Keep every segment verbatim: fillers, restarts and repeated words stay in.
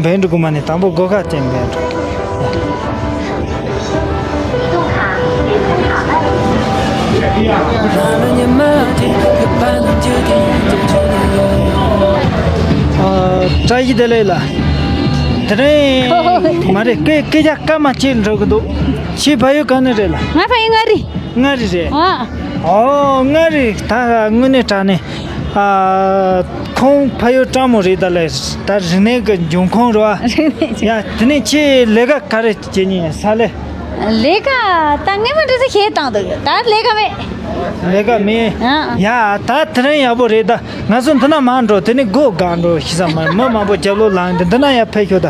འབད་འགྲོ་དགོས་མ་ནི་དང་པོ་སྒོ་ཁ་ཅན་འབད་འགྲོ། ཨ། བཀྲ་ཤིས་བདེ་ལེགས་ལགས། དེ་རིང་མ་རེད། སྐད་སྐད་ཆ་སྐར་མ་གཅིག་འགྲོ་གི་འདུག་ཁྱེད་ཕ་ཡུལ་ག་ནས་རེད་ལགས། ང་ཕ་ཡུལ་མངའ་རིས། མངའ་རིས་རེད། ཨ། ཨོ། མངའ་རིས། ད་དངོས་གནས་དྲང་གནས། ཨ། ཁོང་ཕ་ཡུལ་སྤྲང་མོ་རེད། ད་ལས་ད་རིག་གནས་ཀྱི་འབྱུང་ཁུངས་རེད་བ། རིག་གནས་ཀྱི། ཡ། དེ་ནས་ཁྱེད་ལས་ཀ་ག་རེ་བྱེད་ཉིན་ས་ལས། ལས་ཀ་ད་ངས་མ་འདྲི་ས་ཁྱེད་བཏང་འདུག་ད་ལས་ཀ་མེད། ལས་ཀ་མེད། ཨ། ཡ། ད་དེ་རིང་ཡག་པོ་རེད། ད་ང་ཚོ་འདི་ན་མར་འགྲོ། དེ་ནས་སྒོ་བཀག་འགྲོ་ཤི་ས་མ། མི་མང་པོ་རྒྱབ་ལོགས་ལངས་ཏེ་འདི་ན་ཡར་ཕེབས་ཤོག་ད།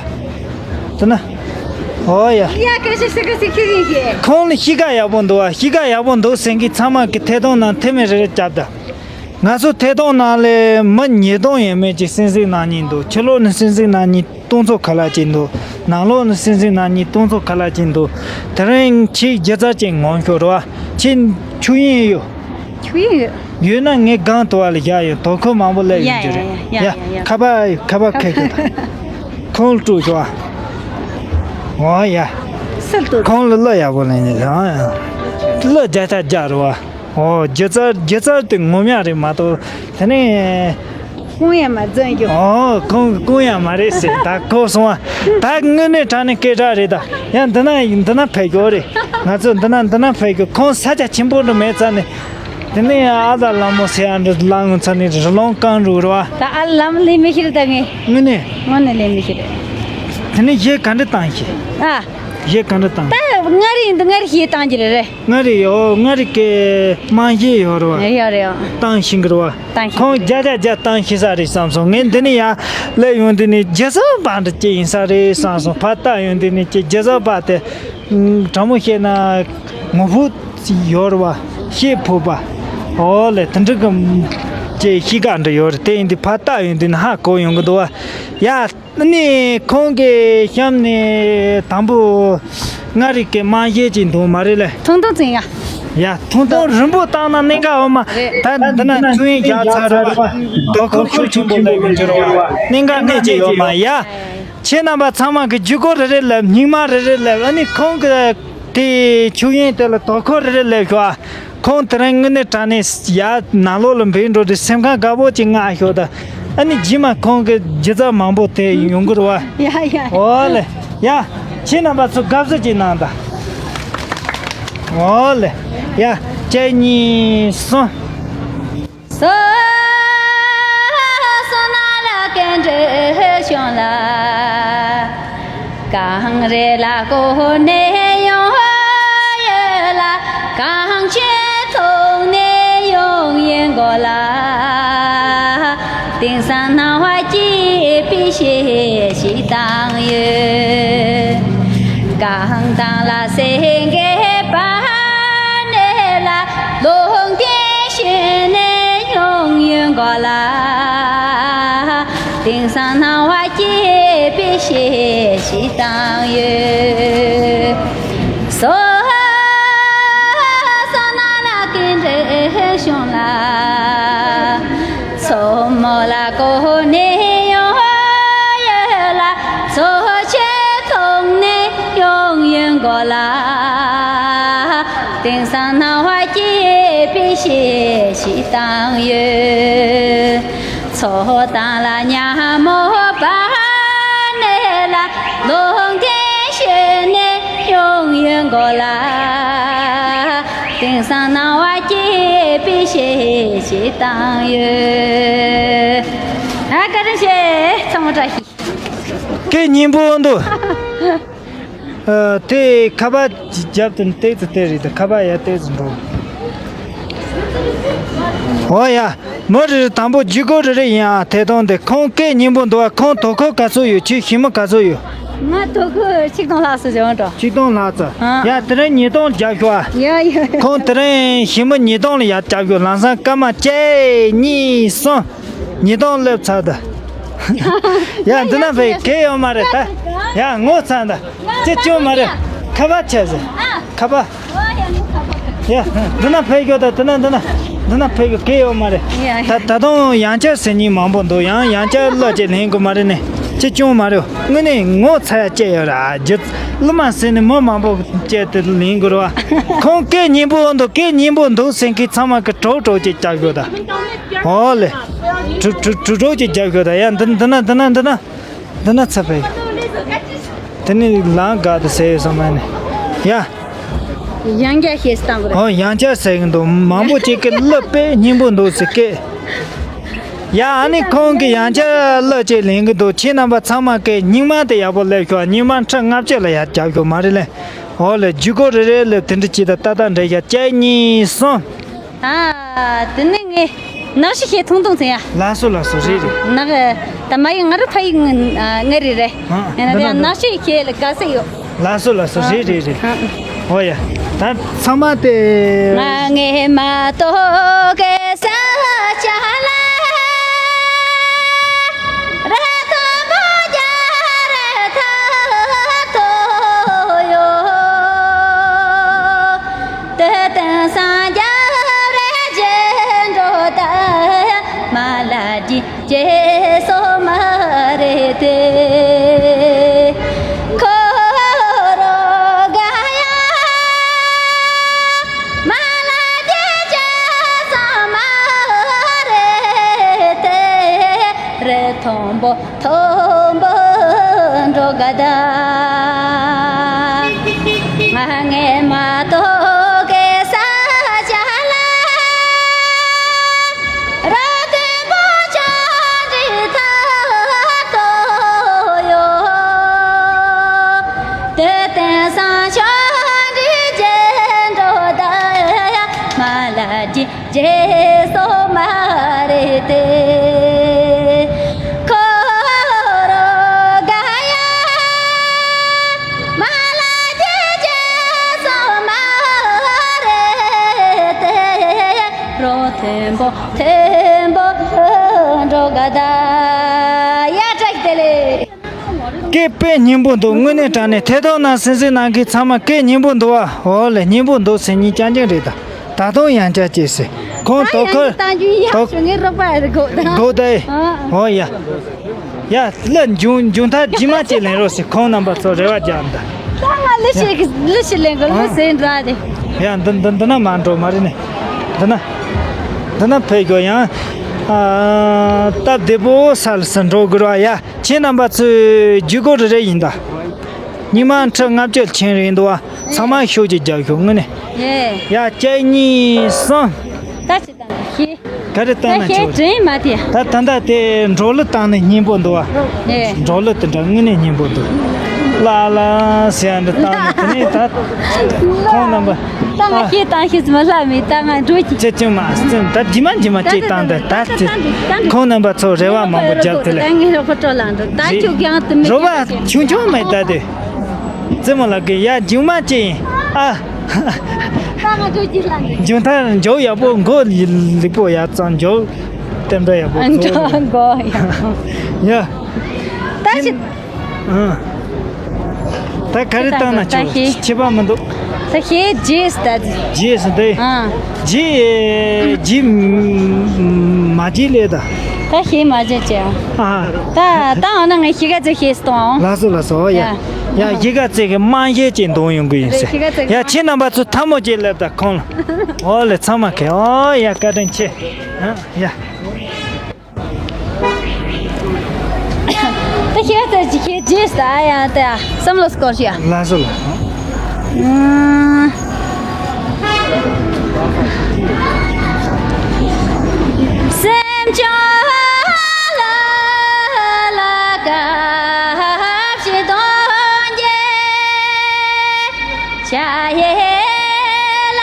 དེ་ན། ཨོ་ཡ། ཡ། སྐད་ཆ་ཤི་ཀ་ཤི་ཁི་ཁི་ཁི། ཁོང་ལ་གཤིས་ཀ་ཡག་པོ་འདུག་བ། གཤིས་ཀ་ཡག་པོ་འདུག་ཟེར་མཁན་ཚང་མ་གི་ཐད་གཏོང་ནང་ཐེ་མེ་རེ་རེ་རྒྱབ་ད། ང་ཚོ་ཐད་གཏོང་ནང་ལས་མི་ཉིས་སྟོང་ཡས་མས་ཅིག་གསན་གཟིགས་གནང་མཁན་འདུག་ཕྱི་ལོགས་ནས་གསན་གཟིགས་གནང་མཁན་སྟོང་ཚོ་ཁ་ལག་ཅིག་འདུག་ནང་ལོགས་ནས་གསན་གཟིགས་གནང་མཁན་སྟོང་ཚོ་ཁ་ལག་ཅིག་འདུག་དེ་རིང་ཁྱེད་སྒྱུ་རྩལ་ཅིག་ངོམ་ཤོག་རེད་བ། ཁྱེད་ཆོས་དབྱིངས་ཡོད། ཆོས་དབྱིངས་ཡོད། ཡོད་ན་ངས་སྒང་དུ་བ་ལ་བཞག་ཡོད། དོ་ཁུར་མང་པོ་སླེབས་ཡོང་རྒྱུ་རེད། ཡ། ཡ། ཡ། ཡ། ཡ། ཁ་པར་ཁ་པར་ཁ་ཁ་ཁ། ཁོང་ལ་སྤྲོད་ཤོག་ཨ། ཨོ་ཡ། སུ་ལ་སྤྲོད། ཁོང་ལ་གླུ་ཡག་པོ་ལེན་ནས་ཨ། གླུ་བརྒྱ་ཆ་བརྒྱ་རེད་བ། ཨོ། སྒྱུ་རྩལ་སྒྱུ་རྩལ་དེ་ངོམ་ཡག་རེད་མ་གཏོགས་དེ་ནས། རྐང་ཡང་མ་འཛིན་རྒྱུ། ཨོ། རྐང་རྐང་ཡང་མ་རེད་ཟེར། ད་གོ་སོང་བ། ད་དངོས་གནས་དྲང་གནས་སྐད་གྲགས་རེད་ད། ཡང་འདི་ན་འདི་ན་ཕེབས་རྒྱུ་རེད། ང་ཚོ་འདི་ན་འདི་ན་ཕེབས་རྒྱུ། ཁོང་ས་ཆ་ཆེན་པོ་འདྲ་མེད་ཙང་ནས། དེ་ནས་ཨ་ད་ལ་མོ་ཟེར་ཡ་འདྲ་ལངས་ཚར་ནས་རི་ལུང་རྐང་རུ་རེད་བ། ད་ཨ་ལམ་ལས་མི་ཤེས་ད་ངས། དངོས་གནས། དངོས་གནས་ལས་མི་ཤེས། དེ་ནས་གཞས་ག་འདྲ་བཏང་ཤེས། ཨ། གཞས་ག་འདྲ་བཏང་། ད་མངའ་རིས་ཡིན་དུས་མངའ་རིས་གཞས་བཏང་གི་རེད་རེད། མངའ་རིས་ཡོ། མངའ་རིས་ཀྱི་དམངས་གཞས་ཡོད་རེད་བ། ཡོད་རེད། བཏང་ཤེས་གི་རེད་བ། བཏང་ཤེས། ཁོང་བརྒྱ་ཆ་བརྒྱ་བཏང་ཤེས་ས་རེད་བསམ་སོང་། ངས་འདི་ནས་ཡར་སླེབས་ཡོང་དུས་ནས་སྒྱུ་རྩལ་པ་འདྲ་ཅིག་ཡིན་ས་རེད་བསམ་སོང་། ཕར་ལྟ་ཡོང་དུས་ནས་ཀྱི་སྒྱུ་རྩལ་པ་དེ། དྲང་མོ་བཤད་ན་ངོ་བོ་ཡོད་རེད་བ། ཤེད་ཕོད་པ། ཨོ་ལེ། དེ་འདྲ་གི་ཅིག་གཤིས་ཀ་འདྲ་ཡོད་རེད། དེ་ཡིན་དུས་ཕར་ལྟ་ཡོང་དུས་ནས་ཧ་གོ་ཡོང་གི་འདུག་བ། ཡ། ཨ་ནི་ཁོང་གི་གཤམ་ནས་དང་པོ་མངའ་རིས་ཀྱི་དམངས་གཞས་ཅིག་འདུག་མ་རེད་ལེ། ཐུང་ཐུང་ཙམ་ཡ། ཡ། ཐུང་ཐུང་རིང་པོ་བཏང་ན་གནད་འགག་ཡོད་མ་རེད། ད་འདི་ན་ཆོས་དབྱིངས་རྒྱག་ཚར་རེད་བ། དོ་ཁུར་ཤུགས་ཆེན་པོ་སླེབས་ཡོང་གི་རེད་བ། གནད་འགག་གནད་ཅིག་ཡོད་མ་ཡ། ཁྱེད་རྣམ་པ་ཚང་མ་གི་བརྒྱུད་སྐུར་རེ་རེ་སླེབས། སྙིང་མ་རེ་རེ་སླེབས། ཨ་ནི་ཁོང་གི་དེ་ཆོས་དབྱིངས་དེ་ལ་དོ་ཁུར་རེ་རེ་སླེབས་ཤོག་ཨ། ཁོང་དེ་རིང་དངོས་གནས་དྲང་གནས་ཡར་ནང་ལོགས་ལ་འབུད་འགྲོ་དུས་སེམས་ཁམས་དགའ་པོ་ཅིག་མངའ་ཤོག་ད། ཨ་ནི་རྗེས་མ་ཁོང་གི་སྒྱུ་རྩལ་མང་པོ་དེ་ཡོང་གི་རེད་བ། ཡ་ཡ། ཨོ་ལེ། ཡ། ཁྱེད་རྣམ་པ་ཚོ་དགའ་བསུ་ཅིག་གནང་ད། ཨོ་ལེ། ཡ། གཅིག་གཉིས་གསུམ། སོ་སོ་ན་ལ་ཀན་འདྲེ་ཤོང་ལ། གངས་རི་ལ་བསྐོར་ནས་ཡོང་ཡོད་ལ། གངས་ཅན་ཐོག་ནས་ཡོང་ཡོད་མགོ་ལ། དེང་སང་སྣང་བ་སྐྱིད་པའི་གཞས་ཤིག་བཏང་ཡོད། གངས་དང་ལ་སེང་གེ་བར་ནས་ལ། ལུང་བསྟན་ཞུས་ནས་ཡོང་ཡོད་མགོ་ལ། དེང་སང་སྣང་བ་སྐྱིད་པའི་གཞས་ཤིག་བཏང་ཡོད། སོ་སོ་ན་ལ་ཀན་འདྲེ་ཤོང་ལ། མཚོ་མོ་ལ་བསྐོར་ནས་ཡོང་ཡོད་ལ། མཚོ་ཆེན་ཐོག་ནས་ཡོང་ཡོད་མགོ་ལ། དེང་སང་སྣང་བ་སྐྱིད་པའི་གཞས་ཤིག་བཏང་ཡོད། མཚོ་དང་ལ་ཉ་མོ་བར་ནས་ལ། ལུང་བསྟན་ཞུས་ནས་ཡོང་ཡོད་མགོ་ལ། དེང་སང་སྣང་བ་སྐྱིད་པའི་གཞས་ཤིག་བཏང་ཡོད། ཨ། བཀའ་དྲིན་ཆེ། ཚང་མ་བཀྲ་ཤིས། སྐད་སྙན་པོ་འདུག་ཨ། དེ་ཁ་པར་རྒྱབ་ཏུ་ཏོག་ཙམ་བལྟས་རེད་དེ། ཁ་པར་ཡར་ཏོག་ཙམ་འགྲོ། ཨོ་ཡ། མི་རེ་རེ་དང་པོ་བརྒྱུད་སྐུར་རེ་རེ་ཡིན་ཨ། ཐད་གཏོང་དེ། ཁོང་སྐད་སྙན་པོ་འདུག་ཨ། ཁོང་དོ་ཁུར་ག་ཚོད་ཡོད། ཁྱོད་ཞི་མི་ག་ཚོད་ཡོད། ང་དོ་ཁུར་ཆིག་སྟོང་ལྷག་ཙམ་བྱུང་འགྲོ། ཆིག་སྟོང་ལྷག་ཙམ། ཨ། ཡ། དེ་རིང་ཉིས་སྟོང་རྒྱབ་ཤོག་ཨ། ཡ་ཡ། ཁོང་དེ་རིང་ཞི་མི་ཉིས་སྟོང་ལ་ཡར་རྒྱབ་ཤོག་ལམ་སང་སྐར་མ་གཅིག་གཉིས་གསུམ། ཉིས་སྟོང་སླེབས་ཚར་ད། ཡ། འདི་ན་ཕེབས་གལ་ཡོད་མ་རེད་ད། ཡ། ངོ་ཚ་ད། ཅི་བྱུང་མ་རེད། ཁ་པར་བྱས་ཟེར། ཁ་པར། ཡ། འདི་ན་ཕེབས་ཤོག་ད། འདི་ན་འདི་ན་འདི་ན་ཕེབས་ཤོག་གལ་ཡོད་མ་རེད། ད་ད་དུང་ཡང་བསྐྱར་ཟེར་མཁན་མང་པོ་འདུག་ཡང་ཡང་བསྐྱར་གླུ་ཅིག་ལེན་དགོས་མ་རེད་ནས། ཅི་ཅུང་མ་རེད། དངོས་གནས་ངོ་ཚ་ཡ་སྐྱེ་ཡོད་ར། རྒྱུ་གླུ་མ་ཟིན་ནས་མི་མང་པོ་སྐྱེ་དེ་ལེན་དགོས་ར་བ། ཁོང་སྐད་སྙན་པོ་འདུག་སྐད་སྙན་པོ་འདུག་ཟེར་མཁན་ཚང་མ་གི་གྲོགས་གྲོགས་ཀྱི་རྒྱབ་ཤོག་ད། ཨོ་ལེ། གྲོགས་གྲོགས་གྲོགས་ཀྱི་རྒྱབ་ཤོག་ད། ཡ་འདི་འདི་ན་འདི་ན་འདི་ན་འདི་ན་ཚ་བས། དེ་ནི་ལང་དགའ་དུ་ཟེར་ཡོད་ས་མ་ནི། ཡ། ཡང་བསྐྱར་ཤེས་སྟངས་རེད། ཨོ་ཡང་བསྐྱར་ཟེར་གི་འདུག་མང་པོ་ཅིག་གི་གླུ་དཔེ་སྙན་པོ་འདུག་ཟེར་སྐད། ཡ་ཨ་ནི་ཁོང་གི་ཡང་བསྐྱར་གླུ་ཅིག་ལེན་གི་འདུག་ཁྱེད་རྣམ་པ་ཚང་མ་གི་སྙིང་མ་དེ་ཡག་པོ་སླེབས་ཤོག་སྙིང་མ་ཁྲི་ལྔ་བཅུ་ལ་ཡར་རྒྱབ་ཤོག་མ་རེད་ལེ། ཨོ་ལེ་ཇུས་གོ་རེ་རེ་ལེབ་དེ་འདྲ་ཅིག་ད་ཏག་ཏག་འདྲ་ཡ་གཅིག་གཉིས་གསུམ། ཨ། དེ་ནི་ངས་ནག་ཤི་ཤེས་ཐུང་ཐུང་ཚེ་ཡ། ལགས་སོ་ལགས་སོ་རེད་རེད། ནག་ད་མ་ཡི་ང་རུ་ཕ་ཡི་ང་རེད་རེད། ཨ། ཡང་ན་འདི་ན་ཡང་འདི་ན་ནག་ཤི་ཤེས་ལ་དགའ་ས་ཡོད། ལགས་སོ་ལགས་སོ་རེད་རེད་རེད། ཨ། ཨོ་ཡ། ད་ཚང་མ་དེ། ང་ངས་མ་གཏོགས་གེ་ས་ཆ་ལ། ར་ཐོ་བོ་རྒྱ་ར་ཐ་ཐོ་ཡོ། དེ་དེང་སང་རྒྱབ་རེ་རྗེས་འགྲོ་ད་མ་ལ་འདི་རྗེས་སོ་མ་རེད་དེ། ཁོ་རོ་ག་ཡ་མ་ལ་འདི་རྗེས་སོ་མ་རེད་དེ། རེ་མཐོན་པོ། མཐོན་པོ་འགྲོ་ག་ད། ང་ངས་མ་གཏོགས་གེ་ས་ཆ་ལ། ར་མཐོན་པོ་ཆ་འདྲི་ཐ་ཐོ་ཡོ། དེ་དེང་སང་ཆ་འདྲི་རྗེས་འགྲོ་ད་ཡ་མ་ལ་འདི། རྗེས་སོ་མ་རེད་དེ། ཁོ་རོ་ག་ཡ་མ་ལ་དེ་རྗེས་སོ་མ་རེད་དེ། རོ་མཐོན་པོ་མཐོན་པོ་འགྲོ་ག་ད། ཡ་བཀྲ་ཤིས་བདེ་ལེགས། སྐད་དཔེ་སྙན་པོ་འདུག་དངོས་གནས་དྲང་གནས་ཐད་གཏོང་ནང་གསན་གཟིགས་གནང་མཁན་ཚང་མ་སྐད་སྙན་པོ་འདུག་བ། འོ་ལེ་སྙན་པོ་འདུག་ཟེར་མཁན་རྐྱང་རྐྱང་རེད་ད། ད་དུང་ཡང་བསྐྱར་ཅིག་ཟེར། ཁོང་ད་དོ་ཡང་ཁོ་ད་རྒྱུན་ཡག་དོ་ཤོ་ངའི་རོགས་པ་རེད་གོ་ད། གོ་ད་ཨེ། ཨ། འོ་ཡ། ཡ་གླུ་མཇུག་མཇུག་མཐར་རྗེས་མ་ཅིག་ལེན་རོགས་ཟེར། ཁོང་རྣམ་པ་ཚོ་རེ་བ་རྒྱག་ད། ད་ང་གླུ་ཤེས་གི་གླུ་ཤེས་ལེན་གི་གླུ་ཟེར་འདྲ་དེ། ཡ་འདི་འདི་འདི་ན་མ་འགྲོ་མ་རེད་ནས། འདི་ན། འདི་ན་ཕེབས་དགོས་ཡང་། ཨ། སྟབས་བདེ་པོ་ས་ལ་ས་འགྲོ་དགོས་ར་ཡ། ཁྱེད་རྣམ་པ་ཚོའི་བརྒྱུད་སྐོར་རེ་རེ་ཡིན་ད། སྙིང་མ་ཁྲི་ལྔ་བཅུ་ཕྱིན་རེད་འདུག་བ། ཚང་མ་ཤུགས་ཀྱིས་རྒྱབ་ཤོག་དངོས་གནས། ཡེ། ཡ་གཅིག་གཉིས་གསུམ། ད་ཅི་བཏང་ཤེས། ག་རེ་བཏང་ན་ད་ཆོག་ཤེས་དྲན་མ་དེ། ད་ད་ལྟ་དེ་འབྲོག་གླུ་བཏང་ནས་སྙན་པོ་འདུག་བ། ཡེ། འབྲོག་གླུ་དེ་འདྲ་དངོས་གནས་སྙན་པོ་འདུག་ལ་ལ་ཟེར་ཡ་འདྲ་བཏང་ནས་དེ་ནས་ད་ཁོང་རྣམ་པ། ད་ང་ཤེས་བཏང་ཤེས་མ་ལྷག་མེད་ད་ང་འགྲོ་གི། ཅི་ཅི་མ་སེམས་ད་རྗེས་མ་རྗེས་མ་ཅིག་བཏང་ད་ད་ཅི་ཁོང་རྣམ་པ་ཚོ་རེ་བ་མང་པོ་རྒྱབ་དེ་ལ། ད་ངའི་རོགས་པ་སྤྲོ་ལངས་འགྲོ་ད་ཁྱོད་ཀྱང་དུ་མི་རོགས་པ་ཆུང་ཆུང་མེད་ད་དེ། རྩེ་མོ་ལགས་ཀྱི་ཡ་རྒྱུག་མ་ཅི་ཡིན་ཨ། ད་ང་འགྲོ་གི་ལ་ནི། མཇུག་མཐར་འཇོག་ཡག་པོ་མགོ་ལེགས་པོ་ཡག་ཙང་འཇོག་རྟེན་འབྲེལ་ཡག་པོ་འཇོག་མགོ་ཡག་ཡ། ད་ཅི། ཨ། ད་ག་རེ་བཏང་ན་ཆོག་ད་ཤེས། ཁྱད་པར་མི་འདུག་ད་ཤེས་རྗེས་ད། རྗེས་སུ་འདི། ཨ། རྗེས་རྗེས་མ་རྗེས་ལས་ད། ད་ཤེས་མ་རྗེས་ཅེ། ཨ། ད་ད་འོ་ན་ངས་ཤེས་ག་ཚོད་ཤེས་སྟོང་། ལགས་སོ་ལགས་སོ་ཡ། ཡ་ཡ་གཞིས་ཀ་རྩེ་གི་རྨང་གཞི་ཅིག་འདོན་ཡོང་གི་ཡིན་ཟེར། ཡ་ཁྱེད་རྣམ་པ་ཚོ་ཐལ་མོ་ཅིག་སླེབས་དང་ཁོང་ལ། འོ་ལེ་ཚང་མ་ཁེ་འོ་ཡ་བཀའ་དྲིན་ཆེ། ཡ། ད་ཤེས་ཚར་ཅིག་ཤེས་རྗེས་ཟ་ཡ་ད་བསམ་བློ་སྐོར་ཞིག་ཡ། ལགས་སོ་ལགས། སེམས་ཅན་ལ་ལ་སྐབས་ཤིག་དོན་གྱི་ཆ་ཡེ་ལ་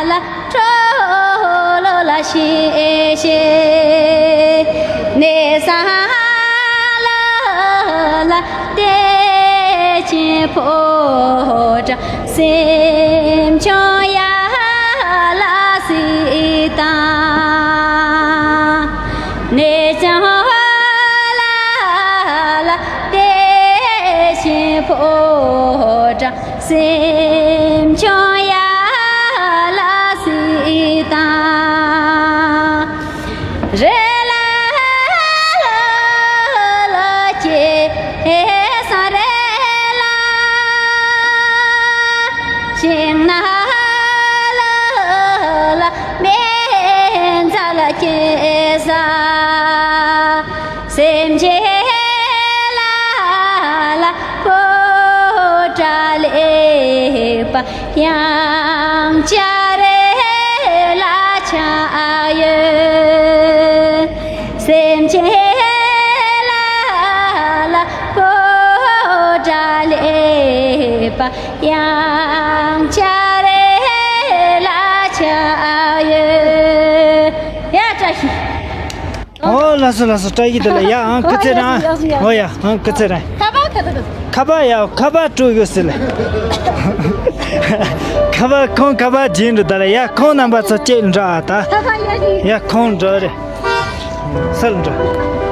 ལ་ཁྲོ་ལོ་ལ་ཤེས་ཤེས་གནས་ས་ལ་ལ་བདེ་ཆེན་ཕོ་བྲང་སེམས་ཆུང་ཡ་ལ་སྲིད་དང་། གནས་ལྗོངས་ལ་ལ་བདེ་ཆེན་ཕོ་བྲང་སེམས་ཆུང་ཡ་ལ་སྲིད་དང་། རེ་ལ་ལ་ལ་ ལེགས་པ་ཡང་བསྐྱར་ལ་ཆགས་ཡོད། སེམས་ཅན་ལ་ལ་གོ་སྒྲ་ལེགས་པ་ཡང་བསྐྱར་ལ་ཆགས་ཡོད། ཡ་བཀྲ་ཤིས། ཨོ་ལགས་སོ་ལགས་སོ། བཀྲ་ཤིས་བདེ་ལེགས། ཡ་ཨང་སྐུ་ཚེ་རིང་། ཨོ་ཡ་ཨང་སྐུ་ཚེ་རིང་། ཁ་པར་ཁ་ཐུག་ཁ་པར་ཡ་ཁ་པར་སྤྲོད་ཡོད་ཟེར་ལེ། ཁ་པར་ཁོང་ཁ་པར་སྦྱིན་འགྲོ་ད་ལེ། ཡ་ཁོང་རྣམ་པ་ཚོ་ཅེས་འདྲ་ཨ་ད། ཁ་པར་ཡ་ཞིག་ཡ་ཁོང་འགྲོ་རེ། སལ་འགྲོ།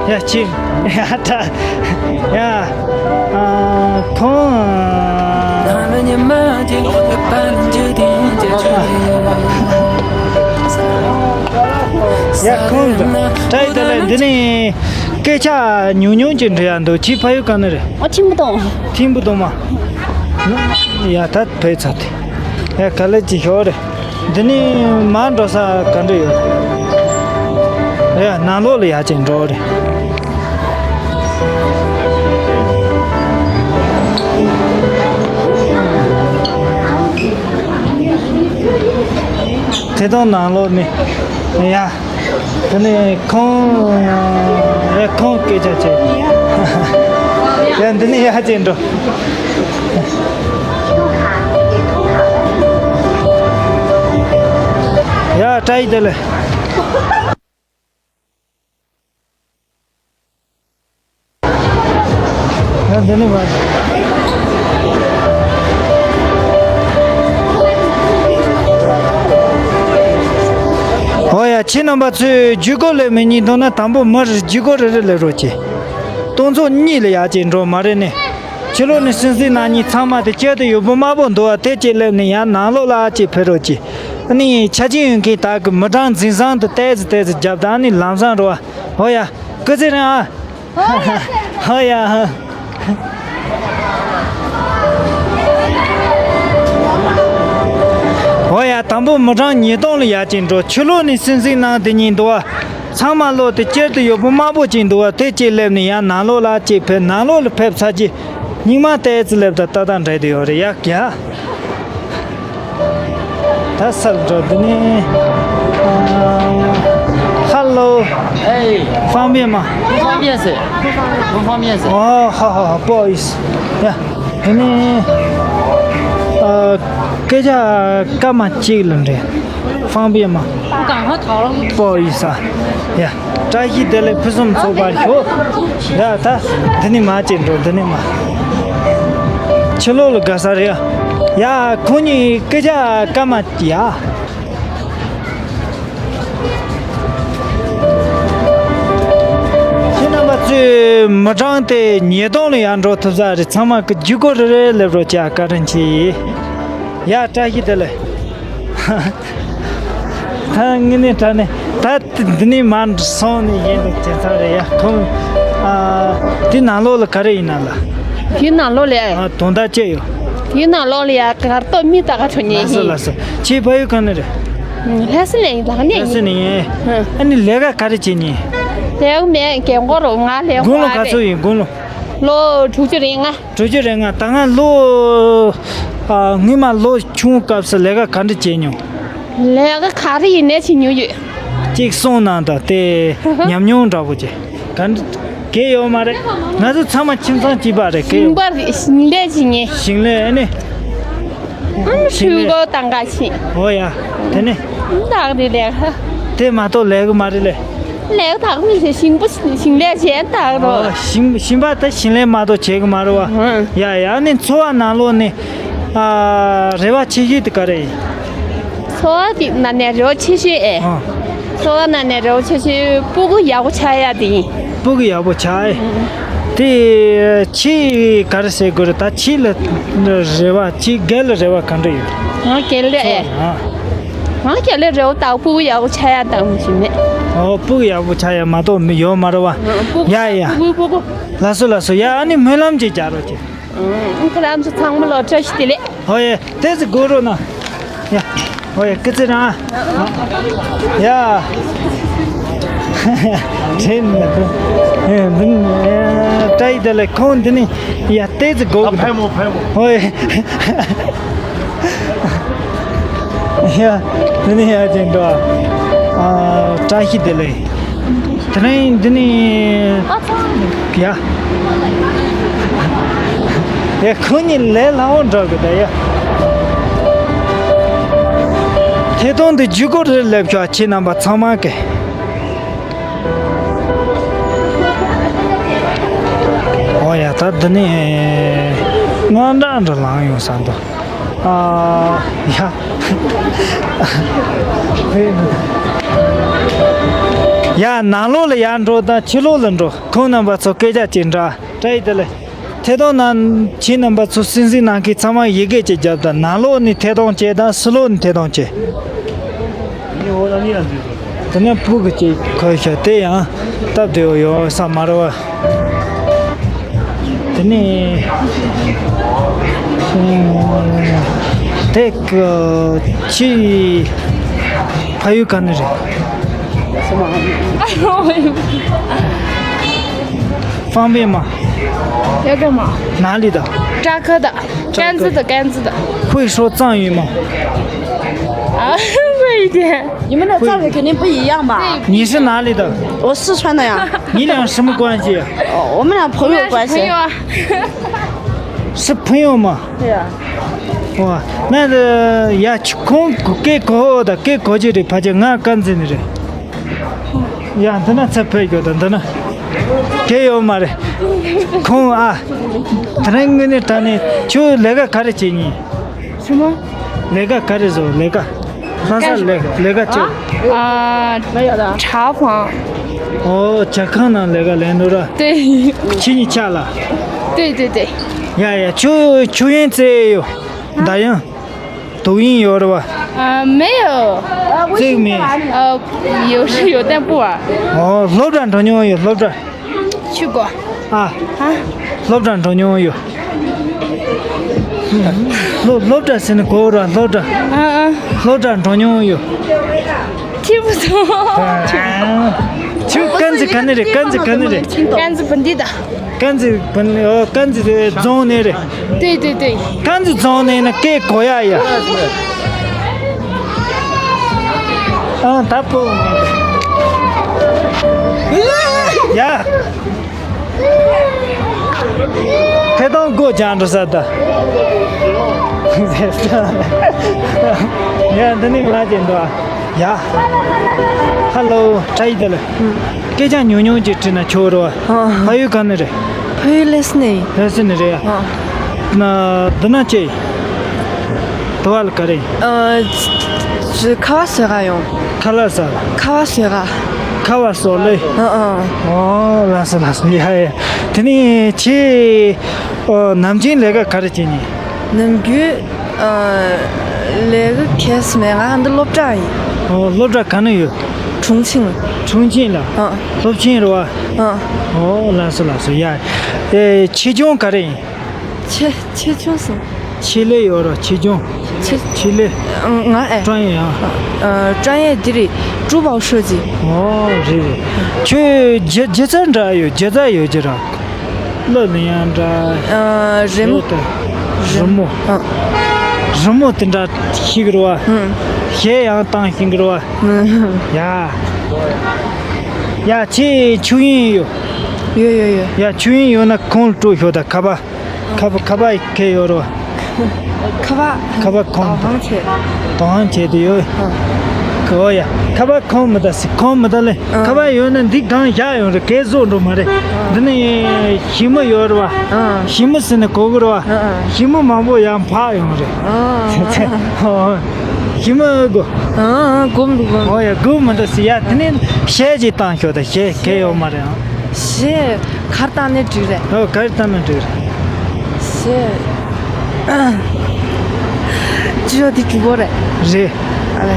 ཡ་ཅི། ཡ་ད། ཡ། ཨ་ཁོང་། ཡ་ཁོང་འགྲོ། བཀྲ་ཤིས་བདེ་ལེགས། འདི་ནི་སྐད་ཆ་ཉུང་ཉུང་ཅིག་འདྲི་ཡ་འདུག་ཁྱེད་ཕ་ཡུལ་ག་ནས་རེད། ཨ་ཆེན་པོ་དང་། ཐིམ་བུ་དུང་མ། ཡ་ད་བོད་ཚ་དེ། ཡ་ག་ལེ་ཅི་ཤོག་རེད། འདི་ནི་མ་འགྲོ་ས་ག་འདྲ་ཡོད། ཡ་ནང་ལོགས་ལ་ཡ་ཅིག་འགྲོ་རེད། དེ་དང་ནང་ལོགས་ནི་ཡ། དེ་ནས་ཁོང་། ཡ་ཁོང་སྐད་ཆ་བྱས། ཡ་འདི་ནས་ཡར་བྱས་འགྲོ། ཡ་བཀྲ་ཤིས་བདེ་ལེགས། ཡང་འདི་ནས་མར། ཨོ་ཡ། ཁྱེད་རྣམ་པ་ཚོས་བརྒྱུད་སྐུར་ལེབ་མི་གཉིས་འདུག་ན་དང་པོ་མི་རེར་བརྒྱུད་སྐུར་རེ་རེ་ལེབ་རོགས་གྱིས། སྟོང་ཚོ་གཉིས་ལ་ཡར་བྱས་འགྲོ་མ་རེད་ནི། ཕྱི་ལོགས་ནས་སྲིད་འཛིན་ནང་གཉིས་ཚང་མ་དེ་སྐྱིད་དུ་ཡོད་པོ་དམར་པོ་འདུག་བ། དེ་གཅིག་ལེབ་ནས་ཡར་ནང་ལོགས་ལ་ཨ་གཅིག་ཕེབས་རོགས་གྱིས། ཨ་ནི་ཆ་རྐྱེན་ཡོད་མཁན་དག་གི་མི་གྲངས་འཛིན་བཟང་དུ་ཏོག་ཙམ་ཏོག་ཙམ་རྒྱབ་དང་ནི་ལམ་སང་རོ་བ། ཧོ་ཡ། སྐུ་ཚེ་རིང་ཨ། ཧོ་ཡ། ཧོ་ཡ། དང་པོ་མི་གྲངས་ཉིས་སྟོང་ལ་ཡར་ཅིག་འགྲོ། ཕྱི་ལོགས་ནས་སྲིད་འཛིན་ནང་དེ་གཉིས་འདུག་བ། ཚང་མ་ལོག་དེ་སྐྱིད་དུ་ཡོད་པོ་དམར་པོ་ཅིག་འདུག་བ། དེ་གཅིག་ལེབ་ནས་ཡར་ནང་ལོགས་ལ་གཅིག་ཕེབས། ནང་ལོགས་ལ་ཕེབས་ཚར་གྱི། སྙིང་མ་ཏོག་ཙམ་ལེབ་དང་ཏག་ཏག་འདྲ་དེ་ཡོད་རེད་ཡ་ག་ད་སལ་འགྲོ་འདི་ནི། ཨ། ཧ་ལོ།哎，方便吗？不方便是，不方便是。哦，好好好，不好意思。ཡ། དེ་ནི། ཨ། སྐད་ཆ་སྐར་མ་གཅིག་ལ་འདྲི། 方便吗？不好意思啊。ཡ། བཀྲ་ཤིས་བདེ་ལེགས། ཕུན་སུམ་ཚོགས་པར་ཤོག་ཡ་ད། འདི་ནི་མ་བྱེད་འགྲོ། འདི་ནི་མ། ཕྱི་ལོགས་ལ་དགའ་ས་རེད་ཡ། ཡ་ཁོང་གཉིས་སྐད་ཆ་སྐར་མ་ཡ། ཁྱེད་རྣམ་པ་ཚོས་མི་གྲངས་དེ་ཉིས་སྟོང་ལ་ཡར་འགྲོ་ཐུབ་ས་རེད། ཚང་མ་གི་བརྒྱུད་སྐུར་རེ་རེ་ལེབ་རོགས་བྱ། བཀའ་དྲིན་ཆེ། ཡ་བཀྲ་ཤིས་བདེ་ལེགས། ད་དངོས་གནས་དྲང་གནས་ད་འདི་ནས་མར་སོང་ནས་ཡིན་འདུག་བྱེད་ཚར་རེད་ཡ། ཁོང་། ཨ། འདི་ནང་ལོགས་ལ་ག་རེ་ཡིན་ན་ལ། དེའི་ནང་ལོགས་ལ། ཨ། དོན་དག་ཅི་ཡོད། དེའི་ནང་ལོགས་ལ་ཡ་གར་གཏོགས་མི་ད་ག་ཁྲོ་ཉེ་ལགས་སོ་ཡིན། ལགས་སོ། ཁྱེད་ཕ་ཡུལ་གང་ནས་རེད། ལྷ་ས་ནས་ཡིན། ལག་ནས་ལྷ་ས་ཡིན། ནས་ཡིན། ཨ་ནི་ལས་ཀ་ག་རེ་བྱེད་ཉེ། ལས་ཀ་མེད། རྒན་གོག་རེད། ང་ལས་དགུང་ལོ་ག་ཚོད་ཡིན། དགུང་ལོ། ལོ་དྲུག་ཅུ་རེ་ལྔ། དྲུག་ཅུ་རེ་ལྔ། ད་ང་ལོ། ཨ། སྔོན་མ་ལོ་ཆུང་སྐབས་སུ་ལས་ཀ་ག་འདྲ་བྱས་མྱོང་། ལས་ཀ་ག་རེ་ཡིན་ནའི་བྱེད་མྱོང་ཡོད། གཅིག་གསུངས་གནང་དང་། དེ་ཉམས་མྱོང་འདྲ་པོ་ཅིག་ག་འདྲ་གལ་ཡོད་མ་རེད། ང་ཚོ་ཚང་མ་ཁྱིམ་ཚང་གཅིག་པ་རེད། གལ་ཡོད། ཞིང་པ་རེད། ཞིང་ལས་བྱེད་མཁན། ཞིང་ལས་ཨ་ནི། ཨང་། ཞིང་ལས། ཧྲུལ་པོ་བཏང་ག་ཕྱིན། འོ་ཡ། དེ་ནི། ད་ག་རེ་ལས་ཀ་དེ་མ་གཏོགས་ལས་ཀ་མ་རེད་ལས། ལས་ཀ་དག་མི་ཟེར། ཞིང་པ་ཞིང་ལས་བྱས་ད་ག་རོ། ཨོ། ཞིང་ཞིང་པ་ད་ཞིང་ལས་མ་གཏོགས་བྱེད་གི་མ་རེད་བ། ཧུང་། ཡ་ཡ། ནི་འཚོ་བ་ནང་ལོགས་ནི། ཨ། རེ་བ་ཆེ་ཤོས་དེ་ག་རེ་ཡིན། འཚོ་བ་དེ་ནང་ནས་རེ་བ་ཆེ་ཤོས་ཨེ། ཨ། འཚོ་བ་ནང་ནས་རེ་བ་ཆེ་ཤོས་སྤུ་གུ་ཡག་པོ་ཆགས་ཡ་དེ་ཡིན། སྤུ་གུ་ཡག་པོ་ཆགས་ཨེ། དེ་ཁྱེད་ག་རེ་ཟེར་དགོས་རེད། ད་ཁྱེད་ལ་རེ་བ། ཁྱེད་རྒན་ལ་རེ་བ་ག་འདྲ་ཡོད། ང་རྒན་ལ་ཨེ། ཨ། ང་རྒན་ལ་རེ་བ་ད་སྤུ་གུ་ཡག་པོ་ཆགས་ཡ་དང་མི་ཞིག་མེད། ཨོ། སྤུ་གུ་ཡག་པོ་ཆགས་ཡ་མ་གཏོགས་མི་ཡོད་མ་རེད་བ། སྤུ་གུ། ཡ་ཡ། སྤུ་གུ་སྤུ་གུ། ལགས་སོ་ལགས་སོ། ཡ། ཨ་ནི་སྨོན་ལམ་ཅིག་རྒྱག་རོགས་གྱིས། ཨང་། ཁྱེད་རང་ཚོ་ཚང་མ་ལ་བཀྲ་ཤིས་བདེ་ལེགས། ཨོ་ཡ། ཏོག་ཙམ་སྒུག་རོགས་གནང་། ཡ། ཨོ་ཡ། སྐུ་ཚེ་རིང་ཨ། ཡ། དྲན་ནས་ཨེ་འདི་ནི་ཨེ་བཀྲ་ཤིས་བདེ་ལེགས། ཁོང་འདི་ནི་ཡ་ལྟས་ཙི་དགོས་ཨ་གི་ཕལ་མོ་ཕལ་མོ། ཧོ་ཡ། ཡ་འདི་ནི་ཡ་ཅན་འགྲོ་ཨ། བཀྲ་ཤིས་བདེ་ལེགས། དེ་རིང་འདི་ནི་ཡ། ཡ་ཁོང་གཉིས་ལས་སླ་བོ་འགྲོ་གི་ད་ཡ། ཐད་གཏོང་འདི་བརྒྱུད་སྐུར་རེ་སླེབས་ཤོག་ཁྱེད་རྣམ་པ་ཚང་མ་གི། ཨོ་ཡ་ད་འདི་ནི་དངངས་སྐྲག་འདྲ་ལངས་ཡོང་ས་འདུག་ཨ་ཡ། ཡ་ནང་ལོགས་ལ་ཡར་འགྲོ་དང་ཕྱི་ལོགས་ལ་འགྲོ། ཁོང་རྣམ་པ་ཚོ་སྐད་ཆ་ཅིག་འདྲ་བཀྲ་ཤིས་བདེ་ལེགས། ཐད་གཏོང་ནང་ཁྱེད་རྣམ་པ་ཚོ་སེམས་གཟིགས་གནང་མཁན་ཚང་མ་ཡི་གེ་ཅིག་རྒྱབ་དང་། ནང་ལོགས་ནས་ཐད་གཏོང་བྱེད་དང་ཕྱི་ལོགས་ནས་ཐད་གཏོང་བྱེད། དེ་ནས་སྤུ་གུ་ཅིག་གོན་ཤག་དེ་ཡང་སྟབས་བདེ་བོ་ཡོད་ས་མ་རེད་བ། དེ་ནས་དེ་གི་ཕྱི་ཕ་ཡུལ་ག་ནས་རེད། 方便吗？要干嘛？哪里的？扎科的，甘孜的，甘孜的。会说藏语吗？啊，会一点。你们的藏语肯定不一样吧？你是哪里的？我四川的呀。你俩什么关系？哦，我们俩朋友关系。我们俩是朋友啊。是朋友吗？对呀。哇，那个呀，空给狗的，给狗就得拍见俺干子的人。 ཡ་འདི་ན་ཚབ་ཕེབས་ཡོད་དང་འདི་ན་དེ་ཡོད་མ་རེད། ཁོང་ཨ། དེ་རིང་དངོས་གནས་དྲང་གནས་ཁྱོད་ལས་ཀ་ག་རེ་བྱེད་ཉིན། 什么？ ལས་ཀ་ག་རེ་བཟོ་ལས་ཀ། ལྷ་ས་ལས་ལས་ཀ་ཁྱོད། 啊，茶房。 ཨོ་ཇ་ཁང་ནང་ལས་ཀ་ལས་འདུག་ར། 对。 ཁྱེད་གཉིས་ཆ་ལ། 对对对。 ཡ་ཡ་ཁྱོད་ཁྱོད་ཡན་ཙེ་ཡོད། ད་ཡང་། 抖音有的吧？ 啊，没有。 这个没。 呃，有是有，但不玩。 ཨོ་སློབ་གྲྭ་འགྲོ་མྱོང་ཡོད་སློབ་གྲྭ། 去过。 ཨ། 啊。 སློབ་གྲྭ་འགྲོ་མྱོང་ཡོད། སློབ་སློབ་གྲྭ་ཟེར་ན་གོ་ར་སློབ་གྲྭ། 嗯嗯。 སློབ་གྲྭ་འགྲོ་མྱོང་ཡོད། 听不懂。 ཁྱོད་甘孜་ག་ནས་རེད།甘孜་ག་ནས་རེད། 甘孜本地的。 甘孜本地 ཨོ་甘孜་རྫོང་ནས་རེད། 对对对。 甘孜་རྫོང་ནས་ན་སྐད་གོ་ཡ་ཡ། ཨ་ད་པོ། ཡ། ཐད་གཏོང་སྒོ་རྒྱག་འགྲོ་ས་ད། ཡ་འདི་ནས་མ་བྱེད་འདུག་ཨ། ཡ། ཧ་ལོ་བཀྲ་ཤིས་བདེ་ལེགས། སྐད་ཆ་ཉུང་ཉུང་ཅིག་དྲིས་ན་ཆོག་རེད་བ། ཨ། ཕ་ཡུལ་ག་ནས་རེད། ཕ་ཡུལ་ལྷ་ས་ནས་ཡིན། ལྷ་ས་ནས་རེད་ཡ། ཨ། ན་འདི་ན་ཅི། དུ་བ་ལ་ག་རེ་ཡིན། ཨ། ཁ་བ་བཟོ་ག་ཡོང་། ཁ་ལག་ཟ་ལ། ཁ་བ་བཟོ་ག་ཁ་བ་བཟོ་ལེ། ཨ་ཨ། ཨོ་ལགས་སོ་ལགས་སོ་ཡ་ཡ། དེ་ནས་ཁྱེད་ཨོ་ནམ་རྒྱུན་ལས་ཀ་ག་རེ་བྱེད་ནི། ནམ་རྒྱུན་ཨ་ལས་ཀ་གས་མེད། ང་འདི་སློབ་གྲྭ་ཡིན། ཨོ་སློབ་གྲྭ་ག་ནས་ཡོད། 重庆། 重庆ལ། ཨ། སློབ་ཆེན་རེད་བ། ཨ། ཨོ་ལགས་སོ་ལགས་སོ་ཡ། ཨེ་ཆེད་སྦྱོང་ག་རེ་ཡིན། 切切就是。 ཆེད་ལས་ཡོད་རོ་ཆེད་སྦྱོང་། 切་ཆེད་ལས། ང་ཨེ། 专业ཡང་། ཨ་专业འདི་རེད། 珠宝设计། ཨོ་རེད་རེད། ཁྱོད་སྒྱུ་སྒྱུ་རྩལ་འདྲ་ཡོད་སྒྱུ་རྩལ་ཡོད་ཀྱི་ར། གླུ་ལེན་ཡང་འདྲ། ཨ་རི་མོ། ཞོ་དང་། རི་མོ། ཨ། རི་མོ་དེ་འདྲ་ཤེས་ཀྱི་རེད་བ། ཨུམ། གཞས་ཡང་བཏང་ཤེས་ཀྱི་རེད་བ། ཨུམ། ཡ། ཡ་ཁྱེད་ཆོས་དབྱིངས་ཡོད། ཡོད་ཡོད་ཡོད། ཡ་ཆོས་དབྱིངས་ཡོད་ན་ཁོང་ལ་སྤྲོད་ཤོག་ད་ཁ་པར། ཁ་པར་ཁ་པར་ག་ཡོད་རོ། ཁ་པར། ཁ་པར་ཁོང་དང་བང་ཆེ། དང་བང་ཆེ་དེ་ཡོད། ཨ། ཨོ་ཡ། ཁ་པར་ཁོང་མི་ད་སི་ཁོང་མི་ད་ལེ། ཨ། ཁ་པར་ཡོད་ན་འདི་གང་བཞག་ཡོང་རེད་གས་བཟོ་འགྲོ་མ་རེད། ཨ། འདི་ནི་ཞི་མི་ཡོད་རེད་བ། ཨ། ཞི་མི་ཟེར་ནས་གོ་གི་རེད་བ། ཨ། ཞི་མི་མང་པོ་ཡང་འཕགས་ཡོང་རེད། ཨ། ཞི་མི་གོ། ཨ་ཨ་གོམ་འདུག་གོམ། ཨོ་ཡ་གོམ་མི་ད་སི་ཡ་དེ་ནི་ཞལ་གྱིས་བཏང་ཤོག་ད་ཞལ་གས་ཡོད་མ་རེད་ཨང་། ཞལ། གར་བཏང་ནས་འགྲིག་རེད། ཨོ་གར་བཏང་ནས་འགྲིག་རེད། ཞེས། ཅི་ཡོད་འདི་གྲུ་བོ་རེད། རེད། ཨ་ལེ།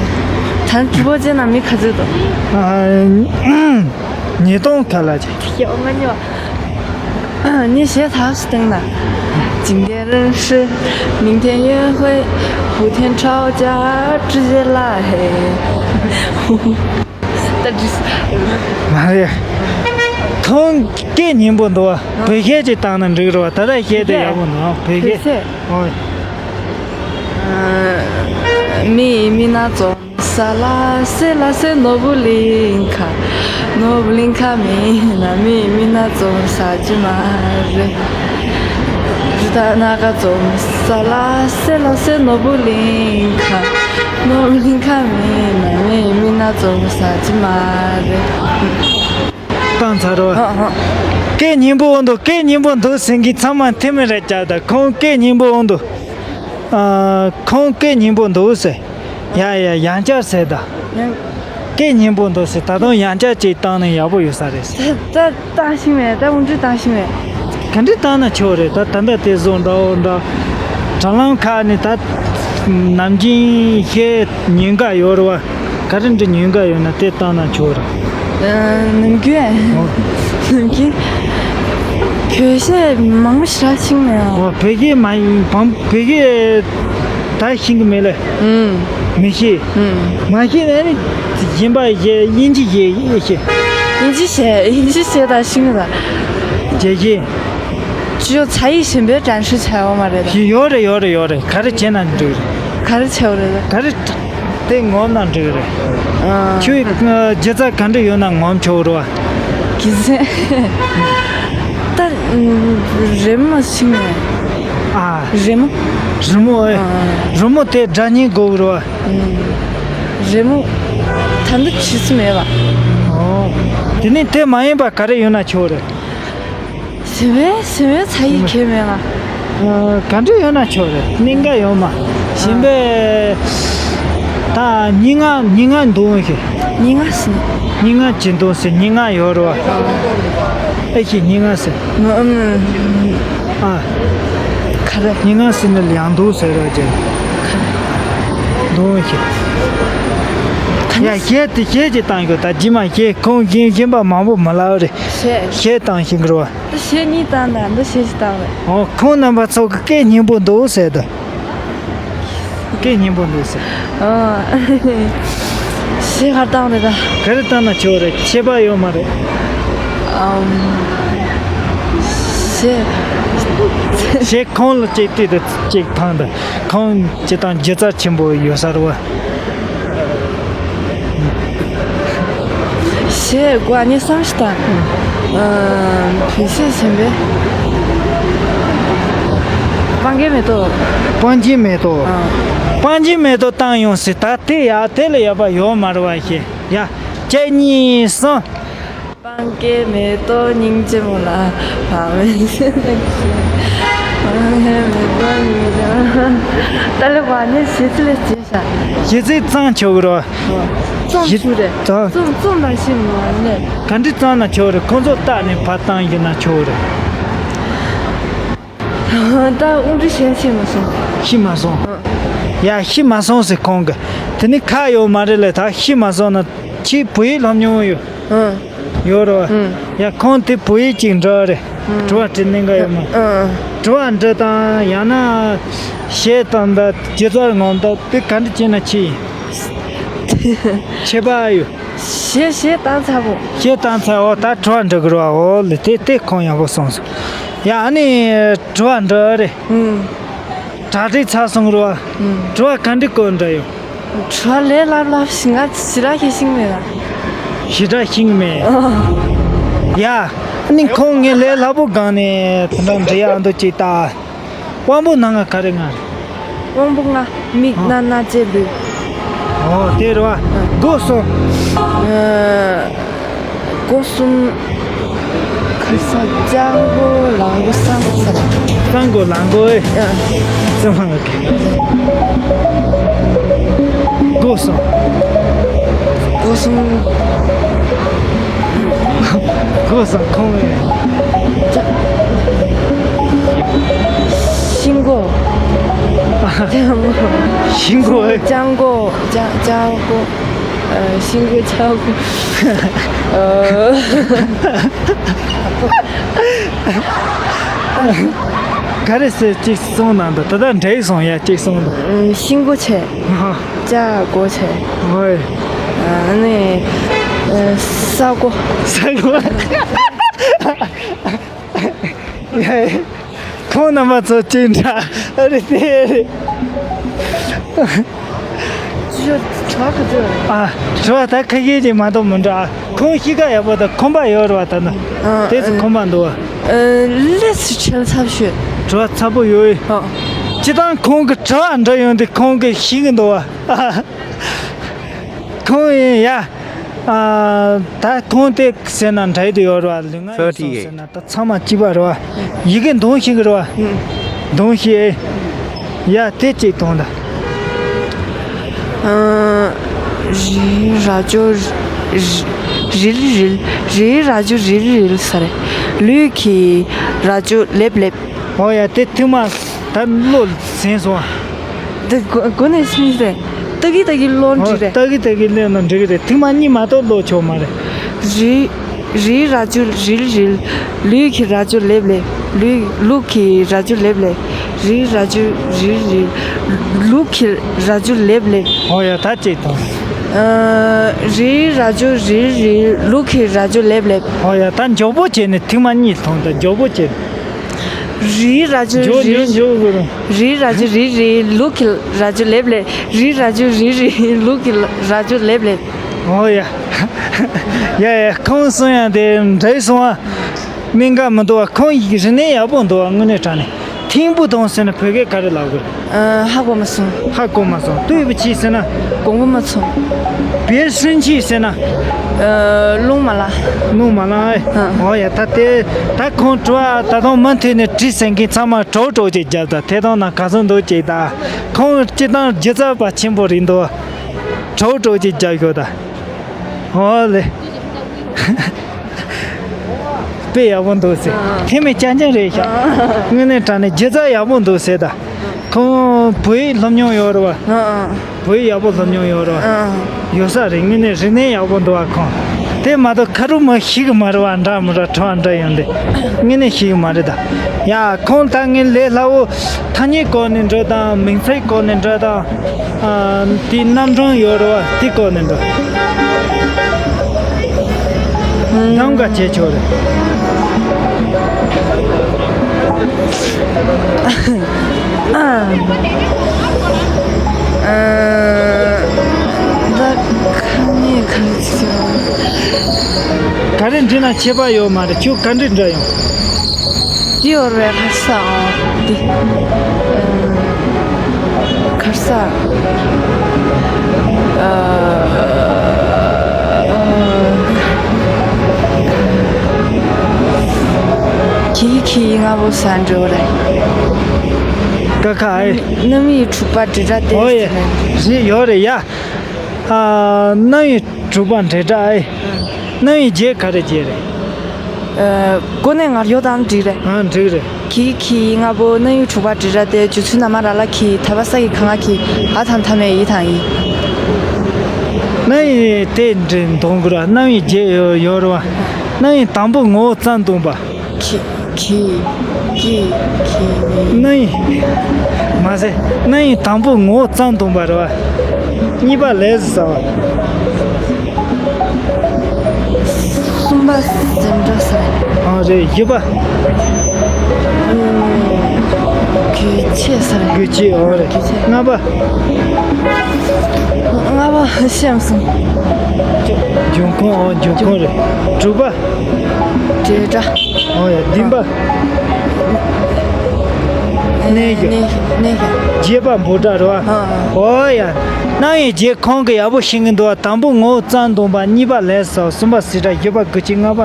ད་གྲུ་བོ་ཅན་ན་མི་ག་ཚོད་འདུག་ཨ། ཉིས་སྟོང་ག་ལ་ཅིག་ཡོ་ང་ཉོ། ངས་ཞེས་ཐག་ཞིག་བཏང་ན། 今天认识，明天约会，后天吵架，直接拉黑。ད་འགྲིག་སོང་། མ་རེད། ཁོང་སྐད་སྙན་པོ་འདུག་བ། བོད་སྐད་ཅིག་བཏང་ན་འགྲིག་རེད་བ། ད་ལྟ་སྐད་དེ་ཡག་པོ་འདུག་བ། བོད་སྐད། བོད་སྐད། ཨོ། ཨ། མི་མི་ན་ཙོ། ས་ལ་སེ་ལ་སེ་ནོར་བུ་གླིང་ཁ། ནོར་བུ་གླིང་ཁ་མི་ན་མི་མི་ན་ཙོ་ས་ཅི་མ་རེད། ད་ན་ག་ཙོ། ས་ལ་སེ་ལ་སེ་ནོར་བུ་གླིང་ཁ། ནོར་བུ་གླིང་ཁ་མི་ན་མི་མི་ན་ཙོ་ས་ཅི་མ་རེད། བཏང་ཚར་བ། ཨ་ཨ། སྐད་སྙན་པོ་འོང་འདུག་སྐད་སྙན་པོ་འདུག་ཟེར་མཁན་ཚང་མ་འཐེན་མི་རེད་ཀྱ་ད། ཁོང་སྐད་སྙན་པོ་འོང་འདུག་ཨ། ཁོང་སྐད་སྙན་པོ་འདུག་ཟེར། ཡ་ཡ། ཡང་བསྐྱར་ཟེར་ད། ཡང་། སྐད་སྙན་པོ་འདུག་ཟེར། ད་དུང་ཡང་བསྐྱར་ཅིག་བཏང་ན་ཡག་པོ་ཡོད་ས་རེད་ཟེར། ད་ད་བཏང་ཤེས་མེད། ད་འུ་འདྲ་བཏང་ཤེས་མེད། ག་འདྲ་བཏང་ན་ཆོག་རེད། ད་ད་ལྟ་དེ་བཟོ་འདྲ་བོ་འདྲ། དྲ་ལམ་ཁག་ནས་ད་ནམ་རྒྱུན་ཤེས་ཉེན་ཁ་ཡོད་རེད་བ། ག་རེ་འདྲ་ཉེན་ཁ་ཡོད་ན་དེ་བཏང་ན་ཆོག་རེད། ཨ། ནམ་རྒྱུན། ཨོ། ནམ་རྒྱུན། བོད་གཞས་མང་པོ་ཞེ་དྲག་ཤེས་མེད་ཨ། ཨོ། བོད་སྐད་མ་ཡིན་བམ་བོད་སྐད་ད་ཤེས་ཀྱི་མེད་ལེ། ཨུམ། མི་ཤེས། ཨུམ། མ་ཤེས་ན་ནི་གཞན་པ་གཞས་དབྱིན་ཇི་གཞས་ཤེས། དབྱིན་ཇི་གཞས། དབྱིན་ཇི་གཞས་ད་ཤེས་ཀྱི་ད། རྒྱལ་གཞས། ཅིའོ་ཚ་ཡི་ཞིམ་པའི་དྲན་ཤུ་ཆེ་བ་མ་རེད་ད། ཡོད་རེད་ཡོད་རེད་ཡོད་རེད། ག་རེ་བྱས་ན་འགྲིག་རེད། ག་རེ་བྱས་པ་རེད་ད། ག་རེ། དེ་ངོམ་ན་འགྲིག་རེད། ཨ། ཁྱོད་སྒྱུ་རྩལ་ག་འདྲ་ཡོད་ན་ངོམ་ཆོག་རོ། སྒྱུ་རྩལ། ད་རི་མོ་ཞིག་ནས། ཨ། རི་མོ། རི་མོ་ཨེ། ཨ། རི་མོ་དེ་སྒྲ་སྙན་དགོས་རོ། རི་མོ་ད་འདི་བྱེད་སུ་མེད་པ། ཨོ། དེ་ནས་དེ་མ་ཡིན་པ་ག་རེ་ཡོད་ན་ཆོག་རེད། ཟིན་བས་ཟིན་བས་ཚ་ཡི་ཁེ་མེད་ང་། ཨ། ག་འདྲ་ཡོད་ན་ཆོག་རེད། གནད་འགག་ཡོད་མ། གཞན་པས། ད་སྙན་ངག་སྙན་ངག་འདོན་ཤེས། སྙན་ངག་ཟིན། སྙན་ངག་ཅི་འདོན་ཟེར། སྙན་ངག་ཡོད་རེད་བ། ཨེ་ཤེས་སྙན་ངག་ཟེར། ཨ། ག་རེ། སྙན་ངག་ཟེར་ནི་ཡང་འདོན་ཟེར་རོ་ཅེ། འདོན་ཤེས། ཡ་གཞས་དེ་གཞས་ཅིག་བཏང་ཤོག་ད་རྗེས་མ་གཞས་ཁོང་གཞན་གཞན་པ་མང་པོ་མི་ལབ་རེད། གཞས། གཞས་བཏང་ཤེས་གི་རེད་བ། ད་གཞས་གཉིས་བཏང་དང་འདི་གཞས་གཅིག་བཏང་རེད། ཨོ། ཁོང་རྣམ་པ་ཚོ་གི་སྐད་སྙན་པོ་འདུག་ཟེར་ད། སྐད་སྙན་པོ་འདུག་ཟེར། ཨོ། གཞས་ག་རེ་བཏང་རེད་ད། ག་རེ་བཏང་ན་ཆོག་རེད། ཁྱད་པར་ཡོད་མ་རེད། ཨམ། གཞས། གཞས་ཁོང་ལ་གཅིག་དེ་དང་གཅིག་བཏང་ད། ཁོང་སྤྱིར་བཏང་སྒྱུ་རྩལ་ཆེན་པོ་ཡོད་ས་རེད་བ། གཞས་དགོས་ཨ་ནི་བསམ་ཤི་དང་། ཨ། བོད་གཞས་ཆེན་པོའི། སྤང་རྒྱན་མེ་ཏོག་སྤང་རྒྱན་མེ་ཏོག་ཨ། སྤང་རྒྱན་མེ་ཏོག་བཏང་ཡོང་སྲིད་ད། དེ་ཡ་དེ་ལས་ཡག་པ་ཡོད་མ་རེད་བ་ཞེས་ཡ། གཅིག་གཉིས་གསུམ། སྤང་རྒྱན་མེ་ཏོག་སྙིང་རྗེ་མོ་ལ། སྤང་རྒྱན་མེ་ཏོག་སྙིང་རྗེ་མོ། ད་ལེ་བ་ནི་གཞས་ཚིག་ལས་བྱེད། གཞས་ཚིག་བརྩམས་ཆོག་གི་རེད། བརྩམས་ཆོག་རེད། བརྩམས། བརྩམས་པ་ཞིག་མ་རེད། ག་འདྲ་བརྩམས་ན་ཆོག་རེད། ཁོང་ཚོ་བལྟས་ནས་ཕར་བཏང་ཡིན་ན་ཆོག་རེད། ད་དབུ་འདྲི་བྱས་ཤེས་མ་སོང་། ཤེས་མ་སོང་། ཡ་ཤེས་མ་སོང་ཟེར་ཁོང་གི། དེ་ནི་ཁག་ཡོད་མ་རེད་ལས་ད་ཤེས་མ་སོང་ན་ཁྱེད་བོད་ཡིག་སློབ་མྱོང་ཡོད། ཡོད་རེད་བ། ཡ་ཁོང་དེ་བོད་ཡིག་ཅིག་འབྲི་བ་རེད། དྲི་བ་དྲི་གནད་འགག་ཡོད་མ། དྲི་བ་འདྲི་དང་ཡང་ན་གཞས་དང་འདྲ་སྒྱུ་རྩལ་ངོམ་སྟངས་དེ་ག་འདྲ་བྱས་ན་ཆེ་ཡིན། ཁྱད་པར་ཡོད། གཞས་གཞས་བཏང་ཚར་བོ། གཞས་བཏང་ཚར་འོ་ད་དྲི་བ་འདྲི་དགོས་རེད་བ། འོ་ལེ་དེ་དེ་ཁོང་ཡག་པོ་གསུངས་སོང་། ཡ་ཨ་ནི་དྲི་བ་འདྲི་རེད། གྲ་སྒྲིག་ཚར་སོང་རེད་བ། དྲི་བ་ག་འདྲ་བཀོད་འདྲ་ཡོད། དྲི་བ་ལས་སླ་སླ་ཞིག་ང་ཞེ་དྲག་ཤེས་ཤིང་མེད་ལ། ཞེ་དྲག་ཤེས་མེད། ཡ། ཨ་ནི་ཁོང་ངས་ལས་སླ་པོ་སྒང་ནས་དེ་འདྲ་འདྲི་ཡག་འདུག་ཅིག་ལྟ། དབང་པོ་སྣ་ལྔ་ག་རེ་ལྔ་རེད། དབང་པོ་ལྔ། མིག་ཨ། རྣ་སྣ་ལྕེ་ལུས། ཨོ་དེ་རེད་བ། སྒོ་གསུམ། ཨ། སྒོ་གསུམ། ཁ་སང་ལྕགས་སྒོ་ལང་སྒོ་སྲང་སྒོ་ཟེར། སྲང་སྒོ་ལང་སྒོ་ཨེ། ཨ། ཙམ་ལ་གི། སྒོ་གསུམ། སྒོ་གསུམ། སྒོ་གསུམ་ཁོང་ཨེ། ལྕགས། ཤིང་སྒོ། ལྕགས་སྒོ། ཤིང་སྒོ་ཨེ། ལྕགས་སྒོ། ལྕགས་ལྕགས་སྒོ། ཨ། ཤིང་སྒོ་ལྕགས་སྒོ། ཨ། ག་རེ་ཟེར་གཅིག་གསུངས་གནང་འདུག་ད་ལྟ་འདྲེས་སོང་ཡ་གཅིག་གསུངས་འདུག་ཤིང་སྒོ་བྱས། ཨ་ཧ། ལྕགས་སྒོ་བྱས། ཧོꯏ། ཨ་ནི། ས་གོ། ས་གོ། ཁོང་རྣམ་པ་ཚོ་ཅི་འདྲ་རེད་དེ་རེད། ཅི་ཞོ་གྲོགས་ག་ཚོད། ཨ། གྲོགས་ད་ཁ་ཤས་ཅིག་མ་གཏོགས་མི་འདྲ། ཁོང་གཤིས་ཀ་ཡག་པོ་དང་ཁོམ་པ་ཡོད་རེད་བ། ད་ནི། ཨ། དེ་ཚོ་ཁོམ་པ་འདུག་བ། ཨ། ལས་སུ་ཁྲེལ་ཚབ་ཤོད། གྲོགས་ཚ་པོ་ཡོད། ཨ། སྤྱི་བཏང་ཁོང་གི་གྲོགས་འདྲ་ཡོང་དུས་ཁོང་གི་ཤི་གི་འདུག་བ། ཁོང་ཡིན་ཡ། ཨ། ད་ཁོང་དེ་ཟེར་ན་འདྲ་ཡི་དུ་ཡོད་རེད་བ། ལུས་ངག་ཡིད་གསུམ་ཟེར་ན་ད་ཚང་མ་གཅིག་པ་རེད་བ། ཡི་གེ་འདོན་ཤེས་གི་རེད་བ། འདོན་ཤེས། ཡ་དེ་གཅིག་གཏོང་ད། ཨ། རི་ར་ཅོ་རི་རི་རི་རི། རི་ར་ཅོ་རི་རི་རི་ས་རེད། ལུས་ཀྱི་ར་ཅོ་ལེབ་ལེབ། ཨོ་ཡ་དེ་ཐུག་མ་ད་བློ་ཟིན་སོང་། དེ་གོ་གོ་ནས་སྨིན་རེད། ཏག་གི་ཏག་གི་བློ་འདྲི་རེད། ཏག་གི་ཏག་གི་ལེན་ན་འགྲིག་གི་རེད། ཐུག་མ་གཉིས་མ་གཏོགས་བློ་ཆོག་མ་རེད། རི་རི་ར་ཅོ་རི་རི། ལུས་ཀྱི་ར་ཅོ་ལེབ་ལེབ། ལུས་ལུག་གི་ར་ཅོ་ལེབ་ལེབ། རི་ར་ཅོ་རི་རི། ལུག་གི་ར་ཅོ་ལེབ་ལེབ། ཨོ་ཡ་ད་གཅིག་གཏོང་། ཨ། རི་ར་ཅོ་རི་རི། ལུག་གི་ར་ཅོ་ལེབ་ལེབ། ཨོ་ཡ་ད་མགྱོགས་པོ་བྱས་ནས་ཐུག་མ་གཉིས་གཏོང་ད་མགྱོགས་པོ་བྱས། རི་ར་ཅོ་མགྱོགས་རི་མགྱོགས་མགྱོགས་དགོས་རུང་། རི་ར་ཅོ་རི་རི། ལུག་གི་ར་ཅོ་ལེབ་ལེབ། རི་ར་ཅོ་རི་རི། ལུག་གི་ར་ཅོ་ལེབ་ལེབ། ཨོ་ཡ། ཡ་ཡ་ཁོང་གསུང་ཡང་དེ་འདྲ་སོང་བ། སྨན་ཁང་མི་འདུག་བ། ཁོང་ཡིག་རིག་གནས་ཡག་པོ་འདུག་བ། དངོས་གནས་དྲང་གནས། ཐིམ་པུ་ཐུང་ཟེར་ན་བོད་སྐད་ག་རེ་ལབ་དགོས། ཨ། ཧ་གོ་མ་སོང་། ཧ་གོ་མ་སོང་། ཏུའུ་པུ་ཆི་ཟེར་ན། གོང་བུ་མ་ཚོམ། བེ་ཧྲིན་ཆི་ཟེར་ན། ཨ། རླུང་མ་ལ། རླུང་མ་ལ་ཨེ། ཨ། ཨོ་ཡ་ད་དེ་ད་ཁོང་དྲོ་ད་དུང་མུ་མཐུད་ནས་དྲི་ཟིན་མཁན་ཚང་མ་གྲོགས་གྲོགས་ཅིག་རྒྱབ་ད། དེ་དང་ན་ག་ཚོད་འདུག་ཅིག་ད། ཁོང་སྤྱི་བཏང་སྒྱུ་རྩལ་པ་ཆེན་པོ་རེད་འདུག་གྲོགས་གྲོགས་ཅིག་རྒྱབ་ཤོག་ད། ཨོ་ལེ། དཔེ་ཡག་པོ་འདུག་ཟེར། ཨ། ཐེ་མེ་ཅན་ཅན་རེད་ཤག་ཨ། དངོས་གནས་དྲང་གནས་སྒྱུ་རྩལ་ཡག་པོ་འདུག་ཟེར་ད། ཁོང་བོད་ཡིག་སློབ་མྱོང་ཡོད་རེད་བ། ཨ་ཨ། བོད་ཡིག་ཡག་པོ་སློབ་མྱོང་ཡོད་རེད་བ། ཨ་ཨ། ཡོད་ས་རེད། དངོས་གནས་རིག་གནས་ཡག་པོ་འདུག་བ་ཁོང་། དེ་མ་གཏོགས་ཁ་རུ་མི་ཤེས་གི་མ་རེད་བ། འདྲ་མི་འདྲ་གྲོགས་འདྲ་ཡོང་དེ། དངོས་གནས་ཤེས་གི་མ་རེད་ད། ཡ་ཁོང་ད་ངའི་ལས་སླ་བོ། ཐ་སྙད་སྐོར་ནས་འགྲོ་དང་། མིང་ཚིག་སྐོར་ནས་འགྲོ་དང་། ཨ། དེའི་རྣམ་གྲངས་ཡོད་རེད་བ། དེ་སྐོར་ནས་འགྲོ། གདམ་ག་བྱེད་ཆོག་རེད། ཨ། ཨ། ད་ཁ་ནས་ག་རེ་བྱེད་ཆོག་ག་རེ་འདྲི་ན་ཁྱད་པར་ཡོད་མ་རེད། ཁྱོད་ག་འདྲི་འདྲ་ཡོང་། འདི་ཡོད་རེད། ཁར་ས། ཨ། འདི། ཨ། ཁར་ས། ཨ། ཁྱི་ཁྱི་ལྔ་པོ་ས་འགྲོ་རེད། ཀ་ཁ་ཨེ། རྣམ་དབྱེ་དྲུག་པ་འབྲེལ་སྒྲ་དེ། ཨོ་ཡེ། རེད་ཡོད་རེད་ཡ། ཨ། རྣམ་དབྱེ་དྲུག་པ་འབྲེལ་སྒྲ་ཨེ། རྣམ་དབྱེ་བརྒྱད་ག་རེ་བརྒྱད་རེད། ཨ། གོ་གནས་ངར་ཡོད་དང་འགྲིག་རེད། ཨ། འགྲིག་རེད། གི་གི་ལྔ་པོ་རྣམ་དབྱེ་དྲུག་པ་འབྲེལ་སྒྲ་དེ། སྦྱོར་ཚུལ་ན་མ་ར་ལ་གི། ད་བ་ས་གི་ག་ང་གི། འ་དང་མཐའ་མེད་འི་དང་འི། རྣམ་དབྱེ་དེ་འདྲེ་འདོང་དགོས་ར། རྣམ་དབྱེ་བརྒྱད་ཡོད་ཡོད་རེད་བ། རྣམ་དབྱེ་དང་པོ་ངོ་བོ་ཙམ་སྟོན་པ། གི་གི་གི་གི། རྣམ་དབྱེ། མ་ཟད་རྣམ་དབྱེ་དང་པོ་ངོ་བོ་ཙམ་སྟོན་པ་རེད་བ། གཉིས་པ་ལས་སུ་ཟ་བ། གསུམ་པ་ཟིན་འགྲོ་ཟེར། ཨ་རེད། བཞི་པ། ཨུམ། དགོས་ཆེད་ཟེར། དགོས་ཆེད། ཨ་རེད། དགོས་ཆེད། ལྔ་པ། ལྔ་པ་ཤེས་མ་སོང་། འབྱུང་ཁུངས། ཨོ་འབྱུང་ཁུངས་རེད། དྲུག་པ། འབྲེལ་སྒྲ། ཨོ་ཡ། བདུན་པ། གནས་གཞི། གནས་གནས་གཞི། བརྒྱད་པ་འབོད་སྒྲ་རེད་བ། ཨ་ཨ། ཨོ་ཡ། རྣམ་དབྱེ་བརྒྱད་ཁོང་གིས་ཡག་པོ་ཤེས་ཀྱི་འདུག་བ། དང་པོ་ངོ་བོ་ཙམ་སྟོན་པ། གཉིས་པ་ལས་སུ་ཟ་བ། གསུམ་པ་ཟེར་སྒྲ། བཞི་པ་དགོས་ཆེད། ལྔ་པ།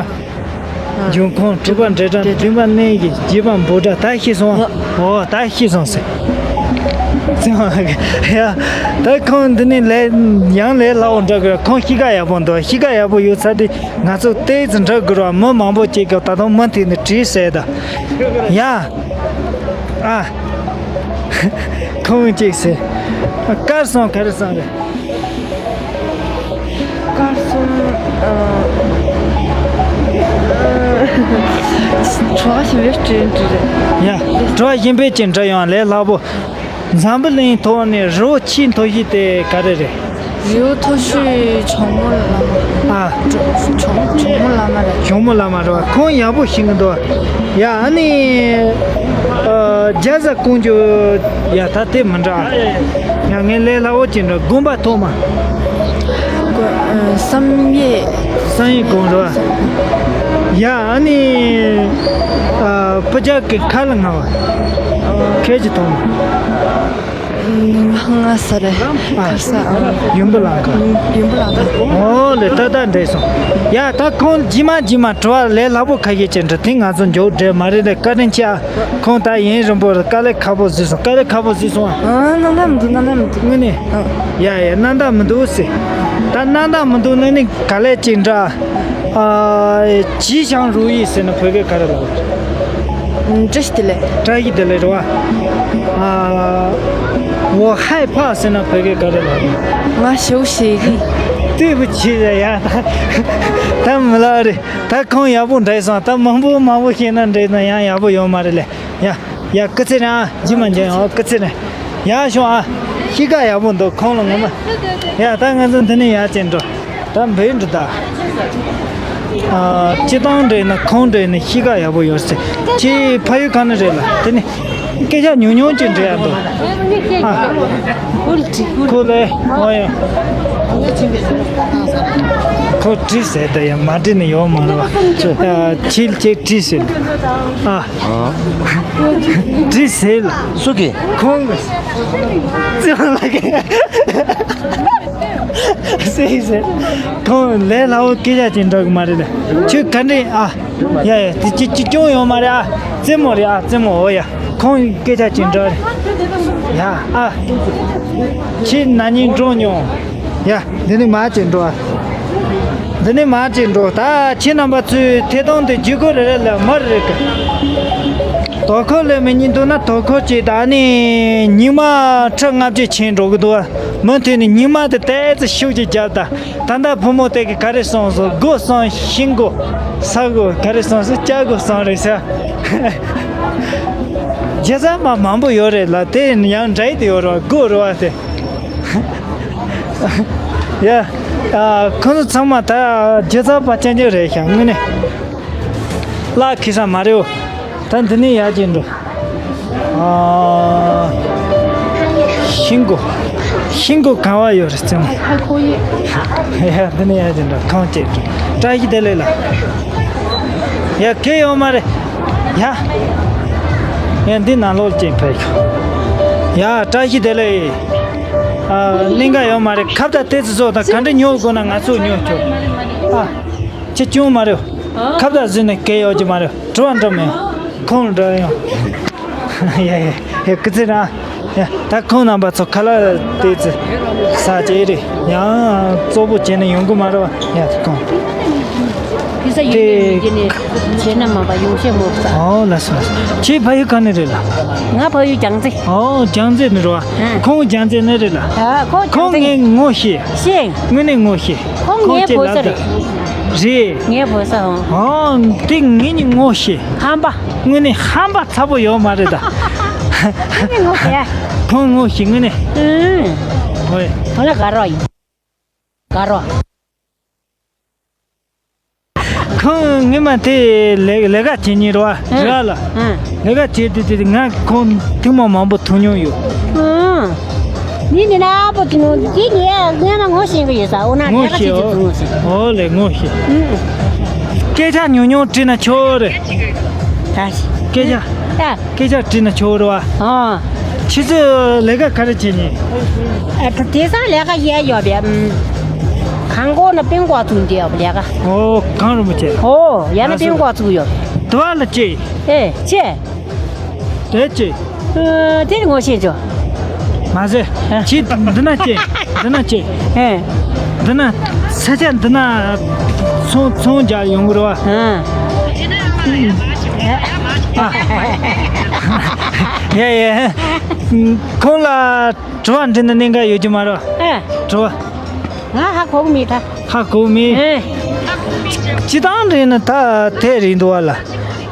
འབྱུང་ཁུངས། དྲུག་པ་འབྲེལ་སྒྲ། བདུན་པ་གནས་གཞི། བརྒྱད་པ་འབོད་སྒྲ། ད་ཤེས་སོང་། ཨོ་ད་ཤེས་སོང་ཟེར། ཡ། ད་ཁོང་འདི་ནས་ལས་ཡང་ལས་སླ་བོ་འདྲ་གི། ཁོང་གཤིས་ཀ་ཡག་པོ་འདུག་གཤིས་ཀ་ཡག་པོ་ཡོད་ས་དེ་ང་ཚོ་ཏོག་ཙམ་འདྲ་གི་ར། མི་མང་པོ་ཅིག་གིས་ད་དུང་མུ་མཐུད་ནས་དྲིས་ཟེར་ད། ཡ། ཨ། ཁོང་ཅིག་ཟེར། དཀར་གསུམ་ག་རེ་གསུམ་རེད། དཀར་གསུམ། ཨ། གྲོགས་གཞན་པའི་སྤྲིན་འདྲ་རེད། ཡ། གྲོགས་གཞན་པའི་སྤྲིན་འདྲ་ཡོང་ལས་སླ་པོ། འཛམ་བུ་གླིང་ཐོག་ནས་རི་བོ་ཆེས་མཐོ་ཤོས་དེ་ག་རེ་རེད། རི་བོ་མཐོ་ཤོས་ཇོ་མོ་བླ་མ། ཨ། ཇོ་ཇོ་མོ་བླ་མ་རེད། ཇོ་མོ་བླ་མ་རེད་བ། ཁོང་ཡག་པོ་ཤེས་ཀྱི་འདུག་ཡ། ཨ་ནི། ཨ། རྒྱ་བཟའ་ཀོང་ཇོ། ཡ། ད་དེ་མི་འདྲ། ཡ། ངས་ལས་སླ་བོ་ཅིག་འདྲ། དགོན་པ་ཐོག་མ། དགོན། ཨ། བསམ་ཡས། བསམ་ཡས་དགོན་རེད་བ། ཡ། ཨ་ནི། ཨ། སྤུ་རྒྱལ་གྱི་ཁ་ལ་ང་བ། ཁྱེད་ཀྱི་ཐོག་མ། ང་ས་རེད། ཨ། ཁ་ས། ཨ། ཡུམ་བུ་ལང་ཀ། ཡུམ་བུ་ལང་ཀ། ཨོ་ལེ། ད་ད་འགྲིག་སོང་། ཡ། ད་ཁོང་རྗེས་མ་རྗེས་མ་དྲི་བ་ལས་སླ་པོ་ཁ་ཤས་ཅིག་འདྲི། དེ་ང་ཚོ་མཇུག་སྒྲིལ་མ་རེད་ལེ། བཀའ་དྲིན་ཆེ་ཨ། ཁོང་ད་ཡུན་རིང་པོ་རེད། དཀའ་ལས་ཁག་པོ་བཟོས་སོང་། དཀའ་ལས་ཁག་པོ་བཟོས་སོང་ཨ། ཨ། སྣང་དག་མི་འདུག་སྣང་དག་མི་འདུག་དངོས་གནས། ཨ། ཡ་ཡ། སྣང་དག་མི་འདུག་ཟེར། ད་སྣང་དག་མི་འདུག་ན་ནི་ག་ལས་ཅིག་འདྲ། ཨ།吉祥如意ཟེར་ན་བོད་སྐད་ག་རེ་ལབ། བཀྲ་ཤིས་བདེ་ལེགས། བཀྲ་ཤིས་བདེ་ལེགས་རེད་བ། ཨ། 我害怕ཟེར་ན་བོད་སྐད་ག་རེ་ལབ། ང་ཞེ་པོ་ཞེད་ཀི། 对不起ཟེར་ཡ། ད་མི་ལབ་རེད། ད་ཁོང་ཡག་པོ་འགྲིག་སོང་། ད་མང་པོ་མང་པོ་བཤད་ན་འགྲིག་ན་ཡང་ཡག་པོ་ཡོད་མ་རེད་ལེ། ཡ། ཡ། སྐུ་ཚེ་རིང་ཨ། རྗེས་མ་མཇལ་ཡོང་། སྐུ་ཚེ་རིང་། ཡག་བྱུང་ཨ། གཤིས་ཀ་ཡག་པོ་འདུག་ཁོང་ལ་ངོ་མ། ཡ། ད་ང་ཚོ་འདི་ནས་ཡར་ཅིག་འགྲོ། ད་འབུད་འགྲོ་ད། ཨ། སྤྱིར་བཏང་འདྲ་ཡིན་ན་ཁོང་འདྲ་ཡིན་ན་གཤིས་ཀ་ཡག་པོ་ཡོད་ཟེར། ཁྱེད་ཕ་ཡུལ་ག་ནས་རེད་ལ། དེ་ནས་སྐད་ཆ་ཉུང་ཉུང་ཅིག་འདྲི་ཡ་འདུག་ཨ། ཁོ་ལས། ཨོ་ཡ། ཁོ་དྲིས་ཟེར། ད་ཡང་མ་དྲིས་ནས་ཡོང་མ་རེད་བ། ཨ། ཁྱེད་ཁྱེད་དྲིས་ཟེར། ཨ། དྲིས་ཟེར་ལ། སུ་གིས། ཁོང་གིས། བརྩེ་བ་ལགས་ཀྱིས། ཟེར་ཟེར། ཁོང་ལས་སླ་བོ་སྐད་ཆ་ཅིག་འགྲོ་གི་མ་རེད་ལ། ཁྱོད་ག་འདྲ་ཨ། ཡ་ཡ། དེ་ཅི་ཅི་སྐྱོན་ཡོད་མ་རེད་ཨ། རྩེད་མོ་རེད་ཨ། རྩེད་མོ། འོ་ཡ། ཁོང་སྐད་ཆ་ཅིག་འགྲོ་རེད། ཡ་ཨ། ཁྱེད་ན་ནིང་འགྲོ་མྱོང་། ཡ། འདི་ནས་མར་ཅིག་འགྲོ་ཨ། འདི་ནས་མར་ཅིག་འགྲོ། ད་ཁྱེད་རྣམ་པ་ཚོས་ཐད་གཏོང་དེ་བརྒྱུད་སྐུར་རེ་རེ་ལ་མར་རེ་གི། དོ་ཁུར་ལས་མི་ཉན་འདུག་ན་དོ་ཁུར་ཅིག་ད་ནི་ཉི་མ་ཁྲི་ལྔ་བཅུ་ཕྱིན་འགྲོ་གི་འདུག་མུ་མཐུད་ནས་ཉི་མ་དེ་ཏོག་ཙམ་ཤུགས་ཀྱིས་རྒྱབ་ད། ད་ལྟ་བུ་མོ་དེ་གིས་ག་རེ་གསུངས་སོང་། སྒོ་གསུམ་ཤིང་སྒོ། ས་སྒོ། ག་རེ་གསུངས་སོང་། ལྕགས་སྒོ་གསུམ་རེད་ཟེར། རྒྱུ་ཆ་མ་མང་པོ་ཡོད་རེད་ལ། དེ་ཡང་འདྲ་ཡི་དེ་ཡོད་རེད་བ། སྒོ་རེད་བ་དེ། ཡ། ཨ། ཁོ་ཚོ་ཚང་མ་ད་རྒྱུ་ཆ་པ་ཅན་ཅན་རེད་ཤག་དངོས་གནས། གླགས་ཁེལ་ས་མ་རེད་འོ། ད་འདི་ནས་ཡར་ཅིག་འགྲོ། ཨ། ཤིང་སྒོ། ཤིང་སྒོ་གང་བ་ཡོད་རེད་ཙམ། ཡ། འདི་ནས་ཡར་ཅིག་འགྲོ། ཁང་བཅད་འགྲོ། བཀྲ་ཤིས་བདེ་ལེགས་ལ། ཡ། གལ་ཡོད་མ་རེད། ཡ། ཡ། འདི་ནང་ལོགས་ཅིག་ཕེབས་ཤོག་ཡ། བཀྲ་ཤིས་བདེ་ལེགས། ཨ། གླིང་ག་ཡོད་མ་རེད། ཁ་བརྡ་ཏོག་ཙམ་བཟོ་དང་། ག་འདྲ་ཉོ་དགོས་ན་ང་ཚོས་ཉོ་ཆོག་ཨ། ཅི་བྱུང་མ་རེད། ཁ་བརྡ་བཟོས་ནས་གལ་ཡོད་ཀྱི་མ་རེད། དྲི་བ་འདྲི་མི་ཡོང་། ཁོང་ལ་འདྲི་ཡོང་། ཡ་ཡ་ཡ། སྐུ་ཚེ་རིང་། ཡ། ད་ཁོང་རྣམ་པ་ཚོ་ཁ་ལག་ཏོག་ཙམ་ཟ་བྱས་རེད། ཡང་བཙོག་པོ་བྱས་ནས་ཡོང་གི་མ་རེད་བ། ཡ། ཁོང་། ཕ་ས་ཡོད་ཡོད་ནས་བྱས་ནས་བྱས་ན་མ་པ་ཡོང་ཤེས་མོ་ས། ཨོ་ལགས་སོ་ལགས་སོ། ཁྱེད་ཕ་ཡུལ་ག་ནས་རེད་ལ། ང་ཕ་ཡུལ་རྒྱལ་རྩེ། ཨོ་རྒྱལ་རྩེ་ནས་རེད་བ། ཨ། ཁོང་རྒྱལ་རྩེ་ནས་རེད་ལ། ཨ། ཁོང་ཁོང་རྒྱལ་རྩེ། ངས་ངོ་ཤེས། ཤེས། དངོས་གནས་ངོ་ཤེས། ཁོང་ངའི་ཁོང་ཅིག་བུ་ཚ་ལབ་རེད། ད། རེད། ངའི་བུ་ཚ་འོང་། ཨོ། དེ་ངས་ནི་ངོ་ཤེས། ཧམ་པ། དངོས་གནས་ཧམ་པ་ཚ་པོ་ཡོད་མ་རེད་ད། ངས་ངོ་ཤེས། ཁོང་ངོ་ཤེས་དངོས་གནས། ཨུམ། ཧོꯏ། ཁོང་ལ་དགའ་རོགས་ཡིན། དགའ་རོགས། ཁོང་ངོ་མ་དེ་ལས་ལས་ཀ་བྱེད་མཁན་རེད་བ། ཨང་། རེད་ལ། ཨང་། ལས་ཀ་བྱེད་དུས་དེ་ང་ཁོང་ཐེངས་མ་མང་པོ་ཐུག་མྱོང་ཡོད། ཨང་། ནི་ནི་ན་པོ་དེ་ནོ་དེ་ངས་ངས་ན་ངོ་ཤེས་ཀྱི་ཡོད་ས། འོ་ན་ངོ་ལས་ཀ་བྱེད་ཤེས་དུས་ངོ་ཤེས། ཨོ་ལེ་ངོ་ཤེས། ཨང་། སྐད་ཆ་ཉུང་ཉུང་དྲིས་ན་ཆོག་རེད། ད་ཤེས། སྐད་ཆ། ད། སྐད་ཆ་དྲིས་ན་ཆོག་རེད་བ། ཨ། ཁྱེད་ཚོས་ལས་ཀ་ག་རེ་བྱེད་ནི། ཨ། ད་དེང་སང་ལས་ཀ་ཡས་ཡོད་པས། ཨམ། གང་གོ་ན་པིང་ཀོ་བཙུགས་འདི་ཡོད་པ་ལས་ཀ། ཨོ། གངས་རིན་པོ་ཆེ། ཨོ། ཡང་ན་ཨ་པིང་ཀོ་བཙུགས་ཡོད། དུ་བ་ལ་ཅི། ཨེ་ཅི། དེ་ཅི། ཨ། དེ་ངོ་ཤེས་ཆོག་མ་ཟེར། ཨ། ཁྱེད་འདི་ན་ཅི། འདི་ན་ཅི། ཨེ། འདི་ན་ས་ཆ་འདི་ན་ཚོང་ཚོང་རྒྱག་ཡོང་གི་རེད་བ། ཨ། ཨ། ཡ་ཡ། ཁོང་ལ་དྲི་བ་འདྲི་ན་གནད་འགག་ཡོད་ཀྱི་མ་རེད། ཨེ། དྲི་བ། ང་ཧ་གོ་གི་མེད་ད། ཧ་གོ་གི་མེད། ཨེ། སྤྱིར་བཏང་འདྲི་ན་ད་དེ་རེད་འདུག་བ་ལ།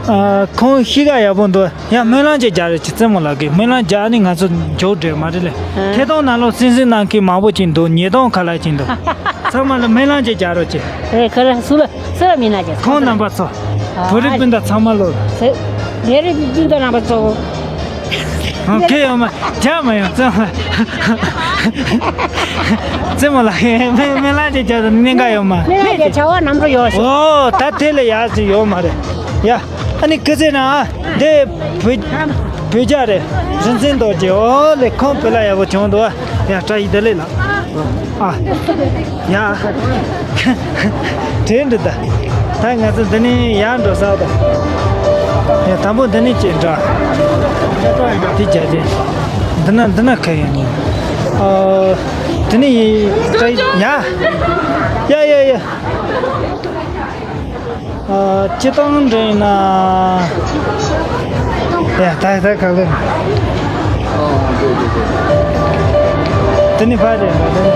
ཨ། ཁོང་གཤིས་ཀ་ཡག་པོ་འདུག་ཡ། སྨོན་ལམ་ཅིག་རྒྱག་རོགས་གྱིས། རྩེད་མོ་ལགས་ཀྱིས་སྨོན་ལམ་རྒྱག་ནས་ང་ཚོ་མཇུག་སྒྲིལ་མ་རེད་ལེ། ཨ། ཐད་གཏོང་ནང་ལོགས་སིང་སིང་གནང་མཁན་མང་པོ་ཅིག་འདུག་ཉིས་སྟོང་ཁ་ལག་ཅིག་འདུག་ཚང་མ་ལ་སྨོན་ལམ་ཅིག་རྒྱག་རོགས་གྱིས། ཨེ། ཁ་ལག་སུ་ལ་སུ་ལ་མི་ན་ཅེ། ཁོང་རྣམ་པ་ཚོ། ཨ། བོད་རིགས་སྤུན་ཟླ་ཚང་མ་ལོ། ལས་རིགས་སྤུན་ཟླ་རྣམ་པ་ཚོ། ཨ། ཁེ་ཡོད་མ། རྒྱག་མ་ཡོང་། རྩེད་མོ། རྩེད་མོ་ལགས་ཀྱིས་སྨོན་ལམ་ཅིག་རྒྱག་ནི་ག་ཡོད་མ། སྨོན་ལམ་གྱི་བྱ་བ་ནམ་རུ་ཡོད་ཤོག་ཨོ། ད་དེ་ལས་ཡག་ཅིག་ཡོད་མ་རེད། ཡ། ཨ་ནི་སྐུ་ཚེ་རིང་ཨ། འདི་བོད་བོད་རྒྱ་རེད། རིག་འཛིན་རྡོ་རྗེ། ཨོ་ལེ། ཁོང་བོད་ལ་ཡག་པོ་བྱུང་འདུག་ཨ། ཡ། བཀྲ་ཤིས་བདེ་ལེགས་ལགས། ཨ། ཡ། དྲན་འདུག་ད། ད་ང་ཚོ་འདི་ནས་ཡར་འགྲོ་ས་ད། ཡ། དང་པོ་འདི་ནས་ཅིག་འགྲོ། དེ་རྒྱ་ཅན། འདི་ན་འདི་ན་ཁ་ཡོད་ནི། ཨ། འདི་ནས་ཡིན། ཡ། ཡ་ཡ་ཡ། ཨ། སྤྱི་བཏང་འདྲ་ཡིན་ན། ཡ། ད་ད་ག་ལེ། དེ་ནི་ཕ་རེད་འདྲ་དེ་ནི།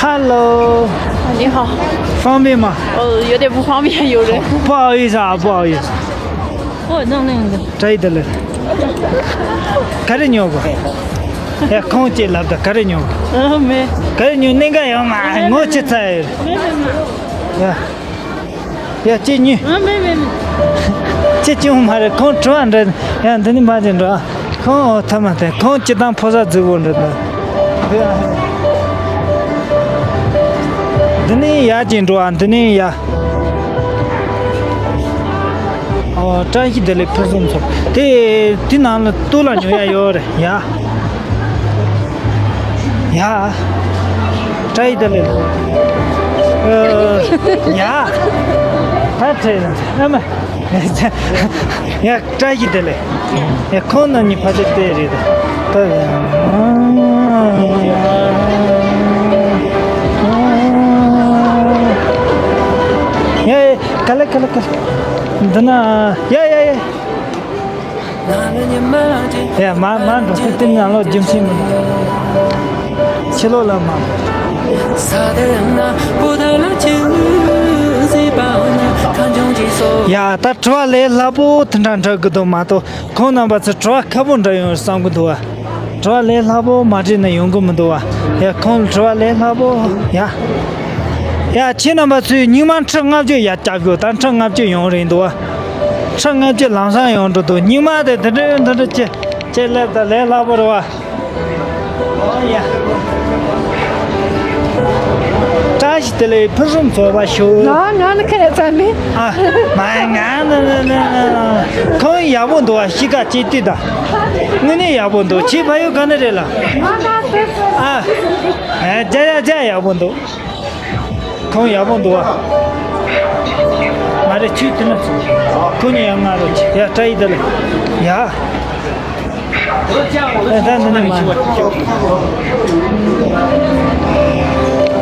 Hello。你好。方便吗？呃，有点不方便，有人。不好意思啊，不好意思。 ཨོ། ནང་ནས་འདི། བཀྲ་ཤིས་བདེ་ལེགས། ག་རེ་ཉོ་དགོས། ཡ། ཁོང་ཅིག་ལབ་ད། ག་རེ་ཉོ་དགོས། ཨ། མེད། ག་རེ་ཉོ། གནད་འགག་ཡོད་མ། ངོ་ཅི་ཚ་ཡོད། མེད་མེད་མེད། ཡ། ཡ། ཅིག་ཉོས། ཨ། མེད་མེད་མེད། ཅིག་ཅུང་མ་རེད། ཁོང་དྲི་བ་འདྲི། ཡ། འདི་ནི་མ་ཅིག་འགྲོ་ཨ། ཁོང་། ཨོ། ཐ་མ་དེ་ཁོང་སྤྱི་བཏང་ཕོ་གསར་རྫིག་པོ་འདྲ་འདུག་འདི་ནས་ཡར་ཅིག་འགྲོ་ཨ། འདི་ནས་ཡར། ཨོ། བཀྲ་ཤིས་བདེ་ལེགས་ཕུན་སུམ་ཚོགས། དེ་དེ་ནང་ལ་ཏོག་ལ་ཉོ་ཡ་ཡོད་རེད་ཡ། ཡ། བཀྲ་ཤིས་བདེ་ལེགས། ཨ། ཡ། ད་ཁྲེལ་ཨ་མ། ཡ། བཀྲ་ཤིས་བདེ་ལེགས། ཡ། ཁོང་རྣམ་གཉིས་ཕལ་ཆེར་དེ་རེད་ད། ད། ཡ་ཡ། ག་ལེ་ག་ལེ་ག་ལེ། འདི་ན། ཡ་ཡ་ཡ། ཡ། མ་མ་འགྲོ་ཟེར། དེ་ནང་ལོགས་རྒྱུ་མཚན་མི་འདུག་ཕྱི་ལོགས་ལ་མ། ཡ། ད་དྲི་བ་ལས་སླ་པོ་དེ་འདྲ་འདྲི་གི་འདུག་མ་གཏོགས། ཁོང་རྣམ་པ་ཚོས་དྲི་བ་ཁག་པོ་འདྲི་ཡོང་བསམ་གི་འདུག་བ། དྲི་བ་ལས་སླ་པོ་མ་དྲིས་ན་ཡོང་གི་མི་འདུག་བ། ཡ། ཁོང་ལ་དྲི་བ་ལས་སླ་པོ། ཡ། ཡ། ཁྱེད་རྣམ་པ་ཚོས་སྙིང་མ་ཁྲི་ལྔ་བཅུ་ཡར་བརྒྱབ་ཤོག་ད་ཁྲི་ལྔ་བཅུ་ཡོང་རེད་འདུག་བ། ཁྲི་ལྔ་བཅུ་ལམ་སང་ཡོང་འགྲོ་འདུག་སྙིང་མ་དེ་འདི་འདྲ་འདི་འདྲ་ཅི་ཅི་སླེབས་ད་ལས་སླ་པོ་རེད་བ། ཨོ་ཡ། བཀྲ་ཤིས་བདེ་ལེགས་ཕུན་སུམ་ཚོགས་པ་ཤོག་ང་ང་ནི་ཁ་ཡ་ཚ་མེད། ཨ། མ་ང་ནི་ནི་ནི་ནི། ཁོང་ཡག་པོ་འདུག་བ། གཤིས་ཀ་ཅིག་ལྟོས་དང་། དངོས་གནས་ཡག་པོ་འདུག་ཁྱེད་ཕ་ཡུལ་ག་ནས་རེད་ལ། ཨ། ཨ། རྒྱ་ཡ་རྒྱ་ཡག་པོ་འདུག་ཁོང་ཡག་པོ་འདུག་བ། མ་རེད། ཁྱོད་དེ་ན་ཚོ། ཁོ་གཉིས་ཡང་ང་རོ་ཆེ་ཡ། བཀྲ་ཤིས་བདེ་ལེགས། ཡ། ཨེ། ད་འདི་ནས་མ།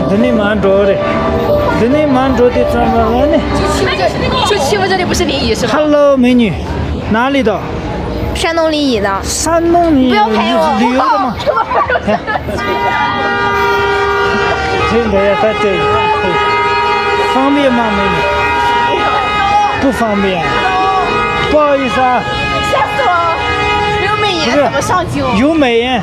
འདི་ནས་མ་འགྲོ་རེད། འདི་ནས་མ་འགྲོ་དུས་ཙམ་པ་ལ་ནི། 就欺负这里不是你姨是吧？ Hello，美女，哪里的？ 山东临沂的。山东临沂。不要拍我。旅游的吗？真的呀，他这方便吗，美女？不方便。不好意思啊。吓死我了！没有美颜怎么上镜？有美颜。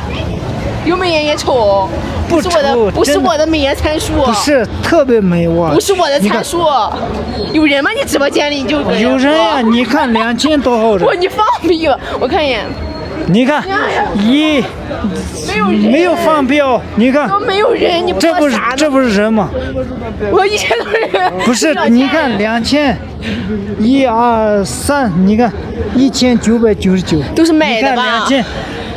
有美颜也丑。不是我的，不是我的美颜参数。不是特别美，我。不是我的参数。有人吗？你直播间里就有人呀，你看两千多号人。我，你放屁吧，我看一眼。 你看，一，没有人，没有放屁哦。你看，都没有人，你播啥呢？这不是，这不是人吗？我一千多人。不是，你看两千，一二三，你看一千九百九十九，都是买的吧？你看两千，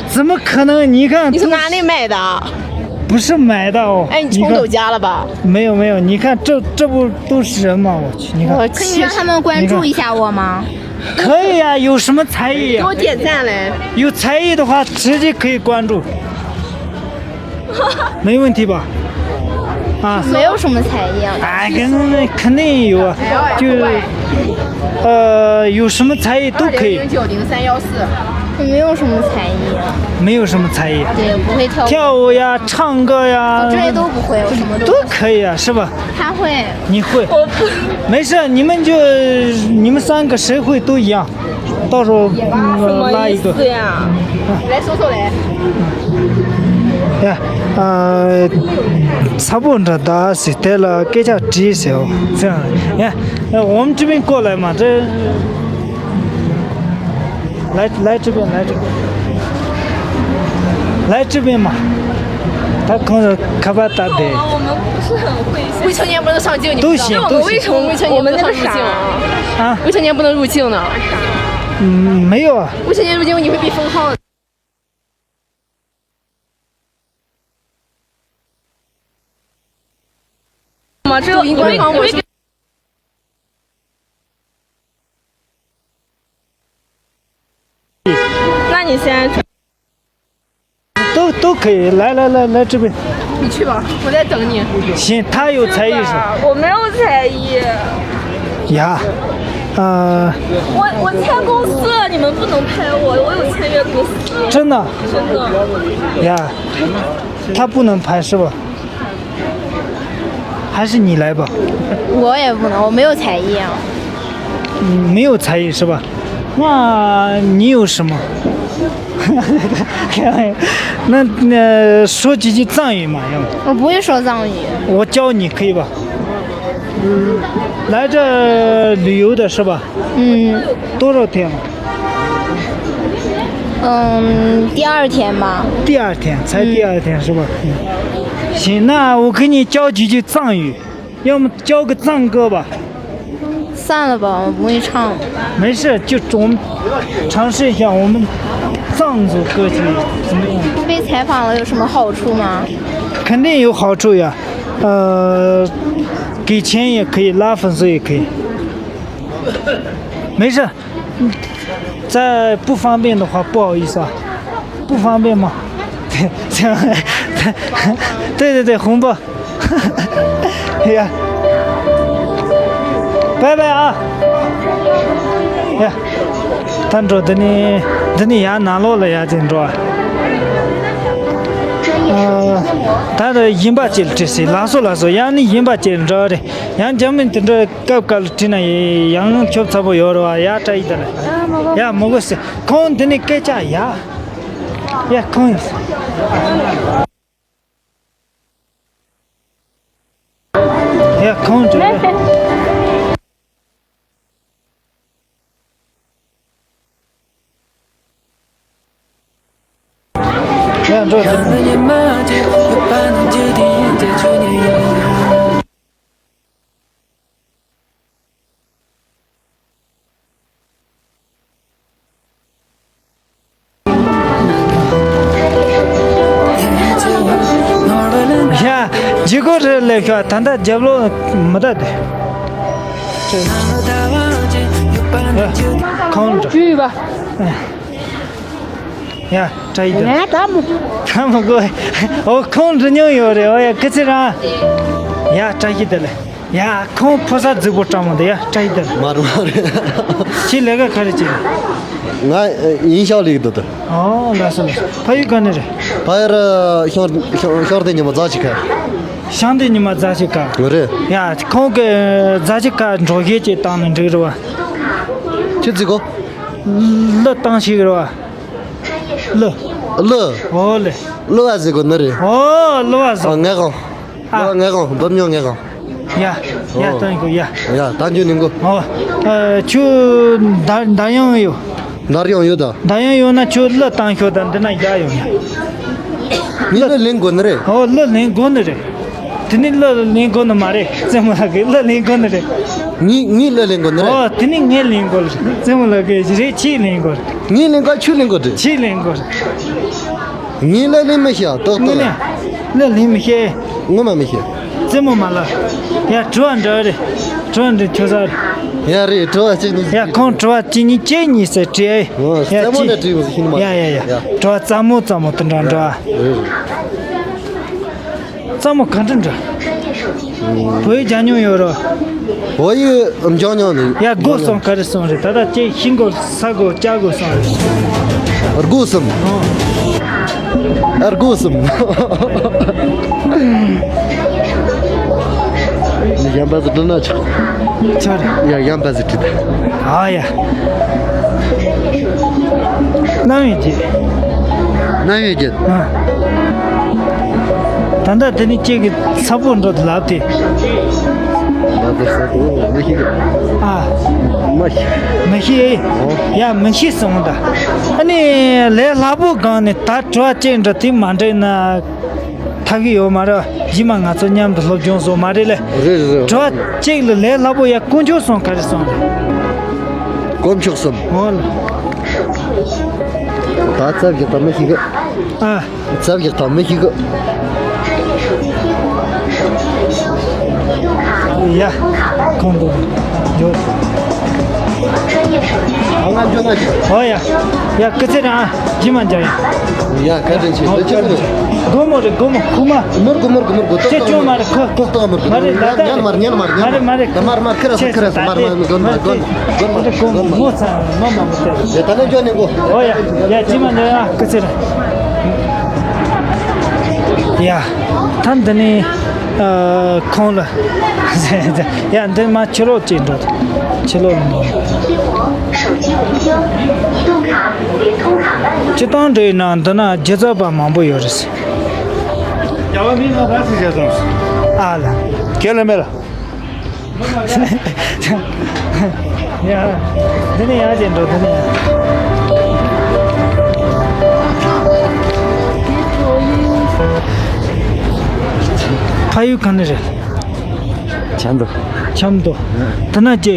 怎么可能？你看，你是哪里买的？不是买的哦。哎，你冲走家了吧？没有没有，你看这这不都是人吗？我去，你看，可以让他们关注一下我吗？ 可以呀，有什么才艺呀？给我点赞嘞！有才艺的话，直接可以关注，没问题吧？啊，没有什么才艺啊。哎，跟那肯定有啊，就呃，有什么才艺都可以。二零零九零三幺四。没有什么才艺啊。没有什么才艺。对，不会跳舞。跳舞呀，唱歌呀，这些都不会，我什么都不会。都可以啊，是吧？他会。你会？我不。没事，你们就，你们三个谁会都一样，到时候，嗯，什么意思呀？拉一个。来说说嘞。哎，呃，差不多的是对了，给叫知晓，这样，哎，呃，我们这边过来嘛，这。 来，来这边，来这边，来这边嘛。他可能卡巴达的。我们不是很会。未成年不能上镜，你们知道吗？都行，都行。未成，未成年不能上镜啊。啊？未成年不能入镜呢。嗯，没有啊。未成年入镜你会被封号的。吗？这个我没。那你先。都都可以，来来来来这边。你去吧，我在等你。行，他有才艺是吧？我没有才艺。呀，呃，我我签公司了，你们不能拍我，我有签约公司。真的？真的。呀，他不能拍是吧？ 还是你来吧。我也不能，我没有才艺啊。嗯，没有才艺是吧？那你有什么？那那说几句藏语嘛，要不？我不会说藏语。我教你可以吧？嗯，来这旅游的是吧？嗯。多少天了？嗯，第二天吧。第二天，才第二天是吧？嗯。行，那我给你教几句藏语，要么教个藏歌吧。算了吧，我不会唱。没事，就我们尝试一下我们藏族歌曲怎么样？被采访了有什么好处吗？肯定有好处呀，呃，给钱也可以，拉粉丝也可以。没事， 再不方便的话，不好意思啊，不方便吗？对对对，红包。呀，拜拜啊！呀，ད་འགྲོ། འདི་ནས་འདི་ནས་ཡར་ནང་ལོགས་ལ་ཡར་ཅིག་འགྲོ་ཨ། ད་ཡིན་པ་ཅིག་ལ་དྲིས་སྲིད། ལགས་སོ་ལགས་སོ། ཡང་ནི་ཡིན་པ་ཅིག་འགྲོ་རེད། ཡང་རྒྱ་མི་དེ་འདྲ་སྐབས་སྐབས་ལ་བྲིས་ན་ཡང་ཁྱོད་ཚ་པོ་ཡོད་རེད་བ། ཡ་བཀྲ་ཤིས་བདེ་ལེགས། ཡ་མོ་གོ་སི་ཁོང་འདི་ནས་སྐད་ཆ་ཡ། ཡ་ཁོང་ཡ་ཁོང་འདྲ། ཡ་འགྲོ། ཡ། ཇི་གོ་རེ་ལེ་ཤ་ད་ལྟ་རྒྱབ་ལོགས་མི་ད་དེ། ཁོང་འདྲ། ཡ། བཀྲ་ཤིས་བདེ་ལེགས། ང་ད་མོ། ད་མོ་གོ། ཨོ་ཁོང་འདྲི་མྱོང་ཡོད་རེད། ཨོ་ཡ་སྐུ་ཚེ་རིང་། ཡ་བཀྲ་ཤིས་བདེ་ལེགས། ཡ་ཁོང་ཕོ་གསར་རྫིག་པོ་སྤྲང་མོ་འདི། ཡ་བཀྲ་ཤིས་བདེ་ལེགས། མ་རེད་མ་རེད། ཁྱེད་ལས་ཀ་ག་རེ་བྱེད། ང་ཡིན་ཤག་ལས་ཀྱི་འདུག་ད། ཨོ་ལགས་སོ་ལགས་སོ། ཕ་ཡུལ་ག་ནས་རེད། ཕ་ཡུལ་ཤང་ཤང་ཤང་སྟེང་ཉི་མ་རྫ་ཆུ་ཁ། ཤང་སྟེང་ཉི་མ་རྫ་ཆུ་ཁ། ངོ་རེད། ཡ་ཁོང་གི་རྫ་ཆུ་ཁ་འགྲོ་གཞས་ཅིག་བཏང་ན་འགྲིག་རེད་བ། ཁྱེད་རྫིག་གོ། གླུ་བཏང་ཤེས་ཀྱི་རེད་བ། གླུ། གླུ། ཨོ་ལེ། གླུ་བ་ཟེར་གོ་ནི་རེད། ཨོ་གླུ་བ་ཟེར། ཨ་ངས་གང་། ཨ། གླུ་བ་ངས་གང་འབབ་མྱོང་ངས་གང་། ཡ། ཡ་ཨོ། བཏང་གོ་ཡ། ཡ་ད་འཇུ་ནིང་གོ། ཨོ། ཨ་ཁྱོད་འདར་འདར་དབྱངས་ཡོད། འདར་དབྱངས་ཡོད་ད། འདར་དབྱངས་ཡོད་ན་ཁྱོད་གླུ་བཏང་ཤོག་ད་འདི་ན་བཞག་ཡོང་ཡ། ངས་གླུ་ལེན་དགོས་ནི་རེད། ཨོ་གླུ་ལེན་དགོས་ནི་རེད། དེ་ནི་གླུ་ལེན་དགོས་ནི་མ་རེད། རྩེད་མོ་ལགས་ཀྱིས་གླུ་ལེན་དགོས་ནི་རེད། ངས་ངས་གླུ་ལེན་དགོས་ནི་རེད། ཨོ་དེ་ནི་ངས་ལེན་དགོས་རེད། རྩེད་མོ་ལགས་ཀྱིས་རེད། ཁྱེད་ལེན་དགོས་རེད། ངས་ལེན་དགོས། ཁྱོད་ལེན་དགོས་རེད། ཁྱེད་ལེན་དགོས་རེད། ངས་གླུ་ལེན་མི་ཤེས། ཏོག་ཏོག་ལ། ངས་ནི་གླུ་ལེན་མི་ཤེས། ངོ་མ་མི་ཤེས། རྩེད་མོ་མ་ལ། ཡ་དྲི་བ་འདྲ་རེད། དྲི་བ་འདྲི་ཁྱོད་ས་རེད། ཡ་རེད། དྲི་བ་གཅིག་གཉིས། ཡ་ཁོང་དྲི་བ་གཅིག་གཉིས་གཅིག་གཉིས་ཟེར་དྲིས་ཨེ། ཨོ་ཡ་རྩེད་མོ་གཅིག་འདྲ་དྲིས་དགོས་ཤེས་ནི་མ་ཡ་ཡ་ཡ། ཡ་དྲི་བ་རྩེད་མོ་རྩེད་མོ་དེ་འདྲ་འདྲ། རེད་རེད། རྩེད་མོ་ག་འདྲ་འདྲ། བོད་ཡིག་སྦྱང་མྱོང་ཡོད་རོ། བོད་ཡིག་སྦྱང་མྱོང་ནི། ཡ་སྒོ་སོང་ག་རེ་སོང་རེད། ད་ལྟ་ཅེ་ཤིང་སྒོ་ས་སྒོ་ལྕགས་སྒོ་སོང་རེད། སྒོ་གསུམ། ཨ། སྒོ་གསུམ། ཡང་པ་ཟི་ཏྲི་ན་ཆོག་ཆོག་ཡ་ཡང་པ་ཟི་ཏྲི་ད། ཨ་ཡ། རྣམ་གཡེང་བརྒྱད། རྣམ་གཡེང་བརྒྱད། ཨ། ད་ལྟ་དེ་ནི་ཁྱེད་ཀྱི་ཚ་པོ་འགྲོ་དུ་ལབ་སྟེ། ལབ་སྟེ་ས་དེ་མི་ཤེས་གི། ཨ། མ་ཤེས། མི་ཤེས། ཨོ། ཡ་མི་ཤེས་སོང་ད། ཨ་ནི་ལས་སླ་པོ་སྒང་ནས་ད་དྲི་བ་ཅིག་འདྲ་དེ་མ་འདྲེས་ན། ཐག་གི་ཡོད་མ་རེད། རྗེས་མ་ང་ཚོ་མཉམ་དུ་སློབ་སྦྱོང་སོང་མ་རེད་ལེ། རེད་རེད་རེད། དྲི་བ་གཅིག་ལ་ལས་སླ་པོ་ཡ་དཀོན་མཆོག་གསུམ་ག་རེ་གསུངས་རེད། དཀོན་མཆོག་གསུམ། འོ་ལ། ད་རྩ་བཞག་ད་མི་ཤེས་གི། ཨ། རྩ་བཞག་ད་མི་ཤེས་གི། ཡ། གོང་དུ་འཇོག་ཨ་ང་འཇོག་ན་ཤེས། ཨོ་ཡ། ཡ་སྐུ་ཚེ་རིང་ཨ། རྗེས་མ་མཇལ་ཡ། ཡ་བཀའ་དྲིན་ཆེ། འདི་ཅི་ལ་ཡོད། སྒོར་མོ་རེད་སྒོར་མོ་ཁུག་མ། མུར་གུ་མུར་གུ་མུར་གུ་ཏོག་ཏོག་མུར་གུ། མ་རེད་ད་ལྟ། ཉན་མར་ཉན་མར་ཉན་མར། མ་རེད་མ་རེད། མར་མར་ཁི་ར་སོ་ཁི་ར་སོ། མར་མར་གོན་མར་གོན་མར་གོན་མར་གོན་མར། ངོ་ཚ་མ་མ་མ་ཏེ། ཡ་ད་ནི་ཅོ་ནི་གོ། ཨོ་ཡ་ཡ་རྗེས་མ་ཉན་ཡ་སྐུ་ཚེ་རིང་། ཡ་ད་འདི་ནི་ཨ་ཁོང་ལ། ཡ་འདི་མ་ཕྱི་ལོགས་ཅིག་འགྲོ། ཕྱི་ལོགས་ལ་འགྲོ། སྤྱི་བཏང་འགྲོ་ཡིན་ན་འདི་ན་སྒྱུ་རྩལ་པ་མང་པོ་ཡོད་རེད། རྒྱ་བ་མི་ང་ར་སི་བྱས་སོང་། ཨ་ལ། ཁས་ལེན་མེད་ལ། ཡ། འདི་ནས་ཡར་ཅིག་འགྲོ་འདི་ནས་ཡར། ཕ་ཡུལ་ག་ནས་རེད། ཆབ་མདོ། ཆབ་མདོ། དེ་ན་ཅི།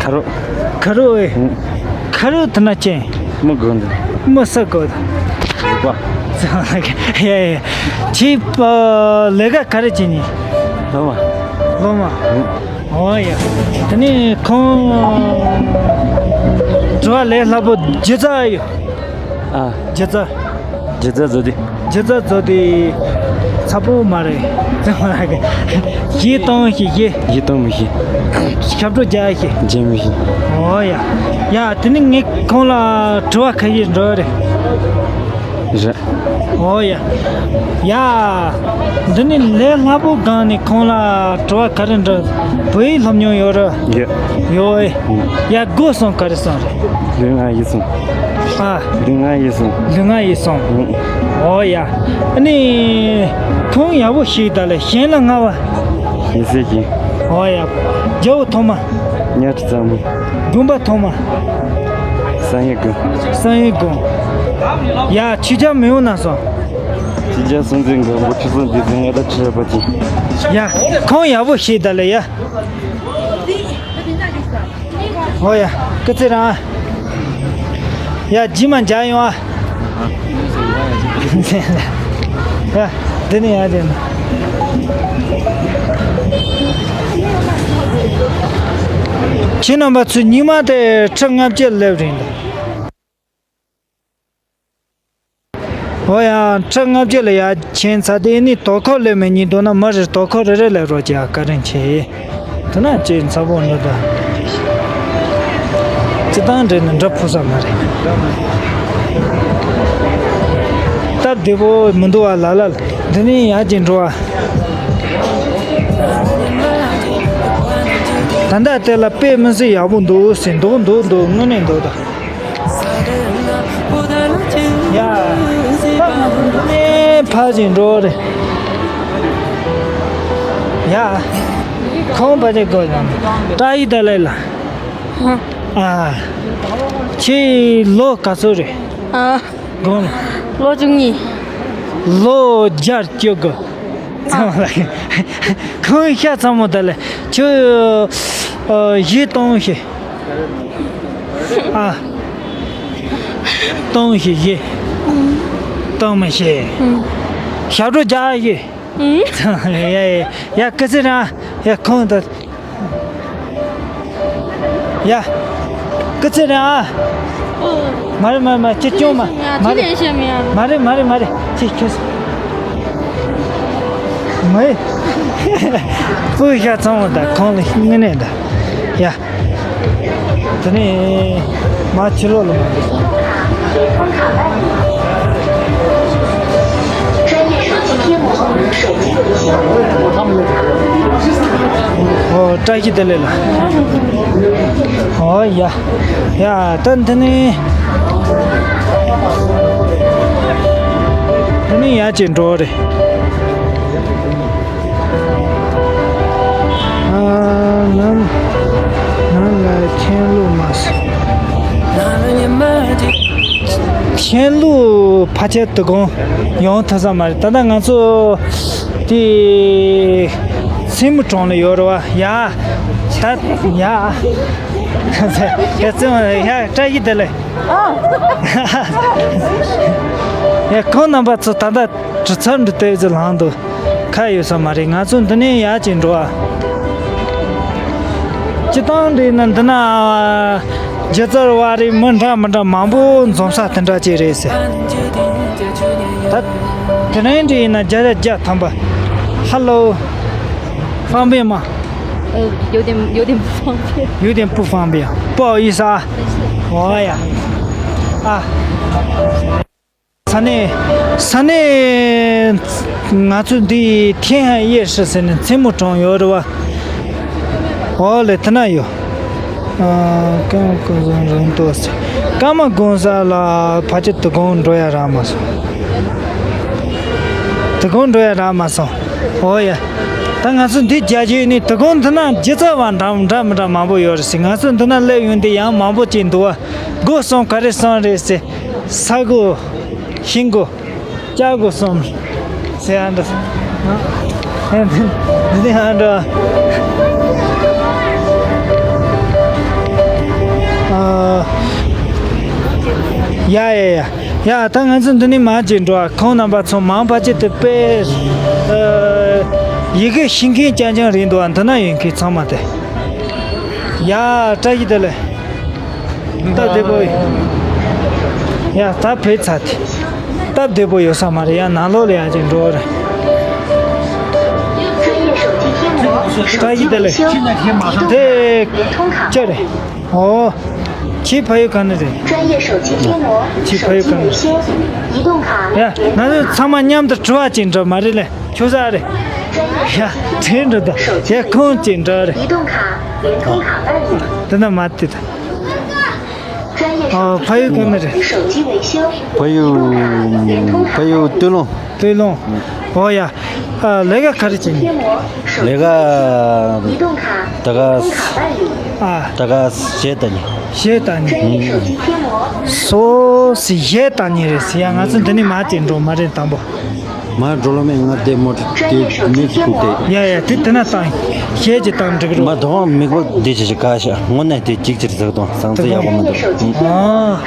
ཁ་རོ། ཁ་རོ་ཨེ། ཁ་རོ་དེ་ན་ཅི། མི་དགོས་འདི། མི་ས་དགོས། བ། ཡ་ཡ། ཁྱེད་པ་ལས་ཀ་ག་རེ་བྱེད་ནི། སློབ་མ། སློབ་མ། ཨོ་ཡ། དེ་ནས་ཁོང་དྲི་བ་ལས་སླ་པོ་སྒྱུ་རྩལ་ཡོད། ཨ། སྒྱུ་རྩལ། སྒྱུ་རྩལ་བཟོ་དུས། སྒྱུ་རྩལ་བཟོ་དུས་ཚ་པོ་མ་རེད། གཞས་གཏོང་ཤེས་ཤེས། གཞས་གཏོང་མི་ཤེས། ཞབས་བྲོ་རྒྱག་ཤེས། རྒྱག་མི་ཤེས། ཨོ་ཡ། ཡ་དེ་ནི་ངས་ཁོང་ལ་དྲི་བ་ཁ་ཤས་འགྲོ་རེད། རེད། ཨོ་ཡ། ཡ། འདི་ནི་ལས་སླ་པོ་སྒང་ནས་ཁོང་ལ་དྲི་བ་ག་རེ་འདྲི། བོད་ཡིག་སློབ་མྱོང་ཡོད་རེད། ཡོད། ཡོད་ཨེ། ཡ་སྒོ་གསུམ་ག་རེ་གསུངས་རེད། ལུས་ངག་ཡིད་གསུམ། ཨ། ལུས་ངག་ཡིད་གསུམ། ལུས་ངག་ཡིད་གསུམ། ཨོ་ཡ། ཨ་ནི། ཁོང་ཡག་པོ་ཤེས་ད་ལས་གཞན་ལ་ང་བ། ཡིན་སྲིད་ཀྱི། ཨོ་ཡ། རྒྱལ་པོ་ཐོག་མ། གཉའ་ཁྲི་གཙང་མ། དགོན་པ་ཐོག་མ། བསམ་ཡས་དགོན། བསམ་ཡས་དགོན། ཡ་ཆོས་རྒྱལ་མེས་དབོན་རྣམ་གསུམ། ཆོས་རྒྱལ་སྲོང་བཙན་སྒམ་པོ་ཁྲི་སྲོང་ལྡེ་བཙན་མངའ་བདག་ཁྲི་རལ་པ་ཅན། ཡ་ཁོང་ཡག་པོ་ཤེས་ད་ལས་ཡ། ཨོ་ཡ། སྐུ་ཚེ་རིང་། ཡ་རྗེས་མ་མཇལ་ཡོང་ཨ། ཡ་འདི་ནས་ཡར་འདི་ནས། ཁྱེད་རྣམ་པ་ཚོས་ཉི་མ་དེ་ཁྲི་ལྔ་བརྒྱ་སླེབས་རེད་འདུག་ཨོ་ཡ། ཁྲི་ལྔ་བརྒྱ་ལ་ཡར་ཕྱིན་ཚར་དེ་ནི་དོ་ཁུར་ལས་མེད་ཉིན་དོ་ན་མ་རེད། དོ་ཁུར་རེ་རེ་ལས་རོགས་ཀྱི་ཨ་བཀའ་དྲིན་ཆེ། དེ་ན་ཅི་ཚ་པོ་འདི་ད། ཅི་དང་འདྲེ་ནི་འདྲ་ཕུ་ས་མ་རེད། སྟབས་བདེ་པོ་མི་འདུག་བ་ལ་ལ། འདི་ནི་ཡར་ཅིག་འགྲོ་བ། ད་ལྟ་དེ་ལ་དཔེ་མི་སྲིད་ཡག་པོ་འདུག་ཟེར་འདུག་འདུག་འདུག་དངོས་གནས་འདུག་ད། ཡ། ཕ་ཅིག་འགྲོ་རེད། ཡ། ཁོང་པ་ཅིག་དགོས་ཀྱང་། བཀྲ་ཤིས་བདེ་ལེགས་ལ། ཨ། ཁྱེད་ལོ་ག་ཚོད་རེད། ཨ། དགོངས་ལ། ལོ་བཅུ་གཉིས། ལོ་བརྒྱ་སྐྱོ་དགོས། ཚང་མ་ལ། ཁོང་ཤ་ཚ་མོ་ད་ལ་ཁྱོད་གཞས་གཏོང་ཤེས། ཨ། གཏོང་ཤེས་གཞས། གཏོང་མི་ཤེས། ཞབས་བྲོ་རྒྱག་ཤེས། ཡ་ཡ་ཡ་སྐུ་ཚེ་རིང་། ཡ་ཁོང་ད། ཡ། སྐུ་ཚེ་རིང་ཨ། མ་རེད་མ་རེད་མ་རེད། ཅི་སྐྱོན་མ། མ་རེད། མ་རེད་མ་རེད་མ་རེད། ཅི་ཁྱོད། མ་རེད། སྤུ་ཤ་ཚང་བ་ད་ཁོང་ལ་དངོས་གནས་ད། ཡ། དེ་ནས་མ་ཕྱི་ལོགས་ལ་མ། ཨོ། བཀྲ་ཤིས་བདེ་ལེགས་ལགས། ཨོ་ཡ། ཡ་ད་འདི་ནི། འདི་ནི་ཡར་ཅིག་འགྲོ་རེད། ཨ། ནམ། ནམ་ལ་མཁྱེན་ལུགས་མ་སོང་། མཁྱེན་ལུགས་ཕལ་ཆེར་དོ་དགོང་ཡོང་ཐུབ་ས་མ་རེད། ད་ལྟ་ང་ཚོ་དེ་མཚན་མོ་གྲོང་ལ་ཡོད་རེད་བ། ཡ། ད་ཡ། ཡ་བཙན་ཡ། བཀྲ་ཤིས་བདེ་ལེགས། ཨ། ཡ། ཁོང་རྣམ་པ་ཚོ་ད་ལྟ་གྲུ་ཚར་འདི་ལྟ་བུ་ཅིག་ལངས་འདུག་ཁ་ཡོད་ས་མ་རེད། ང་ཚོ་འདི་ནས་ཡར་ཅིག་འགྲོ་ཨ། སྤྱིར་བཏང་འདི་ན་འདི་ན་སྒྱུ་རྩལ་བ་རེད། མི་འདྲ་མི་འདྲ་མང་པོ་འཛོམས་ས་དེ་འདྲ་ཅིག་རེད་ཟེར། ད་དེ་རིང་འདི་ཡིན་ན་བརྒྱ་ཆ་བརྒྱ་ཐམ་པ། ཧ་ལོ། 方便吗？ 呃，有点有点不方便。 有点不方便，不好意思啊。 ཨོ་ཡ། ཨ། ས་གནས། ས་གནས། ང་ཚོ་འདི་天海夜市ཟེར་ནས་མཚན་མོ་གྲོང་ཡོད་རེད་བ། ཨོ་ལེ། དེ་ན་ཡོད། ཨ། ཀརྨ་ཀུན་བཟང་རིང་ཏོག་ཟེར། ཀརྨ་ཀུན་བཟང་ལགས་ཕལ་ཆེར་དོ་དགོང་འགྲོ་ཡ་རག་མ་སོང་། དོ་དགོང་འགྲོ་ཡ་རག་མ་སོང་། ཨོ་ཡ། ད་ང་ཚོ་འདི་རྒྱ་ཆེ་ནི་དོ་དགོང་འདི་ན་སྒྱུ་རྩལ་བ་འདྲ་འདྲ་མི་འདྲ་མང་པོ་ཡོད་རེད་ཟེར། ང་ཚོ་འདི་ན་སླེབས་ཡོང་དུས་ཡང་མང་པོ་ཅིག་འདུག་བ། སྒོ་གསུམ་ག་རེ་གསུམ་རེད་ཟེར། ས་སྒོ། ཤིང་སྒོ། ལྕགས་སྒོ་གསུམ་ཟེར་ཡ་འདྲ། ཨ། འདི་འདི་ཡང་འདྲ། ཨ། ཡ་ཡ་ཡ། ཡ། ད་ང་ཚོ་འདི་ནས་མར་ཅིག་འགྲོ་ཨ། ཁོང་རྣམ་པ་ཚོ་མང་ཕལ་ཆེར་དེ་དཔེ། ཨ། ཡི་གེ་ཤེས་མཁན་རྐྱང་རྐྱང་རེད་འདུག་ཨ། འདི་ན་ཡོད་མཁན་ཚང་མ་དེ། ཡ། བཀྲ་ཤིས་བདེ་ལེགས། སྟབས་བདེ་པོ་ཡོད། ཡ། ད་བུད་ཚར་དེ། སྟབས་བདེ་པོ་ཡོད་ས་མ་རེད། ཡ། ནང་ལོགས་ལ་ཡ་ཅིག་འགྲོ་རེད། བཀྲ་ཤིས་བདེ་ལེགས། དེ་ཅི་རེད། ཨོ། ཁྱེད་ཕ་ཡུལ་ག་ནས་རེད། ཁྱེད་ཕ་ཡུལ་ག་ནས་རེད། ཡ། ང་ཚོ་ཚང་མ་མཉམ་དུ་དྲི་བ་ཅིག་འདྲི་མ་རེད་ལེ། ཁྱོད་ས་རེད། ཡ། དྲིན་འདྲི་ད། ཡ། ཁོང་ཅིག་འདྲི་རེད། དེ་ན་མ་དེ་ད། ཨ། ཕ་ཡུལ་ག་ནས་རེད། ཕ་ཡུལ། ཕ་ཡུལ་སྟོད་ལུང་། སྟོད་ལུང་། ཨོ་ཡ། ཨ། ལས་ཀ་ག་རེ་བྱེད་ནི། ལས་ཀ་ད་ག་ཨ། ད་ག་གཞས་ལྟ་ནི། གཞས་ལྟ་ནི། ཨུམ། སོ་སོ་གཞས་ལྟ་ནི་རེད་ཟེར་ཡ། ང་ཚོ་འདི་ནས་མར་ཅིག་འགྲོ་མ་རེད་དང་པོ། མར་འགྲོ་ལོ་མེད། ང་དེ་མོ་དེ་མི་ཅིག་བསྐུར་ཏེ། ཡ་ཡ། དེ་དེ་ན་བཏང་། གཞས་ཅིག་བཏང་འགྲིག་གི་རེད། མ་དོ་མིག་པོ་འདི་ཅི་ཞིག་ག་ཤ་དངོས་གནས་དེ་གཅིག་ཅིག་ཟག་དང་བཟང་ཚེ་ཡག་པོ་མི་འདུག་ཨ།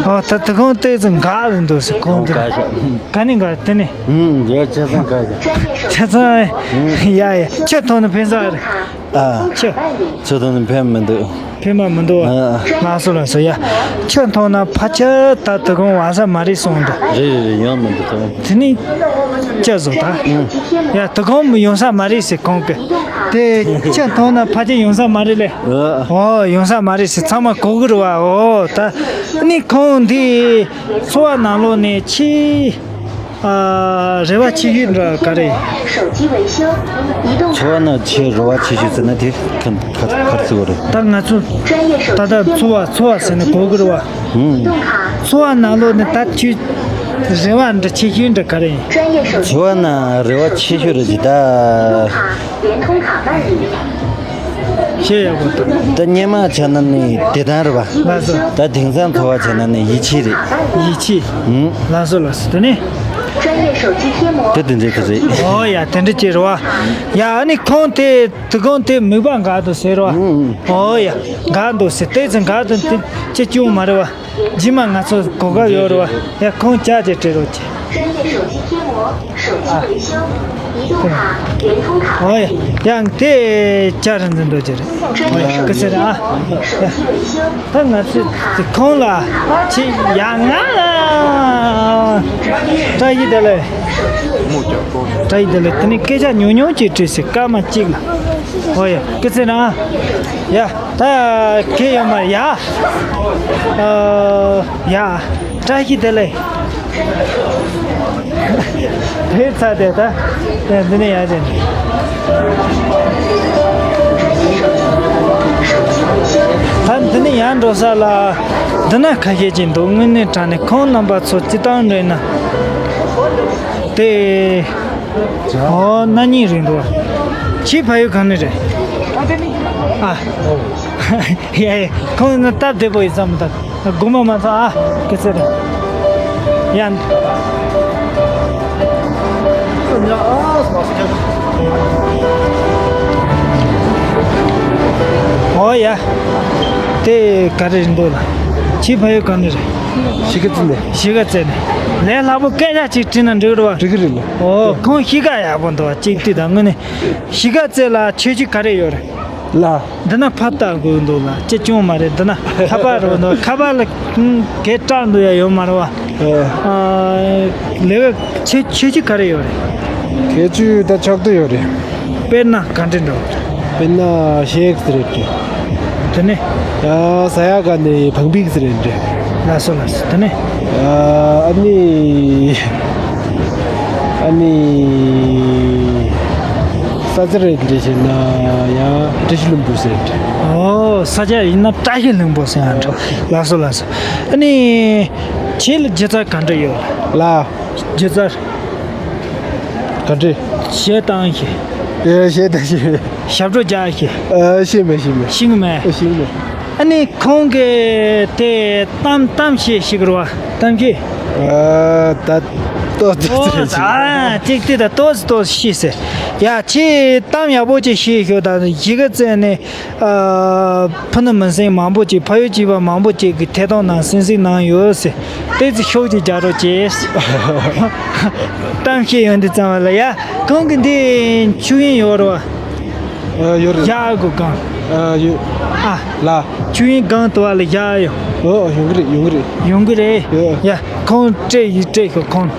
ཨ། ད་དེ་གང་ལྟས་ཚོ་འགག་ལ་འདུག་ཟེར་གང་དེ། ག་ཤ། ག་ནས་འགག་དེ་ནས། ཨུམ། ཡ། ཆེ་ཚང་ག་ཤ། ཆེ་ཚང་། ཡ་ཡ། ཁྱོད་ཐོག་ནས་ཕན་ས་རེད། ཨ། ཁྱོད། ཁྱོད་ཐོག་ནས་ཕན་མི་འདུག་ཕན་པ་མི་འདུག་ཨ། ལགས་སོ་ལགས་སོ། ཡ། ཁྱོད་མཐོང་ན་ཕལ་ཆེར་ད་དོ་དགོང་ཡོང་ས་མ་རེད་གསུངས་འདུག་རེད་རེད་རེད། ཡོང་མི་འདུག་ད། དེ་ནི་ཅི་བཟོ་ད། ཡ། དོ་དགོང་ཡོང་ས་མ་རེད་ཟེར་གོང་གི། དེ་ཁྱོད་མཐོང་ན་ཕལ་ཆེར་ཡོང་ས་མ་རེད་ལེ། ཨ། ཨོ། ཡོང་ས་མ་རེད་ཟེར་ཚང་མ་གོ་གི་རེད་བ། ཨོ། ད་ནི་ཁོང་འདི་ཚོ་བ་ནང་ལོགས་ནས་ཆེས། ཨ། རེ་བ་ཆེ་ཤོས་འདྲ་ག་རེ། འཚོ་བ་ནང་ཆེས་རེ་བ་ཆེ་ཤོས་ཟེར་ན་དེ་ག་ག་ག་རེ་ཟེར་བ་རེད། ད་ང་ཚོ་ད་ལྟ་འཚོ་བ་འཚོ་བ་ཟེར་ནས་གོ་གི་རེད་བ། ཧུམ། འཚོ་བ་ནང་ལོགས་ནས་ད་ཁྱོད་རེ་བ་འདྲ་ཆེ་ཤོས་འདྲ་ག་རེ། འཚོ་བ་ནང་རེ་བ་ཆེ་ཤོས་རེད་ཅེ་ད། བཤད་ཡག་པོ་འདུག་ད་སྔོན་མ་བྱས་ན་ནི་བདེ་ཐང་རེད་པ། ལགས་སོ། ད་དེང་སང་འཚོ་བ་བྱས་ན་ནི་ཡིད་ཆེས་རེད། ཡིད་ཆེས། ཧུམ། ལགས་སོ་ལགས་སོ། དེ་ནས། དེ་དེ་འདྲ་དེ་རེད། ཨོ་ཡ། དེ་འདྲ་ཅིག་རེད་བ། ཡ། ཨ་ནི་ཁོང་དེ་དེ་ཁོང་དེ་མིག་པ་འགག་འདུག་ཟེར་བ། ཧུམ། ཨོ་ཡ། འགག་འདུག་ཟེར། དེ་ཚོ་འགག་འདུག་དེ་ཅི་བྱུང་མ་རེད་བ། རྗེས་མ་ང་ཚོ་གོ་སྐབས་ཡོད་རེད་བ། ཡ། ཁོང་ཅག་ཅིག་སྤྲད་རོགས་གྱིས། ཨ། ཨོ་ཡ། ཡང་དེ་ཅག་རེད་འཛིན་འགྲོ་གྱི་རེད། ཨོ་ཡ། སྐུ་ཚེ་རིང་ཨ། ཡ། ད་ང་ཚོས་དེ་ཁོང་ལ་ཅི་ཡ་ང་ལ། བཀྲ་ཤིས་བདེ་ལེགས། བཀྲ་ཤིས་བདེ་ལེགས། དེ་ནས་སྐད་ཆ་ཉུང་ཉུང་ཅིག་དྲིས་ཟེར། སྐར་མ་གཅིག་ལ། ཨོ་ཡ། སྐུ་ཚེ་རིང་ཨ། ཡ། ད་གལ་ཡོད་མ་རེད་ཡ། ཨ། ཡ། བཀྲ་ཤིས་བདེ་ལེགས། ཕེབས་ཚར་ཏེ་ད། ད་འདི་ནས་ཡར་ཅན། ད་འདི་ནས་ཡར་འགྲོ་ས་ལ། འདི་ན་ཁ་ཤས་ཅིག་འདུག་དངོས་གནས་དྲང་གནས་ཁོང་རྣམ་པ་ཚོ་སྤྱི་བཏང་འདྲ་ན། དེ། ཨོ་ན་ནིང་རེད་འདུག་ཁྱི་ཕ་ཡུལ་གང་ནས་རེད། ཨ། ཡ་ཡ། ཁོང་ན་སྟབས་བདེ་པོ་ཡིན་བསམ་ད། དགོངས་པ་མ་ཚོམ་ཨ། སྐུ་ཚེ་རིང་། ཡ། ཨོ་ཡ། དེ་ག་རེ་རེད་འདུག་ལ། ཁྱི་ཕ་ཡུལ་གང་ནས་རེད། གཞིས་ཀ་རྩེ་ནས། གཞིས་ཀ་རྩེ་ནས། ལས་སླ་པོ་སྐད་ཆ་ཅིག་དྲིས་ན་འགྲིག་རེད་བ། འགྲིག་གི་རེད་ལ། ཨོ་ཁོང་གཤིས་ཀ་ཡག་པོ་འདུག་བ། གཅིག་དུས་དང་དངོས་གནས། གཞིས་ཀ་རྩེ་ལ་ཆོས་བྱེད་ག་རེ་ཡོད་རེད། ལ། འདི་ན་ཕ་ལྟ་དགོས་འདུག་ལ། ཅི་ཅུང་མ་རེད། འདི་ན་ཁ་པར་རོ་འདུག་ཁ་པར་ལ་གས་སྐྲག་འདུག་ཡ་ཡོད་མ་རེད་བ། ཨ། ལས་ཀ་ཆེ་ཆེ་ཆེ་ག་རེ་ཡོད་རེད། ཁྱད་ཆོས་ད་ཕྱོགས་བསྡུས་ཡོད་རེད། དཔེར་ན་ག་འདྲ་འདྲ་བོ། དཔེར་ན་ཤེག་སི་རེད་དེ། དེ་ནས། ཡ་ས་ཡ་ག་ནས་བང་པིག་སི་རེད་དེ། ལགས་སོ་ལགས་སོ། དེ་ནས། ཡ་ཨ་ནི། ཨ་ནི། ས་ཆ་རེད་འདྲ་བྱས་ན་ཡང་བཀྲ་ཤིས་ལྷུན་པོ་ཟེར་འདྲ། ཨོ་ས་ཆ་ཡིན་ན་བཀྲ་ཤིས་ལྷུན་པོ་ཟེར་ཡང་འདྲ། ལགས་སོ་ལགས་སོ། ཨ་ནི་ཁྱེད་ལ་སྒྱུ་རྩལ་ག་འདྲ་ཡོད། ལ། སྒྱུ་རྩལ། ག་འདྲ། གཞས་བཏང་ཤེས། ཨེ་གཞས་བཏང་ཤེས། ཞབས་བྲོ་རྒྱག་ཤེས། ཨ་ཤེས་མེད་ཤེས་མེད། ཤེས་མེད། ཨ་ཤེས་མེད། ཨ་ནི་ཁོང་གིས་དེ་གཏམ་གཏམ་བཤད་ཤེས་ཀྱི་རེད་བ། གཏམ་བཤད། ཨ་ད་ཏོག་ཙམ་ཙམ་རེད། ཨ་ཅིག་དེ་ད་ཏོག་ཙམ་ཏོག་ཙམ་ཤེས་ཟེར། ཡ་ཁྱེད་གཏམ་ཡག་པོ་ཅིག་བཤད་ཤོག་ད་གཞིས་ཀ་རྩེ་ནས་ཨ་ཕུ་ནུ་མིང་སྲིང་མང་པོ་ཅིག་ཕ་ཡུལ་གཅིག་པ་མང་པོ་ཅིག་གིས་ཐད་གཏོང་ནང་གསན་གཟིགས་གནང་ཡོད་ཟེར། ཏོག་ཙམ་ཤུགས་ཅིག་རྒྱག་རོགས་བྱེད། གཏམ་བཤད་ཡོང་དུས་ཙམ་པ་ལ་ཡ་ཁོང་གི་འདི་མཆོད་ཡོན་ཡོད་རེད་བ། ཨ་ཡོད་རེད། ཡག་གོ་གང་། ཨ་ཡོད། ཨ། ལ། ཆུ་ཡིན་གང་དུ་བ་ལ་བཞག་ཡོད། ཨོ་ཡོང་གི་རེད་ཡོང་གི་རེད། ཡོང་གི་རེད། ཡོད། ཡ་ཁོང་སྤྲད་ཡིན་སྤྲད་ཤོག་ཁོང་།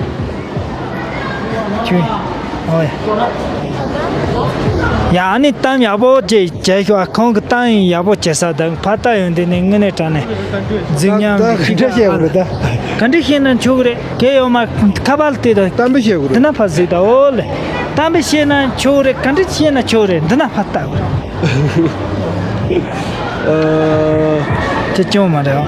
ཆུ་ཡིན། ཨོ་ཡ། ཡ་ཨ་ནི་གཏམ་ཡག་པོ་བྱས་བྱས་ཤོག་ཁོང་གི་གཏམ་ཡིན་ཡག་པོ་བྱས་ས་དང་ཕ་ལྟ་ཡོང་དུས་ནས་དངོས་གནས་དྲང་ནས་རྫིག་ཉམས་ཀྱི་ཤི་ཁྲ་བཤད་དགོས་རེད་ད། ག་འདྲ་བཤད་ན་ཆོག་གི་རེད། གལ་ཡོད་མ་ཁ་པར་དེ་དང་གཏམ་དཔེ་བཤད་དགོས་འདི་རེད། ན་ཕ་གཟིགས་དང་ཨོ་ལེ། གཏམ་དཔེ་བཤད་ན་ཆོག་གི་རེད། ག་འདྲ་བཤད་ན་ཆོག་གི་རེད། འདི་ན་ཕ་ལྟ་དགོས་རེད། ཨ། དེ་སྐྱོན་མ་རེད་ཨ།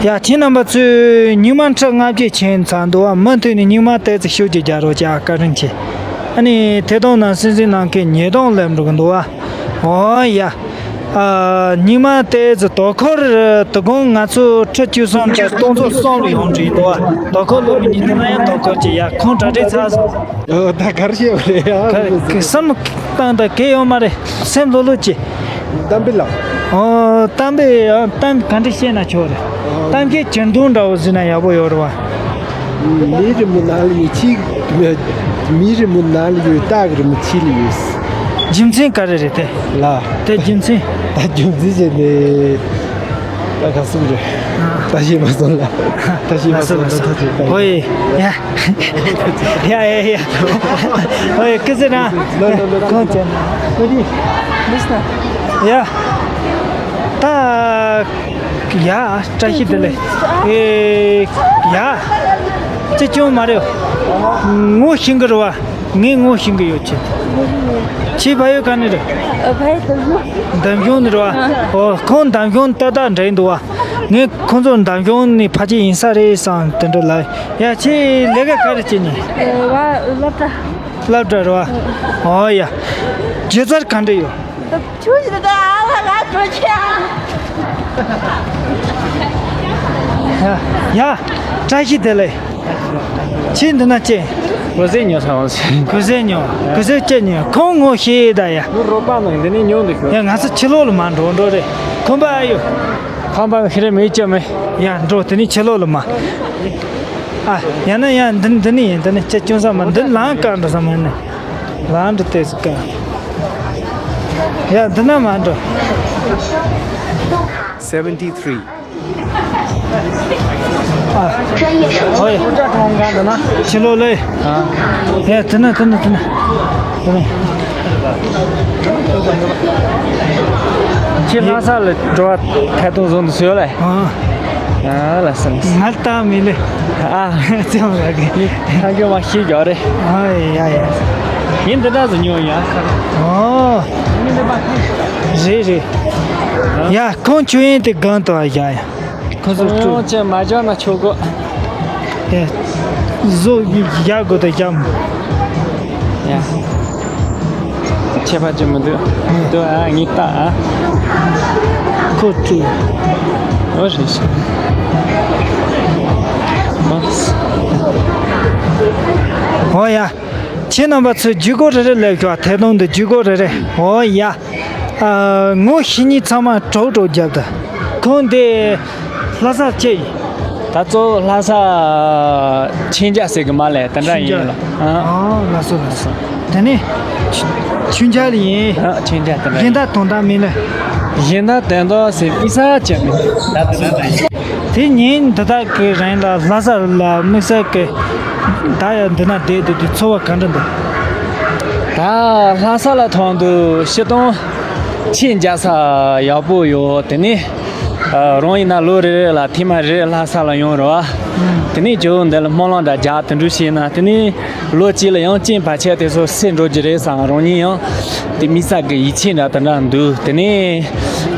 ཡ་ཁྱེད་རྣམ་པ་ཚོས་སྙིགས་མ་ཁྲི་ལྔ་བརྒྱ་ཕྱིན་ཚར་འདུག་ཨ། མུ་མཐུད་ནས་སྙིགས་མ་ཏོག་ཙམ་ཤུགས་ཀྱིས་རྒྱག་རོགས་བྱ། བཀའ་དྲིན་ཆེ། ཨ་ནི་ཐད་གཏོང་ནང་གསན་གཟིགས་གནང་མཁན་ཉིས་སྟོང་སླེབས་འགྲོ་གི་འདུག་ཨ། ཨོ་ཡ། ཨ། སྙིགས་མ་ཏོག་ཙམ་དོ་ཁུར་དོ་དགོང་ང་ཚོ་ཁྲི་བཅུ་གསུམ་དང་སྟོང་ཚོ་གསུམ་ལ་ཡོང་འདྲི་འདུག་ཨ། དོ་ཁུར་ལོ་མི་ཉིན་དུ་ན་ཡང་དོ་ཁུར་གྱི་ཡ་ཁོང་གྲ་སྒྲིག་ཚར་སོང་། ཨོ་ད་གར་ཤེས་བ་རེད་ཡ། ག་གི་བསམ་བཏང་ད་གེ་ཡོད་མ་རེད། སེམས་ལྷོད་ལྷོད་ཀྱི། གཏམ་དཔེ་ལ། ཨོ་གཏམ་དཔེ་ཨ་གཏམ་ག་འདྲ་བཤད་ན་ཆོག་རེད། གཏམ་གྱི་གྱེར་འདོན་འདྲ་བོ་ཟིན་ན་ཡག་པོ་ཡོད་རེད་བ། མི་རེ་མོ་ནང་ལ་ཡོད་ཁྱི། མི་རེ་མོ་ནང་ལ་ཡོད་སྟག་གི་རེ་མོ་ཁྱི་ལ་ཡོད། རྒྱུ་མཚན་ག་རེ་རེད་དེ། ལ། དེ་རྒྱུ་མཚན། ད་རྒྱུ་མཚན་བྱས་ནས། ད་ག་སུ་རེད། ད་ཤེས་མ་སོང་ལ། ད་ཤེས་མ་སོང་ལ། ད་ད་ད་ད། ཨོ་ཡེ། ཡ། ཡ་ཡ་ཡ། ཨོ་ཡེ་ཀི་ཟེར་ན། ལོ་ལོ་ལོ། གང་ཅན། ཨོ་ཡེ། ཡ། ད། ཡ། བཀྲ་ཤིས་བདེ་ལེགས། ཨེ། ཡ། ཅི་ཅུང་མ་རེད། ངོ་ཤེས་གི་རེད་བ། ངས་ངོ་ཤེས་གི་ཡོད་ཅེ། ཁྱེད་ཕ་ཡུལ་ག་ནས་རེད། ཨ་ཕ་ཡུལ་འདམ་གཞུང་། འདམ་གཞུང་ནས་རེད་བ། ཨོ་ཁོང་འདམ་གཞུང་ཏག་ཏག་འདྲ་ཡིན་འདུག་བ། ངས་ཁོང་ཚོ་འདམ་གཞུང་ནས་ཕ་གི་ཡིན་ས་རེད་བསམ་དེ་འདྲ་ལ། ཡ་ཁྱེད་ལས་ཀ་ག་རེ་བྱེད་ནི། ཨ་བ་སློབ་གྲྭ། སློབ་གྲྭ་རེད་བ། ཨོ་ཡ། སྒྱུ་རྩལ་ག་འདྲ་ཡོད། ཆུ་ཞིག་ད་ཨ་ལ་ང་འགྲོ་ཆེ་ཨ། ཡ། བཀྲ་ཤིས་བདེ་ལེགས། ཁྱེད་འདི་ན་ཅི། གོས་ཟས་ཉོ་ས་འོང་ཟེར། གོས་ཟས་ཉོ། གོས་ཟས་ཅི་ཉོ། ཁོང་ངོ་ཤེས་ད་ཡ། ངོ་རོགས་པ་ནང་འདི་ནས་ཉོ་འདུག་ཤོག་ཡ་ང་ཚོ་ཕྱི་ལོགས་ལ་མ་འགྲོ་འགྲོ་རེད། ཁོམ་པ་ཨ་ཡོད། ཁོམ་པ་ཤི་རེ་མེད་ཅི་མེད། ཡ་འགྲོ་དེ་ནས་ཕྱི་ལོགས་ལ་མ། ཨ། ཡང་ན་ཡང་འདི་འདི་ནི་ཡིན། འདི་ནི་ཅི་ཅུང་ས་མ་འདི་ལང་ཀ་འགྲོ་ས་མ་ནི། ལང་འགྲོ་དེ་ཟིག་ཀ་ཡ་འདི་ན་མ་འགྲོ། seventy three། ཨ། ཧོ་ཡ། ཕྱི་ལོགས་ལས། ཨ། ཡ་དེ་ན་དེ་ན་དེ་ན། དེ་ན། ཁྱེད་ལྷ་ས་ལ་འགྲོ་བ་ཐད་གཏོང་བཟོ་འདུག་ཟེར་ལ། ཨ། ཨ་ལ་སང་། ང་ལྟ་མི་ལེ། ཨ་ཙམ་ར་གི། ཁ་གི་མ་ཤི་རྒྱ་རེ། ཨ་ཡ་ཡ། ཡིན་འདི་འདྲ་ཟིག་ཉོ་ཡ། ཨོ། རེད་རེད། ཡ་ཁོང་ཆུ་ཡན་དེ་གང་དུ་ཨ་ཡ་ཡ། ཁོ་ཚོ་ཁོང་ཅན་མ་འཇོག་ན་ཆོག་གོ། ཨེ། བཟོ་ཡག་དགོས་དོ་ཡག་མོ། ཡ། ཁྱད་པར་ཅི་མི་འདུག་ཨེ། འདུག་ཨ་ངས་ལྟ་ཨ། ཁོ་ཚོ། ཨོ་རེད་ཤི། ཨོ་ཡ། ཁྱེད་རྣམ་པ་ཚོས་བརྒྱུད་སྐོར་རེ་རེ་ལས་ཤོག་ཐད་གཏོང་དུ་བརྒྱུད་སྐོར་རེ་རེ། ཨོ་ཡ། ཨ། ངོ་ཤེས་མཁན་ཚང་མ་གྲོགས་གྲོགས་རྒྱབ་དང་། ཁོང་དེ་ལྷ་ས་ཆེ་ཡིན། ད་གཙོ་བོ་ལྷ་ས་མཁྱེན་རྒྱ་ཟེར་གི་མ་ལས་དེ་འདྲ་ཡིན་ལ། ཨ། ཨ་ལགས་སོ་ལགས་སོ། དེ་ནས་ཆུ་མཇལ་ཡིན། ཨ་མཁྱེན་རྒྱ་དེ་འདྲ་ཡིན། གཞན་དག་དོན་དག་མིན་ལ། གཞན་དག་དོན་དག་ཟེར་ཨི་ས་ཅན་མིན། ད་དེ་འདྲ་ཡིན། དེ་ཉིན་འདི་དག་གི་རིང་ལ་ལྷ་ས་ལ་དམིགས་བསལ་གྱི་ད་ཡང་འདི་ན་བསྡད་དུས་དེ་ཚོར་བ་ག་འདྲ་འདུག་ད་ལྷ་ས་ལ་མཐོང་དུས་སྤྱིར་བཏང་ཆེས་མཇལ་ས་ཡག་པོ་ཡོད། དེ་ནས་ཨ་རང་ཡིན་ན་ལོ་རེ་རེ་ལ་ཐེངས་མ་རེ་ལྷ་ས་ལ་ཡོང་རོགས། དེ་ནས་ཇོ་བོ་འདི་ལ་སྨོན་ལམ་འདྲ་རྒྱག་དེ་འདྲ་བྱས་ན། དེ་ནས་ལོ་གཅིག་ལ་ཡང་རྐྱེན་བར་ཆད་དེ་ཚོ་སེལ་འགྲོ་རྒྱུ་རེད་བསམ། རང་ཉིད་ཡང་དེ་དམིགས་བསལ་གྱི་ཡིད་ཆེས་འདྲ་དེ་འདྲ་འདུག་དེ་ནས་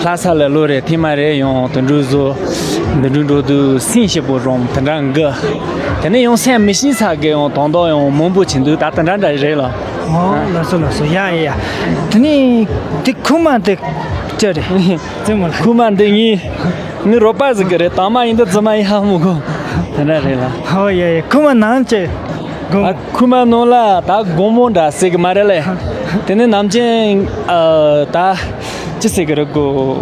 ལྷ་ས་ལ་ལོ་རེ་ཐེངས་མ་རེ་ཡང་དེ་འདྲ་བཟོ། འདི་འདྲ་འགྲོ་དུས་སེམས་སྐྱིད་པོ་རང་དེ་འདྲ་འགི། དེ་ནས་ཡང་སེམས་མི་ཤེས་ས་གི་ཡང་དོན་དག་ཡང་མང་པོ་བྱེད་འདུག་ད་དེ་འདྲ་འདྲ་རེད་ལ། ཨོ་ལགས་སོ་ལགས་སོ། ཡ་ཡ་ཡ། དེ་ནས་དེ་ཁུག་མ་དེ་ཅི་རེད། རྩེད་མོ་ལ། ཁུག་མ་འདི་ངའི་ངའི་རོགས་པ་ཟིག་གི་རེད། དང་མ་ཡིན་འདི་རྫུན་མ་ཡིན་ཧ་མི་གོ། དེ་འདྲ་རེད་ལ། ཨོ་ཡ་ཡ། ཁུག་མ་ནང་ཅི་དགོ། ཨ་ཁུག་མ་ནང་ལ་ད་དགོང་མོ་འདྲ་ཟེར་གི་མ་རེད་ལེ། དེ་ནས་ནམ་རྒྱུན་ཨ་ད་ཅི་ཟེར་གི་རེད་གོ།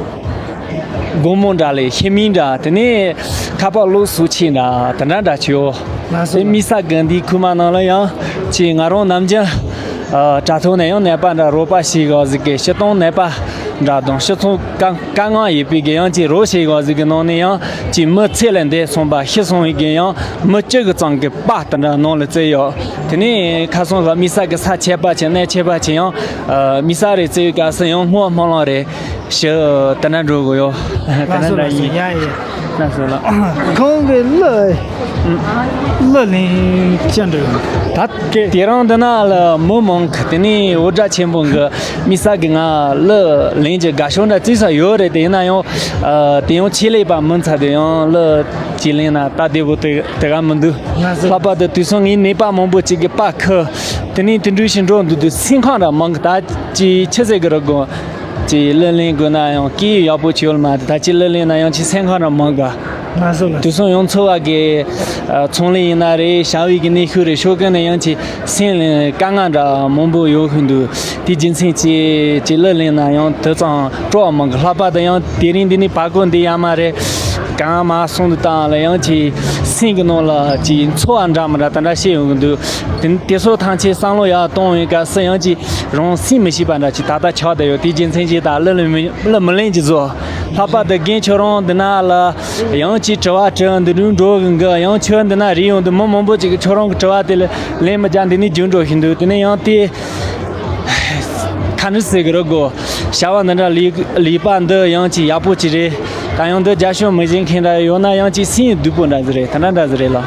དགོང་མོ་འདྲ་ལས་ཤི་མིན་འདྲ། དེ་ནས་ཁ་པར་གློག་གསོག་ཆེན་འདྲ་དེ་འདྲ་འདྲ་བྱོས། ལགས་སོ། དེ་དམིགས་བསལ་གི་འདི་ཁུག་མ་ནང་ལ་ཡང་ཅི་ང་རང་ནམ་རྒྱུན་ཨ་དྲ་ཐོག་ནས་ཡང་ནད་པ་འདྲ་རོགས་པ་ཞིག་ག་ཟིག་གི་སྤྱིར་བཏང་ནད་པ་འདྲ་དང་སྤྱི་ཚོགས་དཀའ་དཀའ་ངལ་ཡོད་པའི་གི་ཡང་ཅི་རོགས་ཞིག་ག་ཟིག་གི་ནང་ནས་ཡང་ཅི་མི་ཚེ་ལས་འདས་སོང་པ་ཤི་སོང་བའི་གི་ཡང་མི་བཅུ་གི་ཙམ་གི་པར་དེ་འདྲ་ནང་ལ་བཙལ་ཡོད། དེ་ནས་ཁ་སང་ལ་དམིགས་བསལ་གི་ས་ཁྱད་པར་ཅན་གནས་ཁྱད་པར་ཅན་ཡང་ཨ་དམིགས་བསལ་རེ་བཙལ་བའི་སྐབས་སུ་ཡང་སྔོ་སྨོན་ལམ་རེད། ཞུ། དེ་འདྲ་འགྲོ་དགོས་ཡོད། དེ་ལགས་འདྲ་སོ་འདྲ་ལགས་སོ། ཡིན། ཡ་ཡ། ལགས་སོ་ལགས། ཁོང་གི་གླུ་གླུ་ལེན་ཅི་འདྲ་ཡོད། ད་དེ་རང་འདི་ན་ལ་མི་མང་གི་དེ་ནས་འུར་སྒྲ་ཆེན་པོ་གི་དམིགས་བསལ་གི་ང་གླུ་ལེན་གྱི་དགའ་ཕྱོགས་འདྲ་བརྩི་ས་ཡོད་རེད། དེ་ཡིན་ན་ཡང་ཨ་དེ་ཡང་ཆེད་ལས་པ་མིན་ཚ་དེ་ཡང་གླུ་ཅིག་ལེན་ན་སྟབས་བདེ་པོ་དེ་དེ་ག་མི་འདུག་ལགས་སོ། ལྷག་པར་དུ་དུས་སང་ངའི་ནད་པ་མང་པོ་ཅིག་གི་པར་ཁུ་དེ་ནས་དེ་འདྲ་ཞིག་འགྲོ་འདུག་དུས་སེམས་ཁམས་འདྲ་མང་གི་ད་ཅི་ཆི་ཟེར་གི་རེད་གོ། ཅིག་གླུ་ལེན་དགོས་ན་ཡང་སྐད་ཡག་པོ་བྱོས་མ་དེ་ད་ཅི་གླུ་ལེན་ན་ཡང་ཅི་སེམས་ཁམས་རང་མང་ག་ལགས་སོ་ལགས། དུས་སང་ཡང་འཚོ་བ་གི་ཨ་ཚོང་ལས་ཡིན་ན་རེད། བྱ་བའི་གི་གནས་ཤུགས་རེད། ཤོག་གན་ནས་ཡང་ཅི་སེམས་ལ་དཀའ་ངལ་འདྲ་མང་པོ་ཡོད་ཤིན་འདུག་དེ་རྒྱུ་མཚན་ཅི་ཅི་གླུ་ལེན་ན་ཡང་དེ་ཙང་སྤྲོ་བ་མང་གི་ལྷག་པར་དུ་ཡང་དེ་རིང་འདི་ནས་བར་སྐོར་འདི་ཡ་མ་རེད། གང་མ་སོང་དུ་བཏང་ལ་ཡང་ཅི་སེམས་གི་ནང་ལ་ཅི་འཚོ་བ་འདྲ་མི་འདྲ་དེ་འདྲ་བཤད་ཡོང་གི་འདུག་དེ་དེ་ཚོ་ཐམས་ཅད་བསམ་བློ་ཡར་གཏོང་བའི་སྐབས་སུ་ཡང་ཅི་རང་སེམས་མི་ཤེས་པ་འདྲ་ཅིག་ད་ལྟ་ཆགས་བསྡད་ཡོད། དེ་རྒྱུ་མཚན་གྱིས་ད་གླུ་ལ་མི་གླུ་མི་ལེན་གྱི་བཟོ། ལྷག་པར་དུ་རྒན་ཁྱོད་རང་འདི་ན་ལ་ཡང་ཅིག་དྲི་བ་དྲི་འདི་འདྲ་འགྲོ་གི་འགི་ཡང་ཁྱོད་འདི་ན་རེད་ཡོང་དུས་མི་མང་པོ་ཅིག་གིས་ཁྱོད་རང་གི་དྲི་བ་དེ་ལ་ལན་མི་རྒྱག་འདི་ནས་རྒྱུགས་འགྲོ་བཞིན་འདུག་དེ་ནས་ཡང་དེ་ཁ་ནི་ཟེར་གི་རེད་གོ། བྱ་བ་འདི་འདྲ་ལས་ལས་པ་འདི་ཡང་ཅིག་ཡག་པོ་ཅིག་རེད། ད་ཡང་འདི་རྒྱབ་སྐྱོར་མི་བྱེད་མཁན་འདྲ་ཡོད་ན་ཡང་ཅིག་སེམས་སྡུག་པོ་འདྲ་ཟིག་རེད། དེ་འདྲ་འདྲ་ཟིག་རེད་ལ།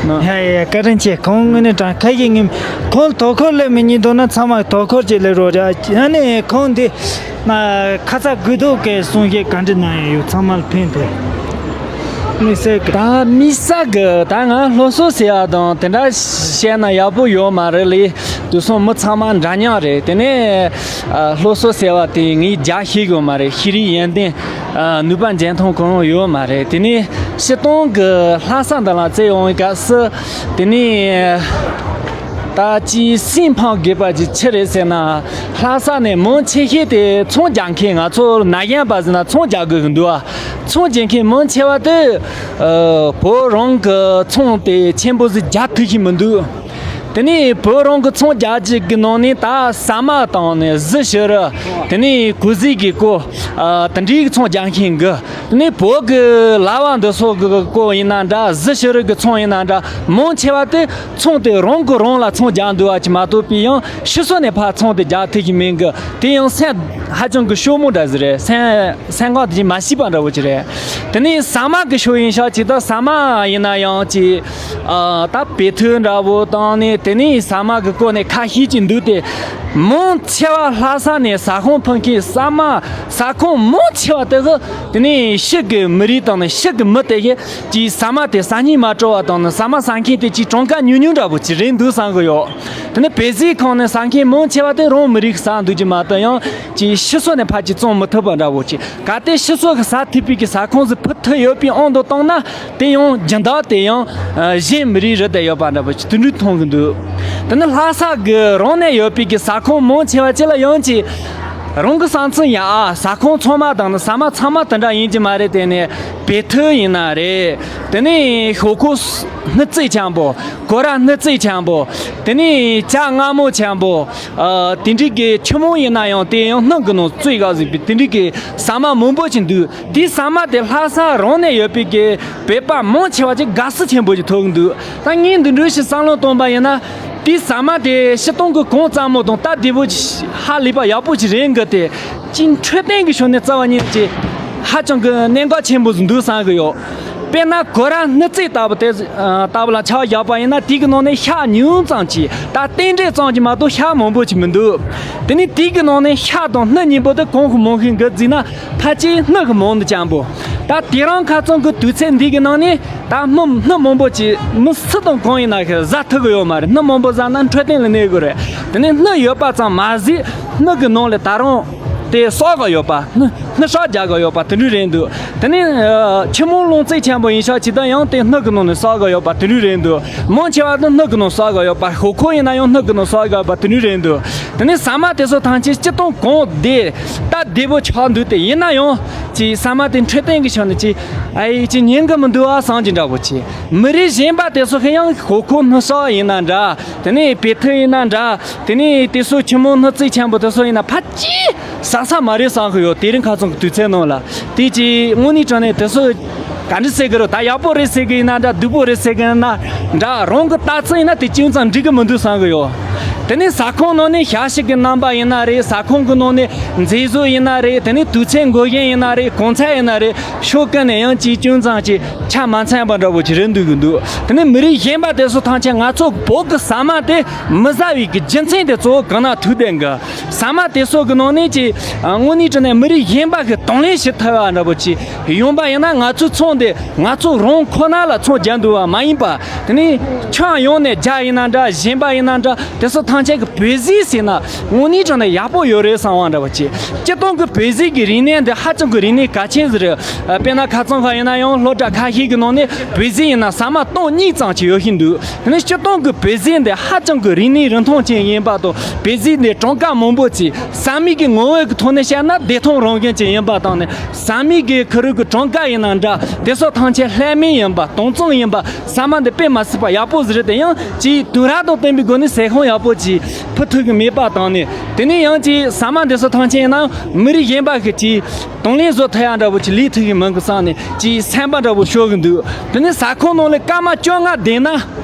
ཡ་ཡ་ཡ། བཀའ་དྲིན་ཆེ། ཁོང་དངོས་གནས་དྲང་ཁ་ཞིག་ངེམ། ཁོང་དོ་ཁུར་ལས་མི་ཉིད་དོ་ན་ཚང་མ་དོ་ཁུར་ཅིག་ལས་རོགས་ར། ཨ་ནི་ཁོང་འདི་ན་ཁ་ཚ་དགོས་གཏུགས་ཀྱི་གསུང་བཤད་ག་འདྲ་གནང་ཡ་ཡོད། ཚང་མ་ལ་ཕན་ཐོགས་དམིགས་བསལ་གི། ད་དམིགས་བསལ་གི་ད་ང་སློབ་གསོ་ཟེར་བ་དང་དེ་འདྲ་བཤད་ན་ཡག་པོ་ཡོད་མ་རེད་ལེ། དུས་སང་མི་ཚང་མ་འདྲ་མཉམ་རེད། དེ་ནས་ཨ་སློབ་གསོ་ཟེར་བ་དེ་ངས་རྒྱག་ཤེས་གི་ཡོད་མ་རེད། ཤེས་རིག་ཡོན་ཏན་ཨ་ནུས་པ་འཇོན་ཐང་གང་ཡང་ཡོད་མ་རེད། དེ་ནས་སྤྱིར་བཏང་གི་ལྷ་ས་འདི་ལ་བཙལ་ཡོང་བའི་སྐབས་སུ་དེ་ནས་ད་ཅིའི་སེམས་ཕམ་དགོས་པ་ཅིག་ཅི་རེད་ཟེར་ན། ལྷ་ས་ནས་མང་ཆེ་ཤོས་དེ་ཚོང་རྒྱག་མཁན། ང་ཚོ་ན་གཞོན་པ་ཟེར་ན་ཚོང་རྒྱག་དགོས་ཀྱི་འདུག་ཨ། ཚོང་རྒྱག་མཁན་མང་ཆེ་བ་དེ་ཨ་བོད་རང་གི་ཚོང་དེ་ཆེན་པོ་ཟིག་རྒྱག་ཐུབ་ཀྱི་མི་འདུག་དེ་ནས་བོད་རང་གི་ཚོང་རྒྱག་རྒྱུ་གི་ནང་ནས་ད་ཟ་མ་དང་ནས་གཟི་བྱུ་རུ། དེ་ནས་གོས་གཟིག་གི་སྐོར། ཨ། དེ་འདྲའི་གི་ཚོང་རྒྱག་མཁན་གི། དེ་ནས་བོད་གི་ལྭ་བ་འདི་ཚོ་གི་སྐོར་ཡིན་ན་འདྲ། གཟི་བྱུ་རུ་གི་ཚོང་ཡིན་ན་འདྲ། མང་ཆེ་བ་དེ་ཚོང་དེ་རང་གི་རང་ལ་ཚོང་རྒྱག་འདུག་པ་ཅིག་མ་གཏོགས་པའི་ཡང་ཕྱི་སོ་ནས་ཕར་ཚོང་དེ་རྒྱག་ཐུབ་ཀྱི་མེད་གི། དེ་ཡང་སེམས་ཧ་ཅང་གི་ཤོར་མོ་འདྲ་ཟིག་རེད། སེམས་སེམས་ཁམས་དེ་མ་ཤེས་པ་འདྲ་བོ་ཅིག་རེད། དེ་ནས་ཟ་མ་གི་ཕྱོགས་ཡིན་ཤག་ཅིག་ད་ཟ་མ་ཡིན་ན་ཡང་ཅིག་ཨ། ད་བོད་ཐུག་འདྲ་བོ་བཏང་ནས། དེ་ནས་ཟ་མ་གི་སྐོར་ནས་ཁ་ཤས་ཅིག་འདུག་སྟེ། མང་ཆེ་བ་ལྷ་ས་ནས་ཟ་ཁང་ཕུད་མཁན་ཟ་མ། ཟ་ཁང་མང་ཆེ་བ་དེ་གི་དེ་ནས་ཕྱི་གི་མི་རིགས་དང་ནི་ཕྱི་གི་མི་དེ་གི་ཅིག་ཟ་མ་དེ་ཟ་སྙིང་མ་བྲོ་བ་དང་ནི། ཟ་མ་ཟ་མཁན་དེ་ཅིག་གྲངས་ཀ་ཉུང་ཉུང་འདྲ་བོ་ཅིག་རེད་འདུག་བསམ་གི་ཡོད། དེ་ནས་བོད་ཟས་ཁང་ནས་ཟ་མཁན་མང་ཆེ་བ་དེ་རང་མི་རིགས་ཟ་འདུག་གི་མ་གཏོགས་ཡང་ཅིག་ཕྱི་སོ་ནས་ཕར་ཅིག་བཙོང་མི་ཐུབ་པ་འདྲ་བོ་ཅིག་གལ་ཏེ་ཕྱི་སོ་གི་ཟ་ཐུབ་པའི་གི་ཟ་ཁང་ཟིག་ཕུད་ཐུབ་ཡོད་པའི་དབང་དུ་བཏང་ན། དེ་ཡང་སྦྱིན་བདག་དེ་ཡང་གཞན་མི་རིགས་རེད་བསྡད་ཡོད་པ་འདྲ་བོ་ཅིག་དེ་འདྲ་མཐོང་གི་འདུག་དེ་ནི་ལྷ་ས་གི་རང་ནས་ཡོད་པའི་གི་ཟ་ཁང་མང་ཆེ་བ་ཅིག་ལ་ཡང་ཅིག་རང་གི་བསམ་ཚུལ་ཡང་། ཨ། ཟ་ཁང་ཚང་མ་དང་ནི་ཟ་མ་ཚང་མ་དེ་འདྲ་ཡིན་གྱི་མ་རེད། དེ་ནས་བོད་ཐུག་ཡིན་ན་རེད། དེ་ནས་ཞོག་ཁོག་སྣུམ་བཙོས་ཆེན་པོ། སྒོ་ར་སྣུམ་བཙོས་ཆེན་པོ། དེ་ནས་ཇ་མངར་མོ་ཆེན་པོ། ཨ། དེ་འདྲའི་གི་ཆུ་མོ་ཡིན་ན་ཡང་དེ་ཡང་སྣུམ་གི་ནང་བཙོས་ག་ཟིག་པའི་དེ་འདྲའི་གི་ཟ་མ་མང་པོ་ཅིག་འདུག་དེའི་ཟ་མ་དེ་ལྷ་ས་རང་ནས་ཡོད་པའི་གི་བོད་པ་མང་ཆེ་བ་ཅིག་དགའ་བསུ་ཆེན་པོ་ཅིག་ཐོབ་གི་འདུག་ད་ངས་འདི་འདྲ་ཞིག་བསམ་བློ་གཏོང་པ་ཡིན་ན། དེའི་ཟ་མ་དེ་སྤྱིར་བཏང་གི་གོང་ཙམ་མོ་དང་སྟབས་བདེ་པོ་ཅིག་ཧ་ལས་པ་ཡག་པོ་ཅིག་རེད་གི། དེ་ཅིག་འཕྲོད་བསྟེན་གི་ཕྱོགས་ནས་རྩ་བ་ཉིད་ནས་ཅིག་ཧ་ཅང་གི་གནད་འགག་ཆེན་པོ་ཟིག་འདུག་བསམ་གི་ཡོད། དཔེར་ན་སྒོ་ར་སྣུམ་བཙོས་ལྟ་བུ་དེ། ཨ། ལྟ་བུ་ལ་ཆ་བཞག་པ་ཡིན་ན། དེ་གི་ནང་ནས་ཤ་ཉུང་ཙམ་ཅིག་ད་རྟེན་འབྲེལ་ཙམ་ཅིག་མ་གཏོགས་ཤ་མང་པོ་ཅིག་མི་འདུག་དེ་ནས་དེ་གི་ནང་ནས་ཤ་དང་སྣུམ་གཉིས་པོ་དེ་གང་གི་མང་ཤོས་གི་བརྩིས་ན། ཕལ་ཆེར་སྣུམ་གི་མང་དུ་ཅན་པོ། ད་དེ་རིང་ཁ་སང་གི་དུས་ཚོད་འདི་གི་ནང་ནས་ད་སྣུམ་སྣུམ་མང་པོ་ཅིག་མི་སུ་དང་གང་ཡིན་ན་ཟ་ཐུབ་གི་ཡོད་མ་རེད། སྣུམ་མང་པོ་ཟ་ན་འཕྲོད་བསྟེན་ལ་གནོད་གི་རེད། དེ་ནས་སྣུམ་ཡོད་པ་ཙམ་མ་ཟད། སྣུམ་གི་ནང་ལ་ད་རུང་དེ་བསགས་གི་ཡོད་པ། སྣུམ་སྣུམ་སྲེག་རྒྱག་གི་ཡོད་པ་དེ་འདྲ་རེད་འདུག་དེ་ནས། ཨ། ཆུ་མོ་རླུང་བཙོས་ཆེན་པོ་ཡིན་ཤག་ཅིག་ད་ཡང་དེ་སྣུམ་གི་ནང་ནས་བསགས་གི་ཡོད་པ་དེ་འདྲ་རེད་འདུག་མང་ཆེ་བ་དེ་སྣུམ་གི་ནང་བསགས་གི་ཡོད་པ། ཞོག་ཁོག་ཡིན་ན་ཡང་སྣུམ་གི་ནང་བསགས་གི་ཡོད་པ་དེ་འདྲ་རེད་འདུག་དེ་ནས་ཟ་མ་དེ་ཚོ་ཐམས་ཅད་སྤྱིར་བཏང་གོང་དེ་སྟབས་བདེ་པོ་ཆགས་འདུག་དེ་ཡིན་ན་ཡང་ཅིག་ཟ་མ་དེ་འཕྲོད་བསྟེན་གི་ཕྱོགས་ནས་ཅིག་ཨ་ཡེ་ཅིག་ཉན་གི་མི་འདུག་ཨ་བསམ་གྱི་འདྲ་པོ་ཅིག་མི་རིགས་གཞན་པ་དེ་ཚོ་གི་ཡང་ཞོག་ཁོག་སྣུམ་སྲེག་ཡིན་ན་འདྲ། དེ་ནས་བོད་ཐུག་ཡིན་ན་འདྲ། དེ་ནས་དེ་ཚོ་ཆུ་མོ་སྣུམ་བཙོས་ཆེན་པོ་དེ་ཚོ་ཡིན་ན་ཕལ་ཆེར་ཟ་ས་མ་རེད་བསམ་གི་ཡོད། དེ་རིང་ཁ་སང་གི་དུས་ཚོད་ནང་ལ་དེ་ཅིག་དངོས་གནས་དྲང་གནས་དེ་ཚོ་ག་འདྲ་ཟེར་གི་རེད། ད་ཡག་པོ་རེད་ཟེར་གི་ཡིན་ན་འདྲ། སྡུག་པོ་རེད་ཟེར་གི་ཡིན་ན་འདྲ། རང་གི་ལྟ་ཚུལ་ཡིན་ན་དེ་ཅུང་ཙམ་འགྲིག་གི་མི་འདུག་བསམ་གི་ཡོད། དེ་ནས་ཟ་ཁང་ནང་ནས་ཞབས་ཕྱི་གི་རྣམ་པ་ཡིན་ན་རེད། ཟ་ཁང་གི་ནང་ནས་མཛེས་བཟོ་ཡིན་ན་རེད། དེ་ནས་དུས་ཚོད་འགོར་མཁན་ཡིན་ན་རེད། གོང་ཚད་ཡིན་ན་རེད། ཕྱོགས་ཀུན་ནས་ཡང་ཅིག་ཅུང་ཙམ་ཅིག་ཆ་མ་ཚང་བ་འདྲ་པོ་ཅིག་རེད་འདུག་གི་འདུག་དེ་ནས་མི་རིགས་གཞན་པ་དེ་ཚོ་ཐམས་ཅད་ང་ཚོ་བོད་ཀྱི་ཟ་མ་དེ་མི་ཟ་བའི་གི་རྒྱུ་མཚན་དེ་གཙོ་བོ་གང་ན་ཐུག་བསྡད་གི། ཟ་མ་དེ་ཚོ་གི་ནང་ནས་ཀྱི་དངོས་གནས་དྲང་གནས་མི་རིགས་གཞན་པ་གི་དང་ལེན་བྱེད་ཐུབ་པ་འདྲ་པོ་ཅིག་ཡོང་པ་ཡིན་ན། ང་ཚོའི་ཚོང་དེ་ང་ཚོ་རང་ཁོ་ན་ལ་ཚོང་རྒྱག་འདུག་པ་མ་ཡིན་པ། དེ་ནས་ཁྱོན་ཡོངས་ནས་རྒྱ་ཡིན་ན་འདྲ། གཞན་པ་ཡིན་ན་འདྲ། དེ་ཚོ་ཐམས་ཅད་གི་བོད་ཟས་ཟེར་ན་དངོས་གནས་དྲང་གནས་ཡག་པོ་ཡོད་རེད་བསམ་པ་འདྲ་པོ་ཅིག་སྤྱིར་བཏང་གི་བོད་ཟས་ཀྱི་རིག་གནས་འདི་ཧ་ཅང་གི་རིག་གནས་གལ་ཆེན་ཟིག་རེད། དཔེར་ན་ཁ་རྩང་ཁ་ཡིན་ན་ཡང་སློབ་གྲྭ་ཁ་ཤས་ཀྱི་ནང་ནས་བོད་ཟས་ཡིན་ན་ཟ་མ་སྟོང་གཉིས་ཙམ་ཅིག་ཡོད་བཞིན་འདུག་དེ་ནས་སྤྱིར་བཏང་གི་བོད་ཟས་འདི་ཧ་ཅང་གི་རིག་གནས་རིན་ཐང་ཅན་ཡིན་པ་དང་། བོད་ཟས་འདི་གྲངས་ཀ་མང་པོ་ཅིག་ཟ་མའི་གི་ངོ་བོ་གི་ཐོག་ནས་བཤད་ན་བདེ་ཐང་རང་བཞིན་ཅན་ཡིན་པ་དང་ནི། ཟ་མའི་གི་ཁུ་རུ་གི་གྲངས་ཀ་ཡིན་ན་འདྲ། དེ་ཚོ་ཐམས་ཅད་ལྷད་མེད་ཡིན་པ། དྭངས་གཙང་ཡིན་པ། ཟ་མ་འདི་དཔེ་མ་སྲིད་པ་ཡག་པོ་ཟིག་རེད། དེ་ཡང་ཅིག་དུས་རབས་དང་བསྟུན་པའི་སྒོ་ནས་ཟས་ཁང་ཡག་པོ་ཅིག་ཕུད་ཐུབ་གི་མེད་པ་དང་ནི། དེ་ནས་ཡང་ཅིག་ཟ་མ་འདི་ཚོ་ཐམས་ཅད་ཡིན་ན་མི་རིགས་གཞན་པ་གི་ཅིག་དང་ལེན་བཟོ་ཐུབ་ཡ་འདྲ་པོ་ཅིག་ལས་ཐུབ་གི་མིན་གི་བསམ་ནས་ཅིག་སེམས་པ་འདྲ་པོ་ཤོར་གི་འདུག་དེ་ནས་ཟ་ཁང་ནང་ལ་སྐར་མ་བཅོ་ལྔ་བསྡད་ན།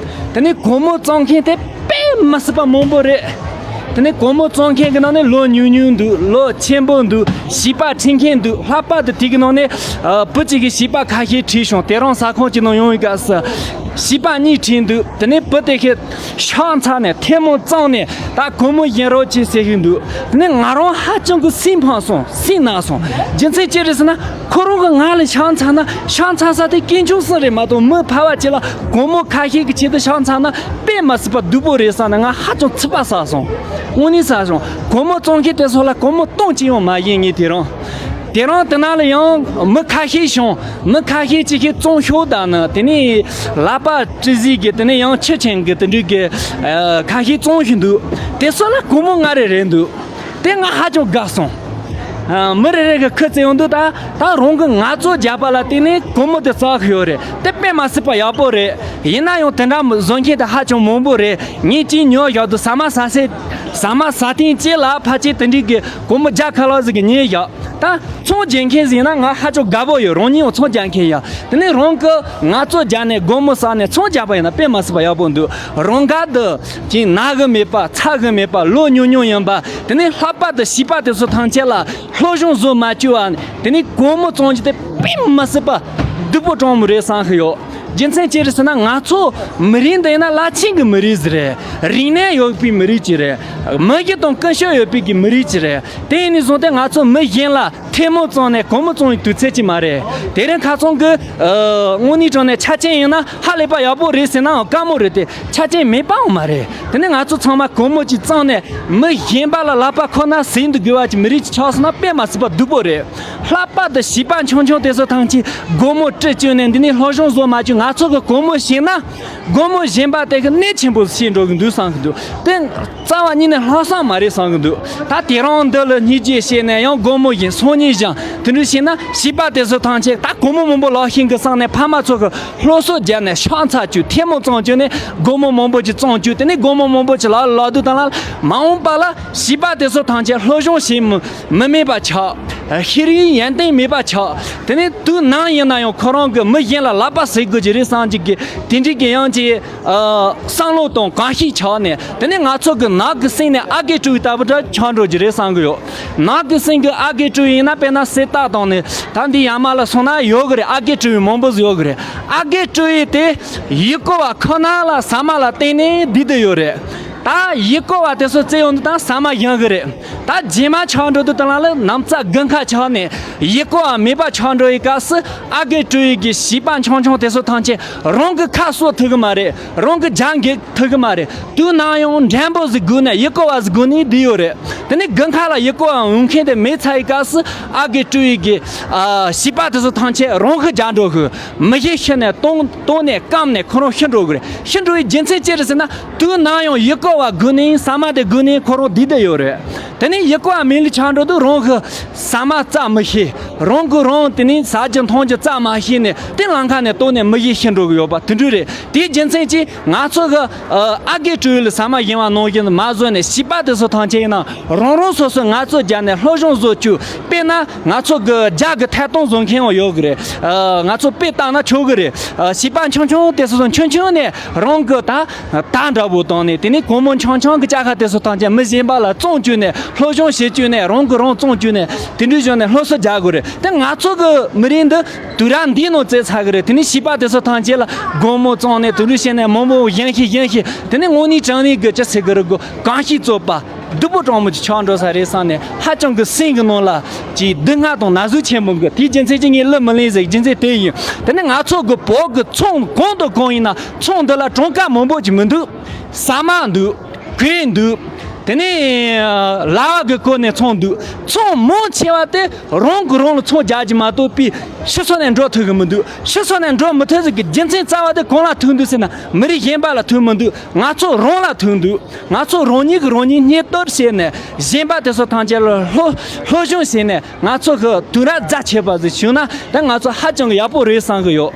དེ་ནས་སྒོར་མོ་བཙོང་མཁན་དེ་དཔེ་མི་སྲིད་པ་མང་པོ་རེད། དེ་ནས་སྒོར་མོ་བཙོང་མཁན་གྱི་ནང་ནས་ལོ་ཉུང་ཉུང་འདུག་ལོ་ཆེན་པོ་འདུག་བྱིས་པ་ཁྲིད་མཁན་འདུག་ལྷག་པར་དུ་དེ་གི་ནང་ནས་ཨ། བུ་གཅིག་གིས་བྱིས་པ་ཁ་ཤས་ཁྲིད་བྱུང་། དེ་རིང་ཟ་ཁང་གཅིག་ནང་ཡོང་བའི་སྐབས་སུ་བྱིས་པ་གཉིས་ཁྲིད་འདུག་དེ་ནས་བུ་དེ་གིས་ཤ་ཚ་ནས་ཐལ་མོ་བཙངས་ནས་ད་སྒོར་མོ་བྱིན་རོགས་གྱིས་ཟེར་གྱི་འདུག་དེ་ནས་ང་རང་ཧ་ཅང་གི་སེམས་ཕམ་སོང་། སེམས་ན་སོང་། རྒྱུ་མཚན་ཅི་རེད་ཟེར་ན། ཁོ་རང་གི་ང་ལ་ཤ་ཚ་ན། ཤ་ཚ་ས་དེ་དཀོན་མཆོག་གསུམ་རེད་མ་གཏོགས། མི་ཕལ་པ་ཅིག་ལ་སྒོར་མོ་ཁ་ཤས་ཀྱི་ཆེད་དུ་ཤ་ཚ་ན་དཔེ་མ་སྲིད་པ་སྡུག་པོ་རེད་བསམ་ནས་ང་ཧ་ཅང་ཚིག་པ་ཟ་སོང་། དངོས་གནས་ཟ་སོང་། སྒོར་མོ་བཙོང་མཁན་དེ་ཚོ་ལ་སྒོར་མོ་སྟོང་གཅིག་ཡང་མ་བྱིན་ངས་དེ་རིང་། དེ་རིང་དེ་ན་ལ་ཡང་མི་ཁ་ཤས་བྱུང་། མི་ཁ་ཤས་ཅིག་གིས་བཙོང་ཤོག་དང་ནི། དེ་ནས་ལག་པ་དཀྲི་ཟིག་གི། དེ་ནས་ཡང་ཆུ་ཆེན་གི་དེ་འདྲའི་གི་ཨ། ཁ་ཤས་བཙོང་བཞིན་འདུག་དེ་ཚོ་ལ་སྒོར་མོ་ལྔ་རེ་རེད་འདུག་དེ་ང་ཧ་ཅང་དགའ་སོང་། ཨ། མི་རེ་རེ་གི་ཁུ་བཙལ་ཡོང་དུས་ད་ད་རང་གི་ངལ་རྩོལ་རྒྱག་པ་ལ་བརྟེན་ནས་སྒོར་མོ་དེ་བཙལ་གི་ཡོད་རེད། དེ་དཔེ་མ་སྲིད་པ་ཡག་པོ་རེད། ཡིན་ན་ཡང་དེ་འདྲ་བཟོ་མཁན་དེ་ཧ་ཅང་མང་པོ་རེད། ངས་གཅིག་ཉོས་བཞག་དུས་ཟ་མ་ཟ་སའི་ཟ་མ་ཟ་ཐེངས་གཅིག་ལ་ཕལ་ཆེར་དེ་འདྲའི་གི་སྒོར་མོ་བརྒྱ་ཁ་ལྷག་ཟིག་གི་ཉོས་བཞག་ད་ཚོང་རྒྱག་མཁན་ཟིག་ཡིན་ན་ང་ཧ་ཅང་དགའ་པོ་ཡོད། རང་ཉིད་ཡང་ཚོང་རྒྱག་མཁན་ཡིན། དེ་ནས་རང་གི་ངལ་རྩོལ་རྒྱག་ནས་སྒོར་མོ་བསགས་ནས་ཚོང་རྒྱག་པ་ཡིན་ན་དཔེ་མ་སྲིད་པ་ཡག་པོ་འདུག་རང་དགར་དུ་ཅིག་ན་གི་མེད་པ། ཚ་གི་མེད་པ། ལོ་ཉུང་ཉུང་ཡིན་པ། དེ་ནས་ལྷག་པར་དུ་བྱིས་པ་དེ་ཚོ་ཐམས་ཅད་ལ་སློབ་སྦྱོང་བཟོ་མ་བཅུག་པ་དེ་ནས་སྒོར་མོ་བཙོང་རྒྱུ་དེ་དཔེ་མ་སྲིད་པ་སྡུག་པོ་གྲང་མོ་རེད་བསམ་གི་ཡོད། རྒྱུ་མཚན་ཅི་རེད་ཟེར་ན་ང་ཚོ་མི་རིགས་འདི་ཡིན་ན་རླབས་ཆེན་གྱི་མི་རིགས་ཟིག་རེད། རིག་གནས་ཡོད་པའི་མི་རིགས་ཅིག་རེད། མི་གཞི་དང་ཀུན་སྤྱོད་ཡོད་པའི་གི་མི་རིགས་ཅིག་རེད། དེ་ཡིན་ནས་བཟུང་སྟེ་ང་ཚོ་མི་གཞན་ལ་ཐལ་མོ་བཙོང་ནས་སྒོར་མོ་བཙོང་བའི་དུས་ཚོད་ཅིག་མ་རེད། དེ་རིང་ཁ་སང་གི་ཨ་དངོས་གནས་དྲང་གནས་ཆ་རྐྱེན་ཡིན་ན་ཧ་ལས་པ་ཡག་པོ་རེད་ཟེར་ནའང་དཀའ་མོ་རེད་དེ། ཆ་རྐྱེན་མེད་པའང་མ་རེད། དེ་ནས་ང་ཚོ་ཚང་མ་སྒོར་མོ་ཅིག་བཙོང་ནས་མི་གཞན་པ་ལ་ལག་པ་ཁོ་ན་ཟིན་དུ་དགོས་པ་ཅིག་མི་རིགས་ཅིག་ཆགས་སོང་ན་དཔེ་མ་སྲིད་པ་སྡུག་པོ་རེད། ལྷག་པར་དུ་བྱིས་པ་ཆུང་ཆུང་དེ་ཚོ་ཐམས་ཅད་སྒོར་མོ་སྤྲད་བཅུག་ནས་འདི་ནས་སློབ་སྦྱོང་བཟོ་མ་བཅུག་ང་ཚོ་གི་སྒོར་མོ་ཤེས་ན་སྒོར་མོ་གཞན་པ་དེ་གི་གནད་ཆེན་པོ་ཤེས་འགྲོ་གི་འདུག་བསམ་གི་འདུག་དེ་རྩ་བ་ཉིད་ནས་ལྷག་བསམ་མ་རེད་བསམ་གི་འདུག་ད་དེ་རིང་འདི་ལ་སྙིང་རྗེ་བྱས་ནས་ཡང་སྒོར་མོ་བཞིན་སང་ཉིན་བཞིན་དེ་འདྲ་བྱས་ན་བྱིས་པ་དེ་ཚོ་ཐམས་ཅད་ད་སྒོར་མོ་མང་པོ་ལག་ཤེས་གི་བསམ་ནས་ཕ་མ་ཚོ་གི་སློབ་གསོ་བརྒྱབ་ནས་ཤ་ཚ་བཅུག་ཐལ་མོ་བཙོང་བཅུག་ནས་སྒོར་མོ་མང་པོ་ཅིག་བཙོང་བཅུག་དེ་ནས་སྒོར་མོ་མང་པོ་ཅིག་ལག་ལ་ལག་དུས་དང་ལ་མ་འོངས་པ་ལ་བྱིས་པ་དེ་ཚོ་ཐམས་ཅད་སློབ་སྦྱོང་བྱེད་མི་མི་མེད་པ་ཆགས། ཤེས་རིག་ཡོན་ཏན་མེད་པ་ཆགས། དེ་ནས་དུས་ནམ་ཡིན་ན་ཡང་ཁོ་རང་གི་མི་གཞན་ལ་ལག་པ་ཟེར་དགོས་ཀྱི་རེད་བསམ་གྱི་གི་དེ་འདྲའི་གི་ཡང་གི་ཨ་བསམ་བློ་དང་གང་ཤེས་ཆགས་ནས་དེ་ནས་ང་ཚོ་གི་ནགས་ཀྱི་གསེང་ནས་ཨ་རྒས་སྤྲུལ་བའི་ལྟ་བུ་འདྲ་ཆགས་འགྲོ་གི་རེད་བསམ་གི་ཡོད། ནགས་ཀྱི་གསེང་གི་ཨ་རྒས་སྤྲུལ་ཡིན་ན་དཔེར་ན་གསེར་རྟ་དང་ནས་ད་འདི་ཡར་མར་ལ་སོང་ན་ཡོད་གི་རེད། ཨ་རྒས་སྤྲུལ་བའི་མང་པོ་ཟིག་ཡོད་གི་རེད། ཨ་རྒས་སྤྲུལ་ཡིན་དེ་ཡུལ་སྐོར་བ་ཁོ་ན་ལ་ཟ་མ་ལ་བརྟེན་ནས་བསྡད་དེ་ཡོད་རེད། ད་ཡུལ་སྐོར་བ་དེ་ཚོ་བཙལ་ཡོང་དུས་དང་ཟ་མ་ཡང་གི་རེད། ད་རྗེས་མ་ཆགས་འགྲོ་དུས་དང་ལ་ནམ་ཚ་དགུན་ཁ་ཆགས་ནས་ཡུལ་སྐོར་བ་མེད་པ་ཆགས་འགྲོ་ཡི་སྐབས་སུ་ཨ་རྒས་སྤྲུལ་ཡིན་གི་བྱིས་པ་ཆུང་ཆུང་དེ་ཚོ་ཐམས་ཅད་རང་གི་ཁ་གསོ་ཐུབ་གི་མ་རེད། རང་གི་རྒྱ་འགེབས་ཐུབ་གི་མ་རེད། དུས་ནམ་ཡང་འགྲན་པོ་ཟིག་སྒུག་ནས་ཡུལ་སྐོར་བ་ཟིག་སྒུག་ནས་བསྡད་ཡོད་རེད། དེ་ནས་དགུན་ཁ་ལ་ཡུལ་སྐོར་བ་འོང་མཁན་དེ་མེད་ཚར་ཡི་སྐབས་སུ་ཨ་རྒས་སྤྲུལ་ཡིན་གི་ཨ་བྱིས་པ་དེ་ཚོ་ཐམས་ཅད་རང་གི་རྒྱ་འགྲོ་གི་མི་གཞན་ཤི་ནས་བཏང་བཏང་ནས་བསྐམས་ནས་ཁོ་རང་ཤི་འགྲོ་གི་རེད། ཤི་འགྲོ་ཡི་རྒྱུ་མཚན་ཅི་རེད་ཟེར་ན། དུས་ནམ་ཡང་ཡུལ་སྐོར་བ་སྒུག་ནས་ཟ་མ་དེ་སྒུག་ནས་ཁོ་རང་བསྡད་དེ་ཡོད་རེད། དེ་ནས་ཡུལ་སྐོར་བ་མེད་ལ་ཆགས་འགྲོ་དུས་རང་གི་ཟ་མ་བཙལ་མི་ཤེས། རང་གི་རང་དེ་ནས་ཟ་རྒྱུ་འཐུང་རྒྱུ་བཙལ་མ་ཤེས་ནས་དེ་ལམ་ཁ་ནས་ལྟོགས་ནས་མི་གཞན་ཤི་འགྲོ་གི་ཡོད་པ་དེ་འདྲ་རེད། དེའི་རྒྱུ་མཚན་གྱིས་ང་ཚོ་གི་ཨ་རྒས་སྤྲུལ་ལ་ཟ་མ་ཡིན་པ་ནང་བཞིན་མ་བཟོས་ནས་བྱིས་པ་དེ་ཚོ་ཐམས་ཅད་ཡིན་ན་རང་རང་སོ་སོའི་ངལ་རྩོལ་བརྒྱབ་ནས་སློབ་སྦྱོང་བཟོ་བཅུག་དཔེར་ན་ང་ཚོ་གི་རྒྱ་གི་ཐད་གཏོང་བཟོ་མཁན་ཡང་ཡོད་གི་རེད། ཨ་ང་ཚོ་དཔེ་བལྟས་ན་ཆོག་གི་རེད། ཨ་བྱིས་པ་ཆུང་ཆུང་དེ་ཚོ་ཆུང་ཆུང་ནས་རང་གི་ད། རྟ་འདྲ་པོ་བཏང་ནས་དེ་ནས་གོང་མོ་ཆུང་ཆུང་གི་ཅ་ཁ་དེ་ཚོ་བཏང་ཀྱང་མི་གཞན་པ་ལ་བཙོང་བཅུག་ནས་སློབ་སྦྱོང་བྱེད་བཅུག་ནས་རང་གི་རང་བཙོང་བཅུག་ནས་དེ་འདྲའི་བྱུང་ནས་སློབ་གསོ་རྒྱག་དགོས་རེད། དེ་ང་ཚོ་གི་མི་རིགས་འདི་དུས་རབས་འདིའི་ནང་བཙལ་ཚར་གི་རེད། དེ་ནས་བྱིས་པ་དེ་ཚོ་ཐམས་ཅད་ལ་སྒོར་མོ་བཙོང་ནས་དེ་འདྲའི་བྱས་ནས་མང་པོ་བཞེངས་ཤིག་བཞེངས་ཤིག་དེ་ནས་དངོས་གནས་དྲང་གནས་གི་ཅི་ཟེར་གི་རེད་གོ་གང་ཞིག་རྩོད་པ། སྡུག་པོ་གྲང་མོ་ཅིག་ཆགས་འགྲོ་ས་རེད་བསམ་ནས་ཧ་ཅང་གི་སེམས་ཀྱི་ནང་ལ་ཅིག་སྡུག་བསྔལ་དང་ན་ཟུག་ཆེན་པོ་གི་དེའི་རྒྱུ་མཚན་གྱིས་ངས་གླུ་མི་ལེན་ཟེར་རྒྱུ་མཚན་དེ་ཡིན། དེ་ནས་ང་ཚོ་གི་བོད་གི་ཚོང་གང་དང་གང་ཡིན་ན་ཚོང་འདི་ལ་གྲངས་ཀ་མང་པོ་ཅིག་མི་འདུག་ཟ་མ་འདུག་གོས་འདུག་དེ་ནས་ལྭ་བ་གི་སྐོར་ནས་ཚོང་འདུག་ཚོང་མང་ཆེ་བ་དེ་རང་གི་རང་ལ་ཚོང་རྒྱག་རྒྱུ་མ་གཏོགས་པའི་ཕྱི་སོ་ནས་འགྲོ་ཐུབ་གི་མི་འདུག་ཕྱི་སོ་ནས་འགྲོ་མི་ཐུབ་ཟེར་གི་རྒྱུ་མཚན་རྩ་བ་དེ་གང་ལ་ཐུག་འདུག་ཟེར་ན་མི་རིགས་གཞན་པ་ལ་ཐུག་མི་འདུག་ང་ཚོ་རང་ལ་ཐུག་འདུག་ང་ཚོ་རང་ཉིད་ཀྱིས་རང་ཉིད་སྙིང་སྟོབས་བྱས་ནས་གཞན་པ་དེ་ཚོ་ཐམས་ཅད་ལ་སློབ་སློབ་སྦྱོང་བྱས་ནས་ང་ཚོ་གི་དུས་རབས་རྫ་ཆད་པ་ཟིག་བྱུང་ན་ད་ང་ཚོ་ཧ་ཅང་གི་ཡག་པོ་རེད་བསམ་གི་ཡོད།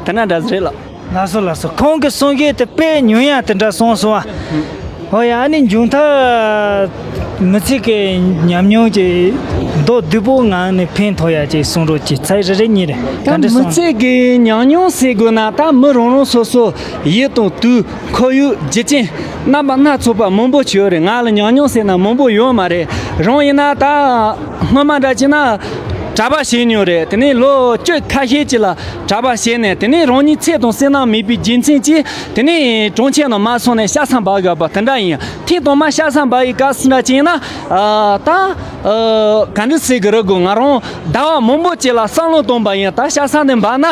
དེ་འདྲ་འདྲ་ཟིག་རེད་ལགས། ལགས་སོ་ལགས་སོ། ཁོང་གི་གསུང་བཤད་དེ་དཔེ་ཉུང་ཡང་དེ་འདྲ་གསུངས་སོང་ཨ། ཧོ་ཡ། ཨ་ནི་མཇུག་མཐར་མི་ཚེ་གི་ཉམས་མྱོང་གི་མདོར་བསྡུས་པོ་ངང་ནས་ཕན་ཐོགས་ཡ་ཅིག་གསུང་རོགས་གྱིས། ཚར་རེ་རེ་གཉིས་རེ་ད་ག་འདྲ་མི་གསུང་། ཚེ་གི་ཉམས་མྱོང་ཟེར་དགོས་ན་ད་མི་རང་རང་སོ་སོ་ཡུལ་དང་དུས་ཁོར་ཡུག་རྒྱུ་རྐྱེན་རྣམ་པ་སྣ་ཚོགས་པ་མང་པོ་ཅིག་ཡོད་རེད། ང་ལ་ཉམས་མྱོང་ཟེར་ན་མང་པོ་ཡོད་མ་རེད། རང་ཡིན་ན་ད་སྔོན་མ་འདྲ་བྱས་ན་གྲྭ་པ་བྱས་མྱོང་རེད། དེ་ནས་ལོ་བཅུ་ཁ་ཤས་ཅིག་ལ་གྲྭ་པ་བྱས་ནས་དེ་ནས་རང་ཉིད་ཚེ་དང་བསོད་ནམས་མེད་པའི་རྒྱུ་མཚན་གྱིས་དེ་ནས་གྲོང་ཁྱེར་ནང་མ་སོང་ནས་ཤ་ཚ་འབའ་གི་ཡོད་པ་དེ་འདྲ་ཡིན། ཐེངས་དང་མ་ཤ་ཚ་འབའ་ཡི་སྐབས་སུ་འདྲ་བྱས་ན་ཨ་ད་ཨ་ག་འདྲ་ཟེར་གི་རེད་གོ་ང་རང་ཟླ་བ་མང་པོ་ཅིག་ལ་བསམ་བློ་བཏང་པ་ཡིན། ད་ཤ་ཚ་ནས་འབའ་ན་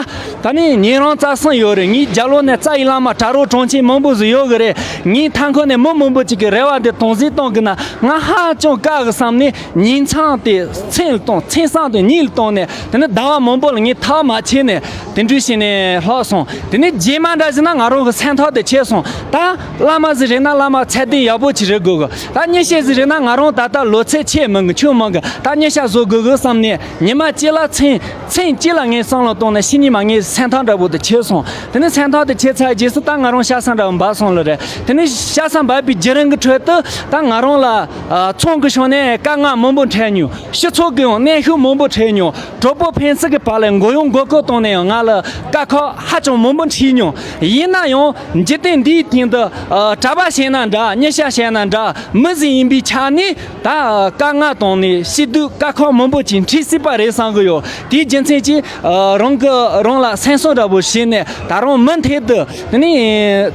ད་ནི་ཉན་རང་རྩ་གསུམ་ཡོད་རེད། ངའི་རྒྱབ་ལོགས་ནས་རྩ་ཡི་བླ་མ་གྲྭ་རོགས་གྲོང་ཁྱེར་མང་པོ་ཟིག་ཡོད་གི་རེད། ངའི་མཐའ་འཁོར་ནས་མི་མང་པོ་ཅིག་གི་རེ་བ་འདི་དོན་གཟིགས་གཏོང་གི་ན་ང་ཧ་ཅང་དཀའ་གི་བསམ་ནས་ཉིན་མཚན་དེ་མཚན་ལ་གཏོང་མཚན་སང་དེ་ཉིན་ལ་གཏོང་ནས་དེ་ནི་ཟླ་བ་མང་པོ་ལ་ངས་ཐག་མ་ཆད་ནས་ དེ་འདྲ་བྱས་ནས་ལྷག་སོང་། དེ་ནས་རྗེས་མ་འདྲ་ཟེར་ན་ང་རང་གི་སེམས་ཐག་དེ་ཆད་སོང་། ད་བླ་མ་ཟིག་རེད་ན་བླ་མ་ཚད་ལྡན་ཡག་པོ་ཅིག་རེད་དགོས་གི། ད་མྱི་ཤེས་ཟིག་རེད་ན་ང་རང་ད་ལྟ་ལོ་ཚད་ཆེ་མིན་གི་ཆུང་མིན་གི། ད་མྱི་ཤ་བཟོ་དགོས་གི་བསམ་ནས་ཉི་མ་གཅིག་ལ་མཚན་མཚན་གཅིག་ལ་ངས་བསམ་བློ་བཏང་ནས་ཕྱི་ཉིན་མ་ངའི་སེམས་ཐག་འདྲ་པོ་དེ་ཆད་སོང་། དེ་ནས་སེམས་ཐག་དེ་ཆད་ཚར་རྗེས་སུ་ད་ང་རང་ཤ་ཚ་འདྲ་པོ་འབར་སོང་ལ་རེད། དེ་ནས་ཤ་ཚ་འབར་བའི་བརྒྱུད་རིམ་གི་ཁྲོད་དུ་ད་ང་རང་ལ་ཨ་ཚོང་གི་ཕྱོགས་ནས་དཀའ་ངལ་མང་པོ་འཕྲད་མྱོང་། སྤྱི་ཚོགས་ཀྱི་ཡང་གནོན་ཤུགས་མང་པོ་འཕྲད་མྱོང་། གྲོགས་པོ་ཕན་ཚུན་གྱི་བར་ལ་མགོ་གཡོག་མགོ་སྐོར་བཏང་ནས་ཡང་ང་ལ་དཀའ་ཁག་ཧ་ཅང་མང་པོ་འཕྲད་མྱོང་། ཡིན་ན་ཡང་འཇིག་རྟེན་འདིའི་སྟེང་དུ་ཨ་གྲྭ་པ་བྱས་ན་འདྲ། མྱི་ཤ་བྱས་ན་འདྲ། མི་ཟིག་ཡིན་པའི་ཆ་ནས་ད་དཀའ་ངལ་དང་ནི་སྐྱིད་སྡུག་དཀའ་ཁག་མང་པོ་ཅིག་འཕྲད་སྲིད་པ་རེད་བསམ་གི་ཡོད། དེའི་རྒྱུ་མཚན་གྱིས་ཨ་རང་གི་རང་ལ་སེམས་གསོ་འདྲ་པོ་བྱས་ནས་ད་རུང་མུ་མཐུད་དུ་དེ་ནས་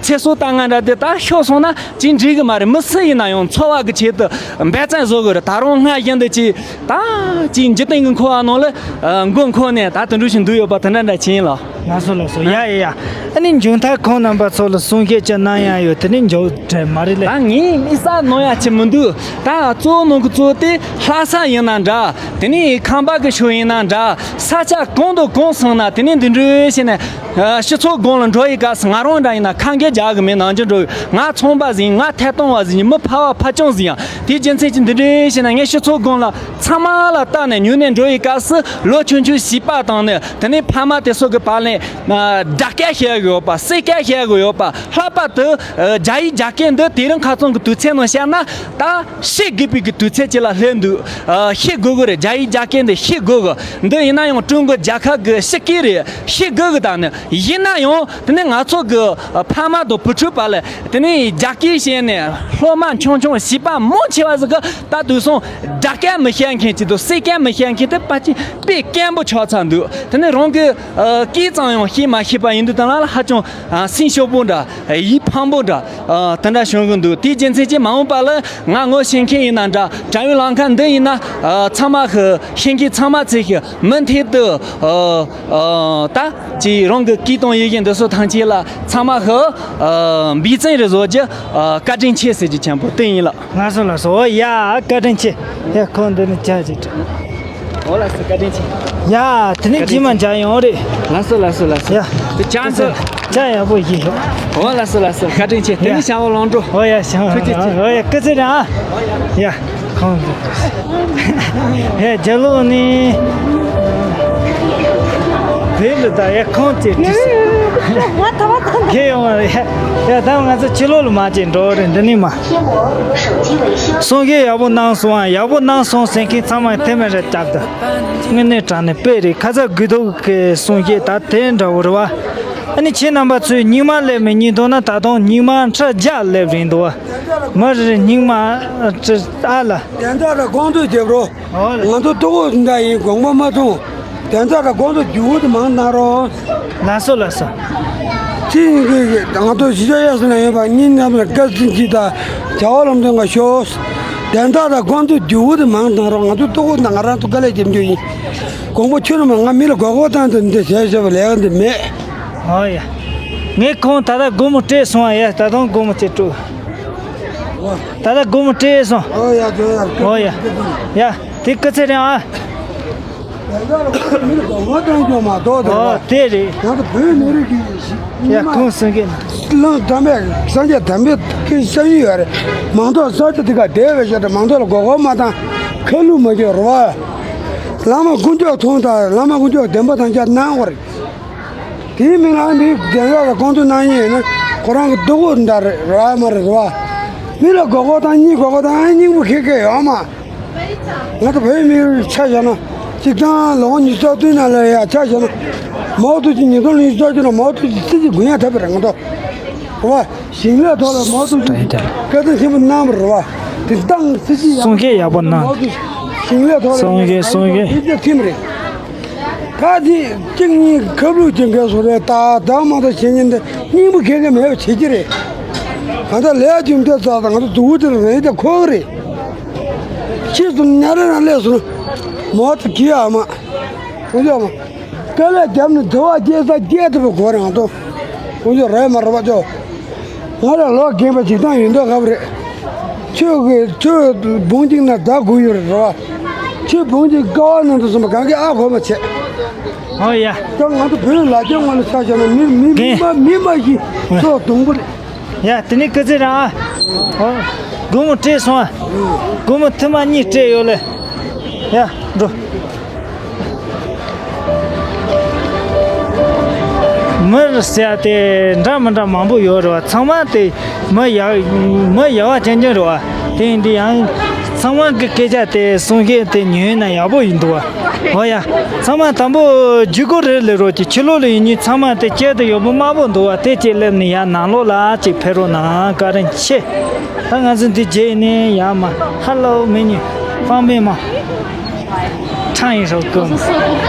ཚེ་སྲོག་ལྟ་ང་འདྲ་དེ་ད་ཤོར་སོང་ན་ཅིག་འགྲིག་གི་མ་རེད། མི་སུ་ཡིན་ན་ཡང་འཚོ་བ་གི་ཆེད་དུ་འབད་བརྩོན་བཟོ་དགོས་རེད། ད་རུང་སྔར་བཞིན་དུ་ཅིག་ད་ཅིག་འཇིག་རྟེན་གྱི་འཁོར་བ་ནང་ལ་ཨ་མགོ་འཁོར་ནས་ད་དེ་འདྲ་ཞིག་འདུག་ཡོད་པ་དེ་འདྲ་འདྲ་ཅིག་ཡིན་ལགས། ལགས་སོ་ལགས་སོ། ཡ་ཡ་ཡ། ཨ་ནི་མཇུག་མཐར་ཁོང་རྣམ་པ་ཚོ་ལ་གསུང་བཤད་ཅིག་གནང་ཡ་ཡོད། དེ་ནི་མཇུག་བསྒྲིལ་མ་རེད་ལེ། ད་ངས་དམིགས་བསལ་གནང་ཡ་ཅིག་མི་འདུག། ད་གཙོ་བོ་ནང་གི་གཙོ་བོ་དེ་ལྷ་ས་ཡིན་ན་འདྲ། དེ་ནས་ཁམས་པ་གི་ཕྱོགས་ཡིན་ན་འདྲ། ས་ཆ་གང་དང་གང་སོང་ན་དེ་ནས་འདི་འདྲ་བྱས་ནས་ཨ་སྤྱི་ཚོགས་སྒང་ལ་འགྲོ་ཡི་སྐབས་སུ་ང་རང་འདྲ་ཡིན་ན་ཁ་འགེལ་རྒྱག་གི་མེད། ནང་ཆེན་འགྲོ་ང་ཚོང་པ་ཟིག་ཡིན། ང་ཐད་གཏོང་བ་ཟིག་ཡིན། མི་ཕལ་བ་ཕལ་རྐྱང་ཟིག་ཡིན། དེའི་རྒྱུ་མཚན་གྱིས་འདི་འདྲ་བྱས་ན་ངས་སྤྱི་ཚོགས་སྒང་ལ་ཚང་མ་ལ་བལྟས་ནས་ཉུལ་ནས་འགྲོ་ཡི་སྐབས་སུ་ལོ་ཆུང་ཆུང་བྱིས་པ་དང་ནི་དེ་ནས་ཕ་མ་དེ་ཚོ་གི་བར་ནས་ཨ་དགྲ་སྐད་བཤད་གི་ཡོད་པ། བསད་སྐད་བཤད་གི་ཡོད་པ། ལྷག་པར་དུ་ཨ་རྒྱ་ཡིག་རྒྱ་སྐད་འདི་དེ་རིང་ཁ་སང་གི་དུས་ཚོད་ནང་བཤད་ན་ད་ཤི་དགོས་པའི་གི་དུས་ཚོད་ཅིག་ལ་སླེབས་འདུག། ཨ་ཤི་དགོས་གི་རེད། རྒྱ་ཡིག་རྒྱ་སྐད་འདི་ཤི་དགོས་གི། འདི་ཡིན་ན་ཡང་ཀྲུང་གོ་རྒྱལ་ཁབ་གི་སྤྱི་སྐད་རེད། ཤི་དགོས་གི། ད་ནི་ཡིན་ན་ཡང་དེ་ནི་ང་ཚོ་གི་ཨ་ཕ་མ་དང་བུ་ཕྲུག་བར་ལ་དེ་ནི་རྒྱ་སྐད་བཤད་ནས་སློབ་མ་ཆུང་ཆུང་བྱིས་པ་མང་ཆེ་བ་ཟིག་གི་ད་དུས་སང་དགྲ་སྐད་མི་བཤད་མཁན་ཅིག་དང་བསད་སྐད་མི་བཤད་མཁན་དེ་ཕལ་ཆེར་དཔེ་དཀོན་པོ་ཆགས་ཚར་འདུག། དེ་ནི་རང་གི་ཨ་སྐད་ཙམ་ཡང་བཤད་མ་ཤེས་པ་ཡིན་དུས་ད་ལ་ཧ་ཅང་ཨ་སེམས་སྐྱོ་པོ་འདྲ། ཡིད་ཕངས་པོ་འདྲ། ཨ་དེ་འདྲ་བྱུང་གི་འདུག། དེའི་རྒྱུ་མཚན་གྱིས་མ་འོངས་པ་ལ་ང་ངོ་ཤེས་མཁན་ཡིན་ན་འདྲ། དྲ་བའི་ལམ་ཁ་འདི་ཡིན་ན་ཨ་ཚང་མ་གི་ཤེས་མཁན་ཚང་མ་ཚོས་ཤིག་མུ་མཐུད་དུ་ཨ་ཨ་ད་ཅིག་རང་གི་སྐད་དང་ཡི་གེ་འདི་ཚོ་ཐམས་ཅད་ལ་ཚང་མ་གི་ཨ་འབད་བརྩོན་རེ་བཟོ་རྒྱུ་ཨ་བཀའ་དྲིན་ཆེ་ཟེར་རྒྱུ་ཆེན་པོ་དེ་ཡིན་ལགས། ལགས་སོ་ལགས་སོ། ཨོ་ཡ་བཀའ་དྲིན་ཆེ། ཡ་ཁོང་འདི་ནས་བྱ་ཅིག། ཨོ་ལགས་སོ། བཀའ་དྲིན་ཆེ། ཡ་དེ་ནས་རྗེས་མ་མཇལ་ཡོང་རེད། ལགས་སོ་ལགས་སོ་ལགས་སོ། ཡ་དེ་ཅང་ཚོ། ཅང་ཡག་པོ་ཡིན་ཤོག། ཨོ་ལགས་སོ་ལགས་སོ། བཀའ་དྲིན་ཆེ། དེ་ནས་ཡ་ཞང་བོ་ལོང་འགྲོ། ཨོ་ཡ་ཞང་བོ། ཐུགས་རྗེ་ཆེ། ཨོ་ཡ་སྐུ་ཚེ་རིང་ཨ། ཡ་ཁོང་། ཡ་རྒྱ་ལོ་ནི། བོད་ལ་ད་ཡ་ཁོང་ཚེ་དྲིས། ཁྱེད་ཡོང་བ་རེད། ཡ་ད་ང་ཚོ་ཕྱི་ལོགས་ལ་མ་བྱེད་འགྲོ་རེད་འདི་ནས་མ། གསུང་བཤད་ཡག་པོ་གནང་སོང་ཨ། ཡག་པོ་གནང་སོང་ཟེར་མཁན་ཚང་མ་ཐེ་མེ་རེ་བཏབ་ད། དངོས་གནས་དྲང་གནས་དཔེ་རེད། ཁ་ཚ་དགོས་གཏུག་གི་གསུང་བཤད་ད་དེ་འདྲ་བོ་རེད་བ། ཨ་ནི་ཁྱེད་རྣམ་པ་ཚོས་སྙིང་མ་སླེབས་མི་སྙིང་དོན་ན་ད་དུང་སྙིང་མ་ཁྲི་བརྒྱ་སླེབས་རེད་འདུག་བ། མི་རེ་རེ་སྙིང་མ་ཁྲི་ཨ་ལ། དན་རྩ་དང་སྐོང་ཚོགས་རྒྱབ་རོགས། ང་ཚོ་ལྟོ་གོས་འདྲ་ཡིན་དགོངས་པ་མ་ཚོམས། དན་རྩ་དང་སྐོང་ཚོགས་རྒྱུ་བོ་དེ་མང་གནང་རོགས། ལགས་སོ་ལགས་སོ། ཅི་ཡིན་གྱི་ང་ཚོ་གཞིས་ཆགས་གཡས་གཡོན་ན་ཡོད་པ་གཉིས་རྣམས་ལ་བཀའ་དྲིན་ཆེ། ད་བྱ་བ་ལམ་སྟོན་ག་ཤོག། དན་རྩ་དང་སྐོང་ཚོགས་རྒྱུ་བོ་དེ་མང་གནང་རོགས། ང་ཚོ་ལྟོ་གོས་དང་ང་རང་ཚོ་དཀའ་ལས་རྒྱབ་རྒྱུ་ཡིན། དགོངས་པ་ཁྱོད་རང་མ་ང་མི་ལ་མགོ་སྐོར་བཏང་དུ་འདི་བྱས་བྱས་པ་ལས་ཀ་འདི་མེད། ཨོ་ཡ། ངས་ཁོང་ད་ལྟ་སྒོར་མོ་སྤྲད་སོང་ཨ། ཡ་ད་དུང་སྒོར་མོ་སྤྲད་སྤྲོད། ད་ལྟ་སྒོར་མོ་སྤྲད་སོང་། ཨོ་ཡ་ཨོ་ཡ། ཡ་དེ་སྐུ་ཚེ་རིང་ཨ། ཨོ་དེ་རེད། ཡ་ཁོང་སེང་གེ་ན། ལམ་དམ་པས་སངས་རྒྱས་དམ་པས་ཀྱི་བཤད་ཡུལ་ཡོད་རེད། མང་ཚོགས་ས་ཆ་དེ་ག་བསྡད་པའི་ཆེད་དུ་མང་ཚོགས་ལ་མགོ་སྐོར་མ་བཏང་། ཁ་ལུད་མ་བྱེད་རོགས། བླ་མ་དཀོན་མཆོག་མཐོང་དང་བླ་མ་དཀོན་མཆོག་བདེན་པ་ཐམས་ཅད་གནང་བར། དེའི་མིང་ལ་མི་བདེན་ལ་ལ་སྐོང་ཚོགས་གནང་ཉེན་ཡིན་ན་ཁོ་རང་གི་སྡུག་གོ་འདྲ་རེད་ར་མ་རེད་ར། མི་ལ་མགོ་སྐོར་དང་གཉིས་མགོ་སྐོར་དང་སྙིང་པོ་ཁེ་ཁེ་ཡོད་མ། ང་ཚོ་བོད་མི་ཆ་བཞག་ན་གཅིག་དང་ལོ་ངོ་ཉི་ཤུ་རྩ་བདུན་ནང་ལ་ཡ་ཆ་བཞག་ན་མའོ་ཏུ་ཅིང་ཉིས་སྟོང་ཉི་ཤུ་རྩ་བདུན་ལ་མའོ་ཏུ་ཅིང་སྲིད་ཀྱི་དགུན་ཡ་ཐབས་པ་རེད་ང་ཚོ་ར། ཞིང་ལས་ཐོག་ལ་མའོ་ཏུ་ཅིང་བཀའ་དྲིན་ཆེན་པོ་གནང་བ་རེད་བ། དེ་ཏང་སྲིད་སྤྱི་ཡག་གསུང་སྐད་ཡག་པོ་གནང་། མའོ་ཏུ་ཞིང་ལས་ཐོག་ལ་གསུང་སྐད་གསུང་སྐད། དེ་ཚོ་ཁྲིམས་རེད། ད་དེ་གཅིག་གཉིས་ཁབ་ལུགས་ཀྱི་འགན་སོང་རེད། ད་ད་མ་ད་བྱེད་ཉིན་དེ་སྙིང་པོ་ཁེ་ཁེ་མེད་པ་བྱེད་ཀྱི་རེད། གང་ལྟར་ལས་རྒྱུ་འབྲས་རྩ་དང་ང་ཚོ་སྡུག་པོ་དེ་རེད་དེ་ཁོ་གི་རེད། ཕྱིས་སུ་ཉ་རེ་རང་སླེབས་སོང་། མའོ་ཏུ་གི་ཨ་མ། ཁོང་ཚོ་ཨ་མ། དཀའ་ལས་བརྒྱབ་ནས་འཚོ་བ་སྐྱེལ་ས་སྐྱེལ་ཐུབ་པའི་སྒོ་རང་དུ། ཁོང་ཚོས་རེད་མ་རེད་པ་ཅོ། ང་ལ་ལོ་རྒན་པ་ཞིག་དང་ཡིན་མདོག་ཁ་པོ་རེད། ཁྱོད་ཀྱིས་ཁྱོད་འབུང་གཅིག་ན་ཟླ་དགུ་ཡོད་རེད་རེད་བ། ཁྱོད་འབུང་གཅིག་ཀ་བ་ནང་དུ་སོང་བ་གང་གི་ཨ་གོ་མ་བྱེད། ཨོ་ཡ། ད་ང་ཚོ་བོད་ལ་རྒྱ་ང་ལ་ཆ་བཞག་ན་མི་མི་མི་རྒན། མ་མི་མ་ཞིག་ཨ། ཚོ་གདུང་པོ་རེད། ཡ་དེ་ནི་སྐུ་ཚེ་རིང་ཨ། ཨོ། སྒོར་མོ་སྤྲད་སོང་ཨ། སྒོར་མོ་ཐེངས་མ་གཉིས་སྤྲད་ཡོད་ལེ། ཡ་འགྲོ། མི་ཟེར་ཡ་དེ་འདྲ་མི་འདྲ་མང་པོ་ཡོད་རེད་བ། ཚང་མ་དེ་མི་ཡག་མི་ཡག་པ་ཅན་ཅན་རེད་བ། དེ་ཡིན་དུས་ཡང་ཚང་མ་གི་སྐད་ཆ་དེ་གསུང་བཤད་དེ་ཉན་ན་ཡག་པོ་ཡིན་འདུག་བ། ཨོ་ཡ། ཚང་མ་དང་པོ་བརྒྱུད་སྐུར་རེ་སླེབས་རོགས་གྱིས། ཕྱི་ལོགས་ལ་ཡིན་ཉིན་ཚང་མ་དེ་སྐྱེལ་དུ་ཡོད་པོ་དམར་པོ་འདུག་བ། དེ་གཅིག་སླེབས་ནས་ཡར་ནང་ལོགས་ལ་གཅིག་ཕེབས་རོགས་གནང་། བཀའ་དྲིན་ཆེ། ད་ང་ཚོ་འདི་རྗེས་ནས་ཡར་མ་ཧ་ལོ་མེ་ཉུ་ཧྥང་པེ་མ། 唱一首歌嘛。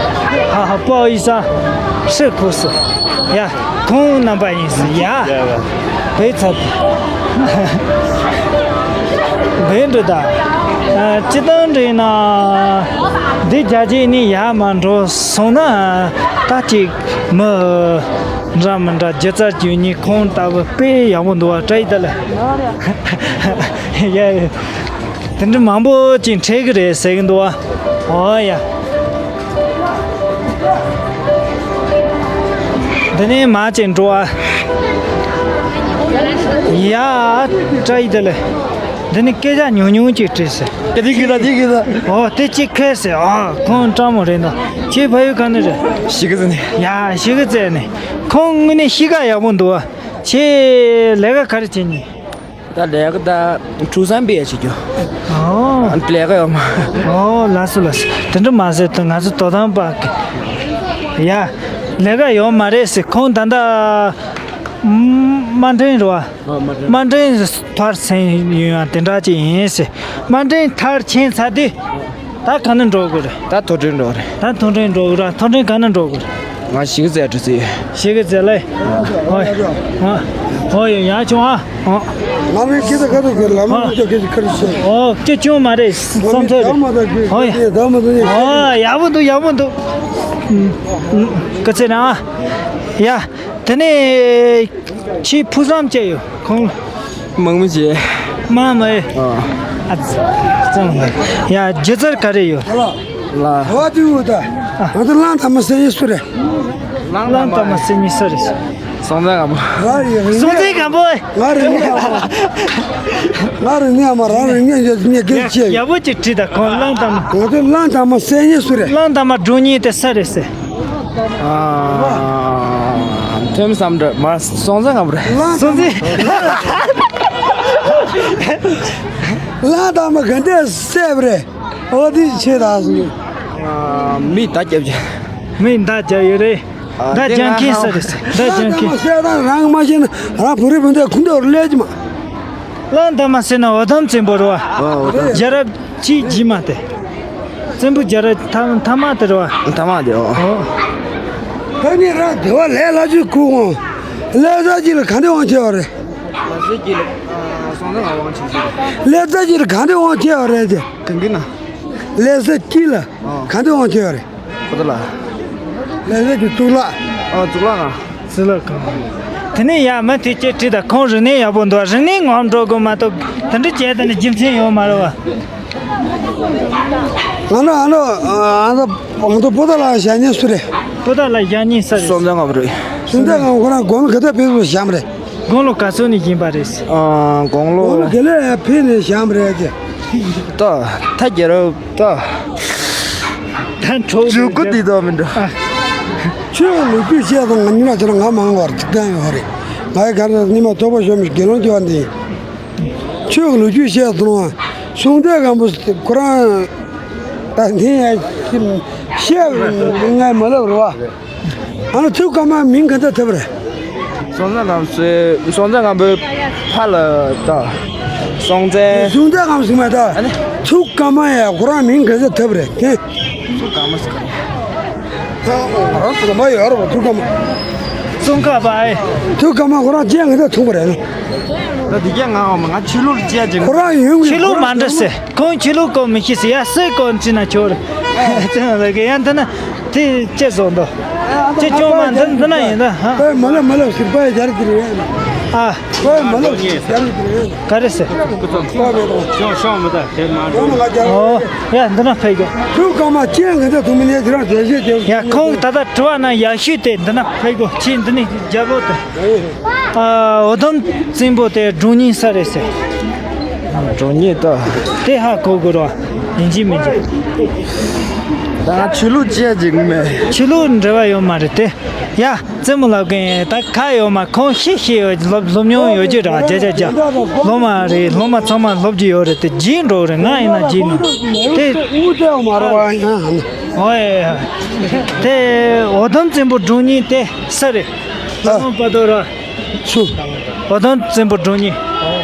好好，不好意思啊，是不是？呀，空那半意思呀，别吵。别着的，呃，这当中呢，འདི་རྒྱ་ཆེ་ནི་ཡར་མ་འགྲོ་སོང་ན་ད་ཅིག་མི་འདྲ་མི་འདྲ་སྒྱུ་རྩལ་སྒྱུ་ནི་ཁོང་ལྟ་བུ་དཔེ་ཡག་པོ་འདུག་བ། བཀྲ་ཤིས་བདེ་ལེགས། ཡ། དེ་འདྲ་མང་པོ་ཅིག་འཕྲད་གི་རེད་ཟེར་གི་འདུག་ཨ། ཨོ་ཡ། འདི་ནས་མར་ཅིག་འགྲོ་ཨ། ཡ། བཀྲ་ཤིས་བདེ་ལེགས། འདི་ནས་སྐད་ཆ་ཉུང་ཉུང་ཅིག་དྲིས་ཟེར། ཀ་དེ་གི་ད་དེ་གི་ད། ཨོ་དེ་ཅིག་ཁེལ་ཟེར། ཨ་ཁོང་སྤྲང་མོ་རེད་འདུག་ཁྱེད་ཕ་ཡུལ་ག་ནས་རེད། གཞིས་ཀ་རྩེ་ནས། ཡ་གཞིས་ཀ་རྩེ་ནས། ཁོང་དངོས་གནས་གཤིས་ཀ་ཡག་པོ་འདུག་ཨ། ཁྱེད་ལས་ཀ་ག་རེ་བྱེད་ནི། ད་ལས་ཀ་ད་ཕྲུག་བསམ་པའི་ཡ་བྱེད་རྒྱུ། ཨོ། ལས་ཀ་ཡོད་མ། ཨོ་ལགས་སོ་ལགས་སོ། དེ་འདྲ་མ་ཟེར་ད། ང་ཚོ་དོ་དམ་པ་གི། ཡ། ལས་ཀ་ཡོད་མ་རེད་ཟེར། ཁོང་ད་ལྟ་དམའ་འབྲིང་རེད་བ། དམའ་འབྲིང་མཐར་ཕྱིན་ཡོད་ཡ་དེ་འདྲ་ཅིག་ཡིན་ཟེར། དམའ་འབྲིང་མཐར་ཕྱིན་ཚར་དུས། ད་ག་ནས་འགྲོ་དགོས་རེད། ད་མཐོ་འབྲིང་འགྲོ་རེད། ད་མཐོ་འབྲིང་འགྲོ་དགོས་རེད། མཐོ་འབྲིང་ག་ནས་འགྲོ་དགོས་རེད། ང་གཞིས་ཀ་རྩེ་འགྲོ་རྩིས་ཡོད། གཞིས་ཀ་རྩེ་ལ། ཨོ་ཡ། ཨོ་ཡ། ཡག་བྱུང་ཨ། ཨོ། ལམ་རིམ་སྐད་ཆ་ག་རེ་དགོས། ལམ་རིམ་སྐད་ཆ་ག་རེ་བཤད། ཨོ་སྐད་ཆུང་མ་རེད། བསམ་ཚོད་རེད། ཨོ་ཡ། ཨོ་ཡག་པོ་འདུག་ཡག་པོ་འདུག་ཨུམ། ཨུམ། སྐུ་ཚེ་རིང་ཨ། ཡ། དེ་ནས་ཁྱེད་ཕུགས་བསམ་ཅི་ཡོད་ཁོང་། མང་མོ་བྱེད། མ་མ་ཨེ། ཨ། ཨ་ཙི། ཙམ་ལ། ཡ་སྒྱུ་རྩལ་ག་རེ་ཡོད། ལ། ལ། བ་དུ་ད། ཨ། ང་ཚོ་གླང་དར་མ་ཟེར་མཁན་སུ་རེད། གླང་དར་མ་ཟེར་མཁན་སུ་རེད། སྲོང་བཙན་སྒམ་པོ། ང་རེད། སྲོང་བཙན་སྒམ་པོ་ཨེ། ང་རེད་ནི། ང་རེད་ནི། ཨ་མ་རང་རེད་ནི། ངས་ངས་སྐད་ཆ་བཤད། ཡག་པོ་ཅིག་དྲིས་དང་ཁོང་གླང་དར་མ། ང་ཚོ་གླང་དར་མ་ཟེར་མཁན་སུ་རེད། གླང་དར་མ་སྒྲུང་ཉིད་དེ་སུ་རེད་ཟེར། ཨ། ཐོན་བསམ་འདྲ་མ་སྲོང་བཙན་སྒམ་པོ་རེད། གླང་སྲོང་བཙན། གླང་དར་མ་ག་འདྲས་བསད་པ་རེད། ཨོ་དེ་ཆེ་ད་སོང་། ཨ། མི་མདའ་རྒྱབ་ཀྱི། མི་མདའ་རྒྱབ་ཡོད་རེད། ཨ། མདའ་རྒྱབ་མཁན་སུ་རེད་ཟེར། མདའ་རྒྱབ་མཁན། གླང་དར་མ་བསད་ན་རང་མ་ཤེས་ན་རང་བོད་རིགས་བོད་འདི་ཁུངས་འདུག་ལས་ཀྱི་མ། གླང་དར་མ་ཟེར་ན་འོ་དམ་བཙན་པོ་རེད་བ། ཨ། འོ་དམ། རྒྱལ་རབས་གཅིག་རྗེས་མ་དེ། བཙན་པོ་རྒྱལ་རབས་ཐ་ཐ་མ་དེ་རེད་བ། ཐ་མ་དེ། ཨོ། ཨོ། ད་ནི་རང་སྡེ་བ་ལས་སླ་བཅུ་ཁུག་འོང་། ལས་ས་གཅིག་ལ་ག་འདྲ་དབང་ཆེ་བ་རེད། ལས་ས་གཅིག་ལ་ཨ་སྲོང་བཙན་སྒམ་པོ་དབང་ཆེ་ཟེར། ལས་ས་གཅིག་ལ་ག་འདྲ་དབང་ཆེ་བ་རེད་དེ། གང་གི་ན། ལས་ས་གཅིག་ལ་ཨོ་ག་འདྲ་དབང་ཆེ་བ་རེད། ཁོ་ཐག་ལ། ལས་ས་གཅིག་གཙུག་ལག་ཨོ་གཙུག་ལག་ཁང་། གཙུག་ལག་ཁང་། དེ་ནས་ཡ་མི་དེ་སྐད་དྲིས་དང་ཁོང་རིག་གནས་ཡག་པོ་འདུག་རིག་གནས་ངོམ་འགྲོ་དགོས་མ་གཏོགས་དེ་འདྲ་བྱས་དེ་ནི་རྒྱུ་མཚན་ཡོད་མ་རེད་བ། ང་ནི་ཨ་ནི་ཨ་ནི་ང་ཚོ་པོ་ཏ་ལ་བཞག་མཁན་སུ་རེད། པོ་ཏ་ལ་བཞག་མཁན་སུ་རེད། སྲོང་བཙན་སྒམ་པོ་རེད། སྲོང་བཙན་སྒམ་པོ་ཁོ་རང་དགུང་ལོ་ག་ཚོད་ཕེབས་སུ་བཞག་རེད། དགུང་ལོ་ག་ཚོད་ནས་ཡིན་པ་རེད། ཨ། དགུང་ལོ། དགུང་ལོ་ག་ལེ་ཕེབས་ནས་བཞག་རེད་ཅེ། ད་ད་རྒྱལ་རབས་ད། ད་འཕྲོ་འཇུག་སྐུ་འདི་དག་མི་འདྲ། ཨ། ཆོས་ལོ་རྒྱུས་བཤད་སོང་ང་ཉིད་ལ་ཆ་ན་ང་མང་བར་ཐུག་ཐང་ཡོད་རེད། ང་ཡི་ག་རེ་རྙིང་མ་ཐོག་པ་ཞོ་མི་དགེ་སློང་སྐྱེ་བ་འདི། ཆོས་ཀྱི་ལོ་རྒྱུས་བཤད་སོང་། སྲོང་བཙན་སྒམ་པོ་ཁོ་རང་ད་འདི་ཡ་བཤད་ང་མ་ལབ་རེད་བ། ཨ་ནི་ཐུའུ་བཀའ་མ་མིང་ག་འདྲ་ཐོབ་རེད། སྲོང་བཙན་སྒམ་པོ་སྲོང་བཙན་སྒམ་པོའི་ཕ་ལ་ད་སྲོང་བཙན། སྲོང་བཙན་སྒམ་པོ་ཟེར་མ་ད། ཨ་ནི། ཐུའུ་བཀའ་མ་ཡ་ཁོ་རང་མིང་ག་འདྲ་ཐོབ་རེད་དེ། ཐུའུ་བཀའ་མ་ཟེར་ག་རེད། ཨ་ཟེར་མ་ཡོད་རེད་བ་ཐུའུ་བཀའ་མ། ཙོང་ཁ་པ་ཨེ། ཐུའུ་བཀའ་མ་ཁོ་རང་ཅན་ག་འདྲ་ཐུག་པ་རེད། ད་འདི་ག་ང་འོ་མ་ང་ཆོས་ལུགས་ཅན་ཅིག་ཁོ་རང་ཡོང་གི། ཆོས་ལུགས་མ་འདྲ་ཟེར། ཁོང་ཆོས་ལུགས་སྐོར་མི་ཤེས་ཟེར་ཡ་སུའི་སྐོར་ཅི་ན་ཆོར། ཙང་ལ་གི་ཡང་འདི་ན་དེ་ཅི་བཟོ་འདུག་ཅི་ཅོ་མ་འདི་འདི་ན་ཡིན་ད་ཧ། མ་ལ་མ་ལ་ཟིག་པ་ཡ་རྒྱ་རི་དེ་རེད། ཨ། ཁོས་མ་ལོག་ཡར་རེད། ག་རེ་ཟེར། ཤོག་ཤོག་མི་ད་དེ་མ་འགྲོ། ཨོ། ཡ་འདི་ན་ཕེབས་དགོས། ཁྱོད་སྐར་མ་ཅན་གི་འདི་ཐུག་མི་ནས་དེ་རང་དེ་བཞིན་དེ། ཡ་ཁོང་ད་ལྟ་དྲི་བ་ན་ཡག་ཤོས་དེ་འདི་ན་ཕེབས་དགོས། ཁྱེད་འདི་ནས་རྒྱབ་ལོག་དུ། ཨ། འོ་དམ་བཙན་པོ་དེ་འབྲོང་གཉན་ས་རེད་ཟེར། འབྲོང་གཉན་ད། དེ་ཧ་གོ་དགོས་རོ། ཡིན་གཅིག་མིན་གཅིག་ད་ཆོས་ལུགས་བཅས་ཅིག་མེད། ཆོས་ལུགས་འབྲེལ་བ་ཡོད་མ་རེད་དེ། ཡ། རྩེད་མོ་ལབ་མཁན་ད་ག་ཡོད་མ། ཁོང་ཤེས་ཤེས་ཡོད། སློབ་སློབ་མྱོང་ཡོད་ཀྱི་རེད། བརྒྱ་ཆ་བརྒྱ། སློབ་མ་རེད། སློབ་མ་ཚང་མ་སློབ་ཀྱི་ཡོད་རེད་དེ། བརྗེད་འགྲོ་རེད། ང་ཡིན་ན་བརྗེད་ནི་དེ། ཨོ་ཡ། དེ་འོ་དམ་བཙན་པོ་འབྲོང་གཉན་དེ་ས་རེད། ཨ། ལྷ་ལུང་བར་དོ་ར། སུ། འོ་དམ་བཙན་པོ་འབྲོང་གཉན།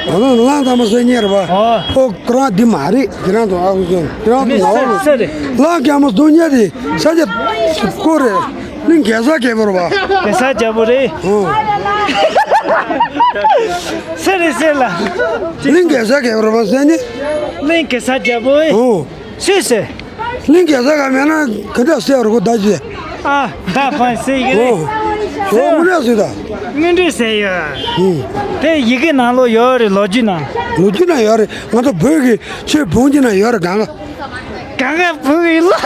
འོ་དམ་གླང་དར་མ་ཟེར་མཁན་རེད་པ། ཨོ། ཁོ་ཁོ་རང་འདི་མ་རེད། དེ་རང་དུ་ཨ་ཁུ་ཚོ་དེ་རང་དུ་ནི་ང་ས་ས་རེད། གླང་དར་མ་འབྲོང་གཉན་དེ་ས་ཆ་ཀོ་རེད། གླིང་གེ་སར་རྒྱལ་པོ་རེད་པ། གེ་སར་རྒྱལ་པོ་རེད། ཨོ། ས་རེད་ཟེར་ལ། གླིང་གེ་སར་རྒྱལ་པོ་རེད་པ་ཟེར་ནི། གླིང་གེ་སར་རྒྱལ་པོ་ཨེ། ཨོ། སུས་ཟེར། གླིང་གེ་སར་ག་མེད་ན་ག་འདྲ་ཟེར་རུ་གོ་ད་ཅི། ཨ། ད་ཕན་ཟེར་ཡི་གེ་རེད། ཨོ། ཨོ་མི་འདྲ་ཟེར་ད། མི་འདྲ་ཟེར་ཡོད། ཨུ། དེ་ཡི་གེ་ནང་ལོགས་ཡོད་རེད། ལོ་རྒྱུས་ནང་། ལོ་རྒྱུས་ནང་ཡོད་རེད། ང་ཚོ་བོད་ཀྱི་ཆོས་བོན་གྱི་ནང་ཡོད་རེད། གང་ག་གང་ག་བོད་ཀྱི་ལོ་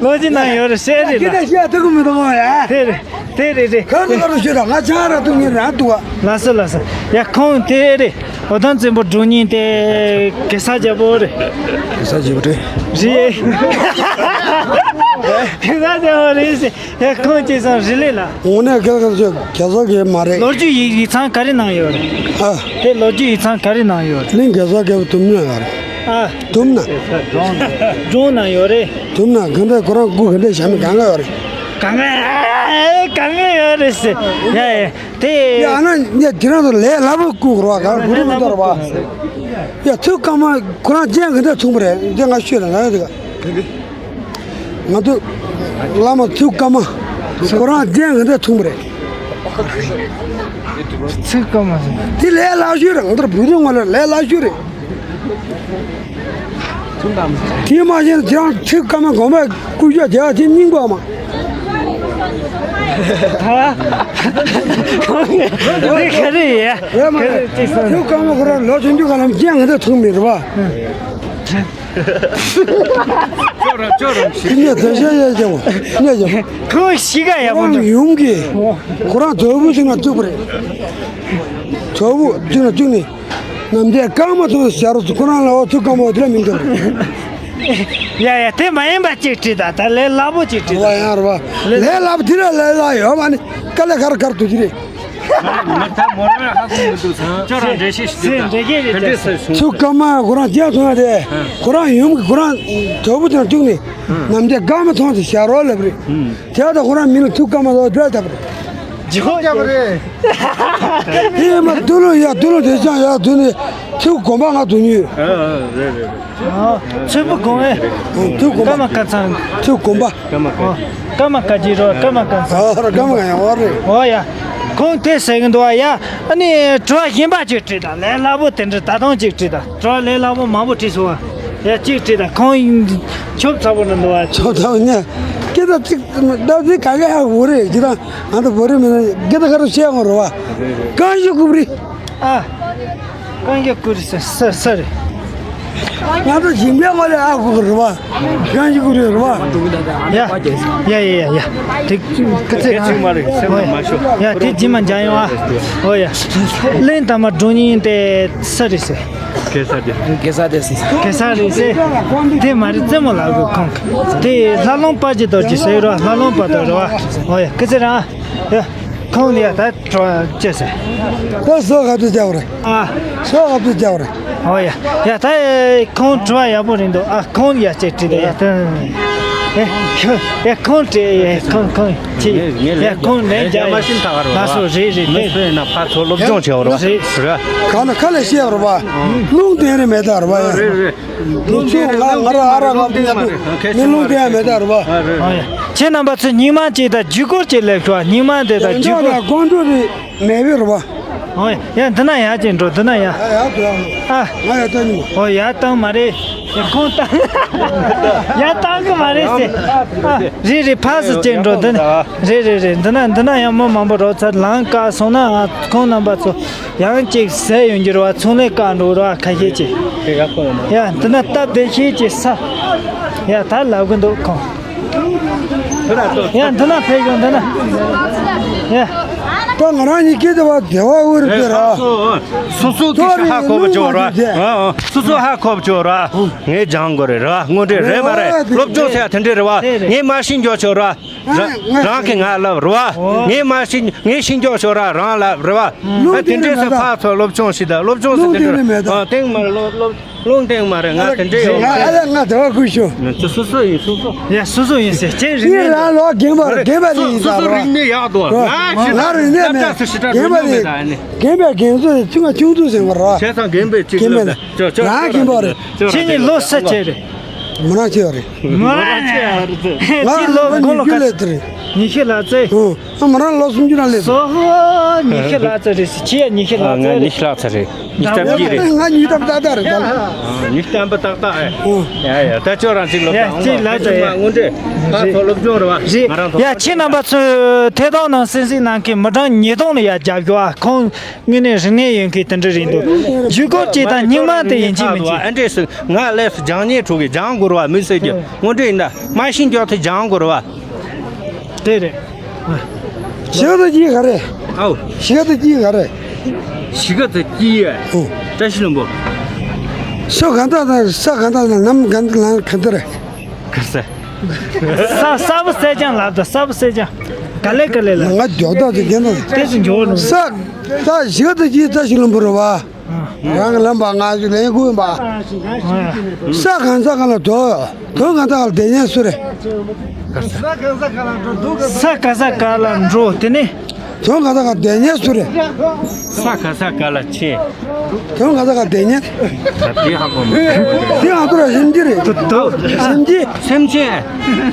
ལོ་རྒྱུས་ནང་ཡོད་རེད་ཟེར་རེད་ལ། ཁྱེད་ཀྱིས་བཤད་ཐུབ་ཀྱི་མི་འདུག་ཨ། དེ་རེད། དེ་རེད་རེད། ཁ་ལོ་ཁ་ལོ་ཤོད་དང་། ང་ཆང་རག་འཐུང་མཁན་རང་འདུག་ཨ། ལགས་སོ་ལགས་སོ། ཡ་ཁོང་དེ་རེད། འོ་དམ་བཙན་པོ་འབྲོང་གཉན་དེ་གེ་སར་རྒྱལ་པོ་རེད། གེ་སར་རྒྱལ་པོ་རེད། རེད། གེ་སར་རྒྱལ་པོ་རེད་ཟེར། ཡ་ཁོང་ཅི་སོང་རི་ལི་ལ། དངོས་གནས་གེ་སར་རྒྱལ་པོ་མ་རེད། ལོ་རྒྱུས་ཡིག་ཡིག་ཚང་ག་རེ་ནང་ཡོད་རེད། ཨ། དེ་ལོ་རྒྱུས་ཡིག་ཚང་ག་རེ་ནང་ཡོད་རེད། གླིང་གེ་སར་རྒྱལ་པོ་དུམ་ནང་ཡོད་རེད། ཨ། དུམ་ན། སྒྲུང་ནང་ཡོད་རེད། དུམ་ན་ག་འདྲ་ཁོ་རང་སྐུ་ག་འདྲ་བཞག་མི་གང་ག་ཡོད་རེད། གང་ག་གང་ག་ཡོད་རེད་ཟེར། ཡ་ཡ། དེ། ཡ་ཨ་ན་ཡ་དེ་རང་ཚོ་ལས་སླ་པོ་སྐུ་རུ་བ་ག་རུ་རུ་མི་འདོར་བ། ཡ་ཐུགས་དཀའ་མ་ཁོ་རང་ཅན་ག་འདྲ་ཐུག་པ་རེད། འདི་ང་ཤོད་ལ་ང་ཡོད་དེ་ག་ང་ཚོ་བླ་མ་ཐུགས་དཀའ་མ་ཁོ་རང་ཅན་ག་འདྲ་ཐུག་པ་རེད། ཚིག་སྐར་མ་ཟེར། དེ་ལས་སླ་ཤོས་རེད། ང་ཚོར་བོད་དོན་ངོ་ལ་ལས་སླ་ཤོས་རེད། དེ་མ་གཞི་ཁྱེད་རང་ཚིག་སྐར་མ་དགོན་པའི་སྐུ་ཞབས་དེ་བ་དེ་སྙིང་པོ་མ། དེ་ག་རེ་ཡ། རེད་མ་རེད། ཚིག་སྐར་མ་ཁོ་རང་ལོ་ཆུང་ཆུང་ག་ལམ་ཅན་ང་ཚོ་ཐུག་མེད་རེད་བ། ཅོ་ར་ཅོ་ར་ཞིག་ཉེ་དེ་ཤེས་ཡ་ཅེ་བོ། ཉེ་ཅེ་བོ། ཁོ་ཤི་ག་ཡ་བོ་ཁོ་རང་ཡུམ་གྱི་ཁོ་རང་དོལ་པོ་ཅིག་ན་བཙུགས་པ་རེད། དོལ་པོ་ཅིག་ན་བཙུགས་ནས་ནམ་ཟླའི་སྐར་མ་མཐོང་ཟེར་རོ། ཁོ་རང་ལ་འོ་ཐུགས་དཀའ་མོ་དེ་ལ་མིང་བཏགས་པ་རེད། ཡ་ཡ་དེ་མ་ཡིན་པ་ཅིག་བྲིས་ད། ད་ལས་སླ་པོ་ཅིག་བྲིས་ད། ལས་སླ་པོ་དེ་ལ་ལས་སླ་ཡོད་མ་ནི་དཀའ་ལས་ཁག་ཁག་ཐུག་གི་རེད། ཁྱོད་རང་འགྲེལ་བཤད་ཞིག་ཟེར་འགྲེལ་བཤད་རེད། ཚུར་སྐར་མ་ཁོ་རང་རྒྱ་མཚོ་ན་དེ་ཁོ་རང་ཡུམ་གྱི་ཁོ་རང་དོལ་པོ་དེ་ན་བཅུག་ནས་ནམ་ཟླའི་སྐར་མ་མཐོང་དེ་ཞར་རོ་ལབ་རེད། དེ་ལྟ་ཁོ་རང་མིང་ལ་ཐུགས་དཀའ་མ་ལ་སྒྲ་བཏབ་རེད། ཇོ་བརྒྱབ་རེད། དེ་མ་དུ་ལོ་ཡ་དུ་ལོ་དེ་ཅང་ཡ་དུ་ནི་ཐུགས་དགོངས་པ་ང་དུ་ཉུལ། རེད་རེད་རེད། ཚོད་པོ་དགོངས་ཨེ། ཐུགས་དགོངས་པ། ཀརྨ་ཀ་ཚང་། ཐུགས་དགོངས་པ། ཀརྨ་ཀ་ཀརྨ་ཀ་ཇི་རོ། ཀརྨ་ཀ་ཚང་། ཨ་ར་ཀརྨ་ཀ་ཡང་བ་རེད། ཨོ་ཡ། ཁོང་དེ་ཟེར་གི་འདུག་ཨ། ཡ། ཨ་ནི་དྲི་བ་གཞན་པ་ཅིག་དྲིས་དང་། ལས་སླ་པོ་དེ་འདྲ་ད་དུང་ཅིག་དྲིས་དང་། དྲི་བ་ལས་སླ་པོ་མང་པོ་དྲིས་སོང་ཨ། ཡ་ཅིག་དྲིས་དང་། ཁོང་ཆོབ་ཚ་པོ་ན་འདུག་ཨ། ཆོབ་ཚ་པོ་ནས་སྐད་ཆ་ཅིག་ད་ཅིག་ག་གེ་ཧ་གོ་རེད། ཅི་ད་ང་ཚོ་བོད་རིགས་མིན་ན་སྐད་ཆ་ག་རེ་བཤད་ཡོང་རེད་བ། རྐང་བཞི་རྐུབ་རི། ཨ། རྐང་བཞི་རྐུབ་རི་ས་ས་ས་རེད། ང་ཚོ་ཞིང་པའི་ངོ་ལས་ཨ་ཁུ་རེད་བ། རྐང་བཞི་རྐུབ་རི་རེད་བ། ཡ་ཡ་ཡ་ཡ། དེ་ཁ་ཚེ་ཨ། ཡ་དེ་རྗེས་མ་འཇང་ཡོང་ཨ། ཨོ་ཡ། གླིང་དར་མ་འབྲོང་གཉན་དེ་ས་རེད་ཟེར། གེ་སར་དེ། གེ་སར་དེ་ཟེར། གེ་སར་རེད་ཟེར། དེ་མ་རེད། རྩེད་མོ་ལབ་དགོས། ཁོང་དེ་ལྷ་ལུང་དཔལ་གྱི་རྡོ་རྗེ་ཟེར་རོ། ལྷ་ལུང་དཔལ་རྡོ་རེད་བ། ཨོ་ཡ་ཁ་ཚེ་རང་། ཡ། ཁོང་ནི་ཡ་ད་དྲི་བ་ཅི་ཟེར། ད་སོ་ག་དུ་བྱ་བ་རེད། ཨ། སོ་ག་དུ་བྱ་བ་རེད། ཨོ་ཡ། ཡ་ད་ཁོང་དྲི་བ་ཡག་པོ་རེད་འདུག་ཨ། ཁོང་ཡ་ཅེ་དྲི་དེ་ཡ་ད། ཡ་ཁོང་དྲི་ཡ་ཁོང་ཁོང་ཅི། ཡ་ཁོང་ལན་རྒྱག་ཡ་མ་ཤིན་ཐག་ག་རེད། ལ་སོ་རེད་རེད་རེད། ཁོས་ན་ཕ་ཚོ་སློབ་སྦྱོང་བྱེད་བ་རེད། རེད། ག་ན་ཁ་ལས་བཤད་པ་རེད་པ། རླུང་བསྟན་རེད་མེད་ད་རེད་པ། ཡ། རེད་རེད། ལུང་ཆུང་ང་ང་ར་ཨ་ར་ལབ་དུས་ཡ་དུས་མི་ལུང་དེ་ཡ་མེད་ད་རུ་བ། ཨ་ཡ། ཁྱེད་རྣམ་པ་ཚོས་སྙིང་མ་གཅིག་དང་བརྒྱུད་སྐུར་གཅིག་ལེབ་ཤོག་སྙིང་མ་དེ་དང་བརྒྱུད་སྐུར། ཀོང་ཀྲུག་རི་མེད་པའི་རུ་བ། ཨོ་ཡ། འདི་ན་ཡ་ཅིག་འགྲོ། འདི་ན་ཡ། ཡ་ཡ་དུ་ཡ། ཨ། ང་ཡ་ཏང་ཉི་མ། ཨོ་ཡ་ཏང་མ་རེད། ཁོང་ད་ཡ་བཏང་གི་མ་རེད་ཟེར། ཨ། རེད་རེད། ཕར་ཚུར་བཅད་འགྲོ། འདི་ན་རེད་རེད་རེད། འདི་ན་འདི་ན་ཡང་མི་མང་པོ་རོགས་ཚར། ལམ་བཀག་སོང་ན་ཨ་ཁོང་རྣམ་པ་ཚོ་ཡང་ཅིག་ཟས་ཡོང་རྒྱུ་རེད་བ། ཚོང་ལས་བཀག་འགྲོ་རེད་བ། ཁ་ཤས་ཅིག་ཡ་འདི་ན་སྟབས་བདེ་ཤོས་ཅིག་ས་ཡ་ད་ལབ་གི་འདུག་ཁོང་། ཡ་འདི་ན་ཕེབས་ཡོང་། འདི་ན་ཡ། ད་ང་རང་གཉིས་ཀྱི་དེ་བ་དེ་བ་འུར་དེ་ར། སོ་སོ་གི་ཧ་གོ་བ་ཅོག་ར། སོ་སོ་ཧ་གོ་བ་ཅོག་ར། ངས་སྦྱང་དགོས་རེད་ར། དངོས་འབྲེལ་རེད་མ་རེད། སློབ་སྦྱོང་ཟེར་དེ་འདྲས་རེད་བ། ངས་མ་ཤེས་ཀྱོག་ཅོག་ར། རང་གིས་ང་ལབ་རེད་བ། ངས་མ་ཤེས། ངས་ཤེས་ཀྱོག་ཅོག་ར་རང་ལབ་རེད་བ། ཨ་དེ་འདྲས་སེ་ཕར་ཚུར་སློབ་སྦྱོང་ཞིག་དང་སློབ་སྦྱོང་ཟེར་དེ་འདྲས་རེད། ཨ་སྟེང་མ་རེད། སློབ་སློབ། ལུང་བསྟན་མ་རེད། ང་དེ་འདྲས་ཡོང་། ང་ཨ་ལ་ང་དེ་བ་ཁུལ་ཤོ། ང་ཚོ་སོ་སོ་ཡིན། སོ་སོ། ཡ་སོ་སོ་ཡིན་ཟེར་ཅན་རིག་གནས། ལ་ལོ་རྒན་པ་རེད། རྒན་པ་རེད་ཡིན། སོ་སོ་ད་རིག་གནས་ཡག་འདུག་ང་ང་རིག་གནས་མེད། རྒན་པ་རེད། རྒན་པ་རེད། ཁྱུང་ཁྱུང་ཚོ་ཟེར་བ་རེད། བྱས་ཙང་རྒན་པའི་གཅིག་རྒན་པ་ལབ་ད། རང་རྒན་པ་རེད། ཁྱེད་ཉིད་ལོ་ས་ཆེ་རེད། མི་རང་ཆེ་བ་རེད། མི་རང་ཆེ་བ་རེད། ཁྱེད་ལོ་ང་དགུང་ལོ་ཉི་ཤུ་ལས་དེ་རེད། ཉི་ཤུ་ལ་ཙེ། ཨོ། ཨ་མ་རང་ལོ་སུམ་ཅུ་ན་སླེབས། སོ་ཧོ། ཉི་ཤུ་ལ་ཙེ་རེད་ཟེར། ཁྱེད་ཉི་ཤུ་ལ་ཙེ་རེད། ང་ཉི་ཤུ་ལ་ཙེ་རེད། ཉི་ཤུ་རྩ་བརྒྱད་རེད། ང་ཉི་ཤུ་རྩ་བརྒྱད་རེད་ད། ཨ་ཉི་ཤུ་རྩ་བརྒྱད་ཏག་ཏག་ཨེ། ཨོ། ཡ་ཡ་ད་ཁྱོད་རང་ཅིག་ལོ་ཡ་ཅིག་ལ་ཙེ། ང་དངོས་འབྲེལ་ཕར་ཚུར་སློབ་སྦྱོང་རེད་བ། རེད། ང་རང་ཡ་ཁྱེད་རྣམ་པ་ཚོས་ཐད་གཏོང་ནང་གསན་གཟིགས་གནང་མཁན་མི་གྲངས་ཉིས་སྟོང་ལ་ཡ་རྒྱབ་སྐྱོར་ཨ། ཁོང་དངོས་གནས་རིག་གནས་ཡོད་མཁན་དེ་འདྲ་རེད་འདུག་ཇུས་འགོད་ཅིག་དང་སྙིང་མ་དེ་ཡིན་གཅིག་མིན་གཅིག་ཨ་འདྲས་སུ་ང་ལས་སུ་སྦྱང་ཉེས་འཕྲོ་གི་སྦྱང་དགོས་རེད་བ། མི་ཟེར་གྱི་དངོས་འབྲེལ་ཡིན་ད། མ་ཤེས་ཀྱོག་དེ་སྦྱང་དགོས་རེད་བ། དེ་རེད། ཞིག་ཏུ་ཅི་ག་རེད། ཨའོ། ཞིག་ཏུ་ཅི་ག་རེད། ཞིག་ཏུ་ཅི་ཡ། ཨོ། བཀྲ་ཤིས་ལྷུན་པོ། སོ་ག་འདྲ་དང་ས་ག་འདྲ་དང་ནམ་ག་འདྲ་ལ་ག་འདྲ་རེད། ག་ས། ས་ས་བུ་སེ་ཅང་ལབ་ད། ས་བུ་སེ་ཅང་། ག་ལེ་ག་ལེ་ལ། ང་མགྱོགས་དག་ཅིག་རྒན་དང་། དེ་ཚོ་འགྱོ་ནོ། ས། ད་ཞིག་ཏུ་ཅི་བཀྲ་ཤིས་ལྷུན་པོ་རེད་བ། རང་གི་ལམ་པ་ང་ཚོ་ལེན་དགོས་པ། ས་གང་ས་གང་ལ་འགྲོ། དོན་གང་ས་གང་ལ་བསྡད་ཉན་སུ་རེད། ས་ག་ས་ག་ལ་འགྲོ། དེ་ནི། དོན་གང་ས་གང་བསྡད་ཉན་སུ་རེད། ས་ག་ས་ག་ལ་ཆེ། དོན་གང་ས་གང་བསྡད་ཉན། ད་དེ་ཧ་གོ་མ། དེ་ཧ་གོ་ར་སེམས་ཀྱི་རེད། དོ་དོ། སེམས་ཀྱི། སེམས་ཅན།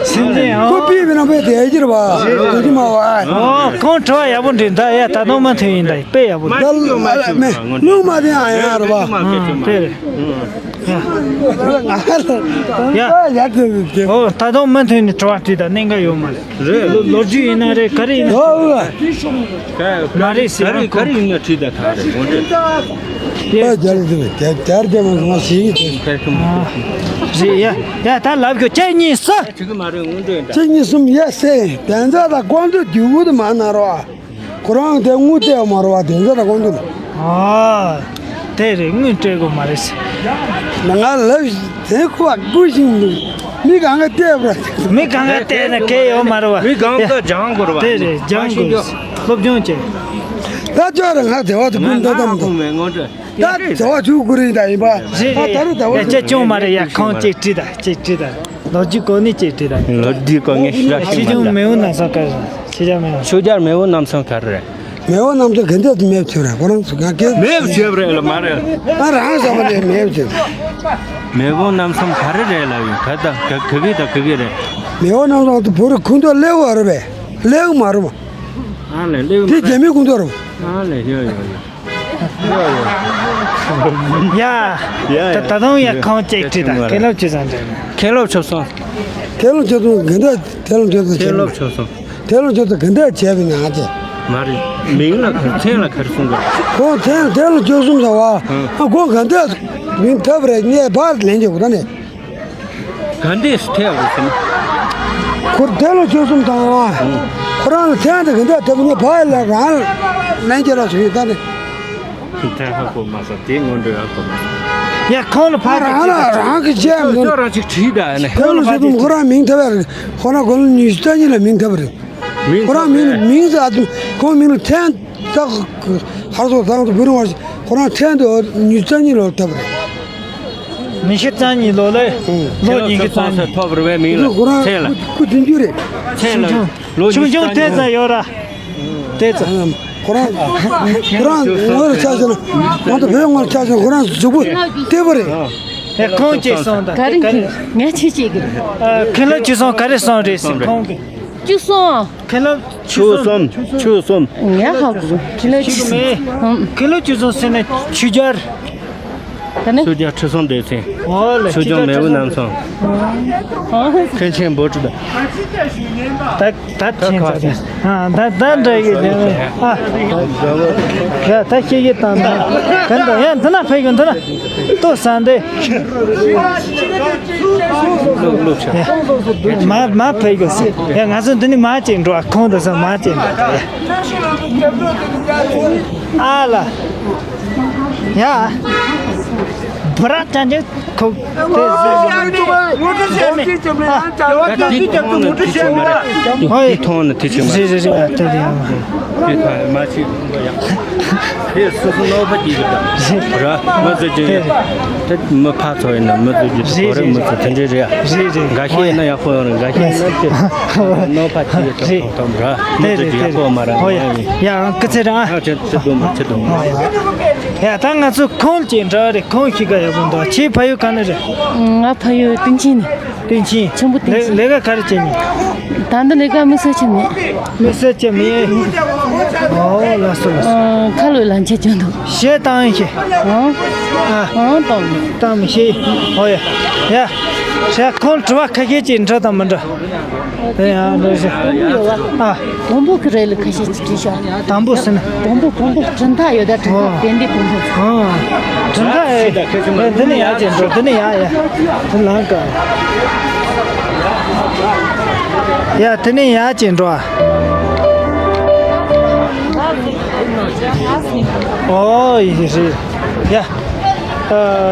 སེམས་ཅན་ཨོ། ཁོ་པི་བི་ན་པའི་དེ་ཡི་ར་བ། དེ་ཅི་མ་བ། ཨོ་ཁོང་དྲི་བ་ཡག་པོ་འདྲི་ད། ཡ་ད་དུང་མ་ཐོན་ཡིན་ད། དཔེ་ཡག་པོ་འདུག་མ་ཤེས་ཀྱི་མ་ཤེས་ཀྱི་མ་ངོ་། ལུང་མ་བསྟན་ཨ་ཡ་ར་བ། ཨ་དེ་རེད། ཡ། ཡ་དེ་དེ། ཨོ་ད་དུང་མ་ཐོན་ནས་དྲི་བ་དྲིས་ད་གནད་འགག་ཡོད་མ་རེད། རེད། ལོ་རྒྱུས་ཡིན་ན་རེད། ག་རེ་ཡིན་ན། ཨོ། མ་རེད་ཟེར། ག་རེ་ག་རེ་ཡིན་ན་དྲིས་ད་ད་རེད་ངོ་འདྲེ། ཡ། རྒྱལ་རྒྱལ་རྒྱལ་མ་ང་ཞིག་ཡིན། རེད་ཡ། ཡ་ད་ལབ་གོ་ཅེ་གཉིས་སུ། ཅིག་མ་རེད་ངོ་འདྲེ་ད། ཅེ་གཉིས་གསུམ་ཡ་སེ། དན་ཚ་དང་ཀོང་ཏུ་རྒྱུ་གུ་དུ་མ་ན་རོ། ཁོ་རང་དེ་དངུལ་སྤྲད་མ་རོ་བ། དན་ཚ་དང་ཀོང་ཏུ་ལ། ཨ། དེ་རེད། དངུལ་སྤྲད་དགོས་མ་རེད་ཟེར། ང་ལབ་དེ་ཁོ་བ་དགུ་ཞིག་འདུག་མི་གང་ག་བལྟས་པ། མི་གང་ག་བལྟས་ན་སྐད་ཡོད་མ་རེད་བ། མི་གང་ག་སྦྱང་དགོས་རེད་བ། དེ་རེད། སྦྱང་དགོས། སློབ་སྦྱོང་བྱེད། ད་ཅོག་རེ་ང་དེ་བ་དུ་ཀུན་ད་དམ་དུ། ད་དེ་བ་ཆུ་ཀུ་རེ་ད་ཡིན་པ། རེད་ཨ་ད་རེད་ད་བ། ཡ་ཅེ་ཅུང་མ་རེད། ཡ་ཁོང་ཅིག་དྲིས་ད། ཅིག་དྲིས་ད། ལོ་རྒྱུས་གོ་ནི་ཅིག་དྲིས་ད། ལོ་རྒྱུས་གོ་ངས་ཤེས་ར་ཤེས་ཆེ་མ་ཆུང་ད། མེས་པོ་རྣམ་གསུམ་ག་རེ་རེད། ཆོས་རྒྱལ་མེས་པོ་རྣམ་གསུམ་ག་རེ་རེད། མེས་པོ་རྣམ་གསུམ་ག་རེ་རེད། མེས་པོ་རྣམ་གསུམ་ག་འདྲས་མེས་པོ་ཆོས་རེད། ཁོ་རང་ཚོ་ག་གེ། མེས་པོ་ཆོས་རེད་ལ་མ་རེད། ང་རང་བསམ་པ་ནས་མེས་པོ་ཆོས། མེས་པོ་རྣམ་གསུམ་ག་རེ་རེད་ལབ་ཡོད། ག་ད་ག་ག་གི་ད་ག་གི་རེད། མེས་པོ་རྣམ་གསུམ་དུ་བོད་རིགས་ཁུངས་གཏོགས་སླེབས་པ་རེད་པས། སླེབས་མ་རེད་མ། ཨ་ལས་སླེབས་མ་རེད། དེ་རྒྱ་མིའི་ཁུངས་གཏོགས་རེད་མ། ཨ་ལས་ཡོད་ཡོད་ཡོད། ཡ། ཡ་ད་ད་དུང་ཡ་ཁོང་ཅིག་དྲིས་ད། མཁན་སློབ་ཆོས་བཟང་འདྲ། མཁན་སློབ་ཆོས་བཟང་། མཁན་སློབ་ཆོས་བཟང་ག་འདྲ། མཁན་སློབ་ཆོས་བཟང་མཁན་སློབ་ཆོས་བཟང་། མཁན་སློབ་ཆོས་བཟང་ག་འདྲ་བྱས་པའི་ནང་ཅི། མ་རེད། མིང་ལ་ག་མཚན་ལ་ག་རེ་གསུང་དགོས། ཁོང་མཚན་མཁན་སློབ་ཆོས་བཟང་ཟེར་བ། ཨ་ཁོང་ག་འདྲ་མིང་ཐོབ་རེད། ངས་ཕར་ལན་རྒྱག་དགོས་ད་ནི། ག་འདྲས་སུ་ཐེབས་རེད་ཟེར་ན། ཁོ་དེ་ལ་ཆོས་གསུམ་དང་། ཁོ་རང་ལ་མཚན་དེ་ག་འདྲ་ཐོབ་ནས་ཕ་ཡི་ལ་རང་ལན་ཁྱེད་རང་ཞུ་ཡི་ད་ནི། མཚན་ཧ་གོ་མ་སོང་། དེ་སྔོན་འགྲོ་ཡང་གོ་མ་སོང་། ཡ་ཁོང་ལ་ཕ་རང་ལ་རང་གི་ཆས་མིན། ཁྱོད་རང་ཅིག་བྲིས་ད་ནི། དེ་ལ་ཆོས་གསུམ་ཁོ་རང་མིང་ཐོབ་ཡ་རེད། ཁོ་རང་དགུང་ལོ་ཉི་ཤུ་རྩ་གཉིས་ལ་མིང་ཐོབ་རེད། མིང་ཁོ་རང་མིང་ལ་མིང་ཟེར་ཨ་ཁོང་མིང་ལ་མཚན། ད་ཧར་སོ་ཐང་དུ་བུ་རུང་བ་ཁོ་རང་མཚན་དུ་ཉི་ཤུ་རྩ་གཉིས་ལོར་ཐོབ་རེད། ཉི་ཤུ་རྩ་གཉིས་ལོ་ལ། ཨང་། ལོ་ཉི་ཤུ་རྩ་གཉིས། ཐོབ་རེད་བའི་མིང་ལ་ཁོ་རང་མཚན་ལ། སྐུ་དུས་འགྱུར་རེད། མཚན་ལ། ཆུང་ཆུང་ལོ་ཆུང་ཆུང་ཉི་ཤུ་རྩ་གཉིས། དེ་ཙམ་ཡོད་ར། དེ་ཙམ། ཁོ་རང་ཁོ་རང་ངོ་ལ་ཆ་བཞག་ན། ང་ཚོ་བོད་ངོ་ལ་ཆ་བཞག་ན་ཁོ་རང་གཟུགས་པོ་བདེ་པོ་རེད། ཨེ་ཁོང་ཅིག་སོང་ད། ག་རེ་ག་རེ། ངས་ཆེ་ཆེ་གི་རེད། ཨ་ཁྱེད་ལ་ཅིག་སོང་ག་རེ་སོང་རེད་ཟེར་ཁོང་གིས། ཅིག་སོང་། ཁྱེད་ལ་ཆུ་གསུམ། ཆུ་གསུམ། ངས་ཧ་གོ། ཁྱེད་ལ་ཆུ་གསུམ། ཁྱེད་ལ་ཆུ་གསུམ་ཟེར་ན་ཆུ་རྒྱལ། ད་ནི། ཆོས་རྒྱལ་ཁྲི་སྲོང་ལྡེ་བཙན། འོ་ལེ། ཆོས་སྐྱོང་མེས་དབོན་རྣམ་གསུམ། ཨོ། མཁན་ཆེན་འབོད་སྒྲོལ། ད་ད་ཐེངས་ཚར་ཏེ། ཨ་ད་ད་འདྲ་གི་དེ་ནས་ཨ། ཡ་ད་ཤེས་ཀྱི་དང་ད་གན་ད་ཡ་འདི་ན་ཕེབས་ཀྱི་འདི་ན་ལྟོས་ས་འདི། མ་མ་ཕེབས་ཀྱི་ཟེར། ཡ་ང་ཚོ་འདི་ནས་མ་བྱེད་འགྲོ། ཁོང་དུ་ས་མ་བྱེད་འགྲོ། ཨ་ལ། ཡ། བུ་ར་ཅན་གྱི་ཁོ། དེ་ཟེར་ཟེར། ཨ། ཧོ་ཡ། དེ་མཐོང་ན་དེ་ཆེ་མ་རེད། རེད་རེད་རེད། ཨ་དེ་རེད། ཨ། དེ་མཐོང་མ་ཆེ་ཡ། དེ་སོ་སོ་ནོར་བ་གྱིས་ཀྱི་ར། མི་ཚོ་ཀྱི་དེ་མི་ཕ་ཚོ་ཡིན་ན་མི་ཚོ་ཀྱི་རེད་གོ་རེད། རེད་མི་ཚོ་དེ་འདྲས་རེད། ཡ། རེད་རེད། འགའ་ཤས་ཡིན་ན་ཡག་པོ་ཡོང་རེད། འགའ་ཤས་ཡིན་ན་དེ་ནོར་བ་གྱིས་ཀྱི་ཐོབ་ཐོབ་ཐོབ་ར། མི་ཚོ་ཀྱི་ཡག་པོ་མ་ར། ཧོ་ཡ། ཡ་ཨང་ཀི་ཚེ་ར། ཨ་ཆེ་ཆེ་དུ་མ་ཆེ་དུ་མ། ཡ་ད་ང་ཚོ་ཁོང་ཅིག་འདྲ་རེད། ཁོང་ཁྱི་ག་ཡག་པོ་འདུག་ཁྱི་ཕ་ཡུལ་ག་ནས་རེད། ང་ཕ་ཡུལ་སྟེང་ཆེན་ནས། སྟེང་ཆེན། ཆེན་པོ་སྟེང་ཆེན། ལས་ལས་ཀ་ག་རེ་བྱེད་ནི། ད་འདི་ལས་ཀ་དམིགས་བསལ་བྱེད་མེད། དམིགས་བསལ་བྱེད་མེད། ཨོ་ལགས་སོ་ལགས་སོ། ཁ་ལོ་ལ་འཆད་ཅོ་འདུག་གཞས་བཏང་ཡིན་ཤེས། ཨང་། ཨ། ཨང་བཏང་མེད། བཏང་མི་ཤེས། ཨོ་ཡ། ཡ། ཤ་ཁོང་དྲི་བ་ཁ་ཤས་ཅིག་འདྲི་དང་མི་འདྲི། ཨེ་ཡ་འདྲི་ཤེས། ཨ། བོན་པོ་གི་རེད་ལ་ཁ་ཤས་ཅིག་བྲིས་ཤག་དང་པོ་ཟེར་ན། བོན་པོ་བོན་པོ་གྲུབ་མཐའ་ཡོད་ད། གྲུབ་མཐའ། ཨོ། དཔལ་ལྡན་བོན་པོ། ཨོ། གྲུབ་མཐའ་ཨེ། ཨེ་འདི་ནས་ཡར་ཅིག་འགྲོ། འདི་ནས་ཡར་ཡ། འདི་ལང་ཀ། ཡ་འདི་ནས་ཡར་ཅིག་འགྲོ་ཨ། ཨོ་ཡི་རེད་ཡ། ཨ།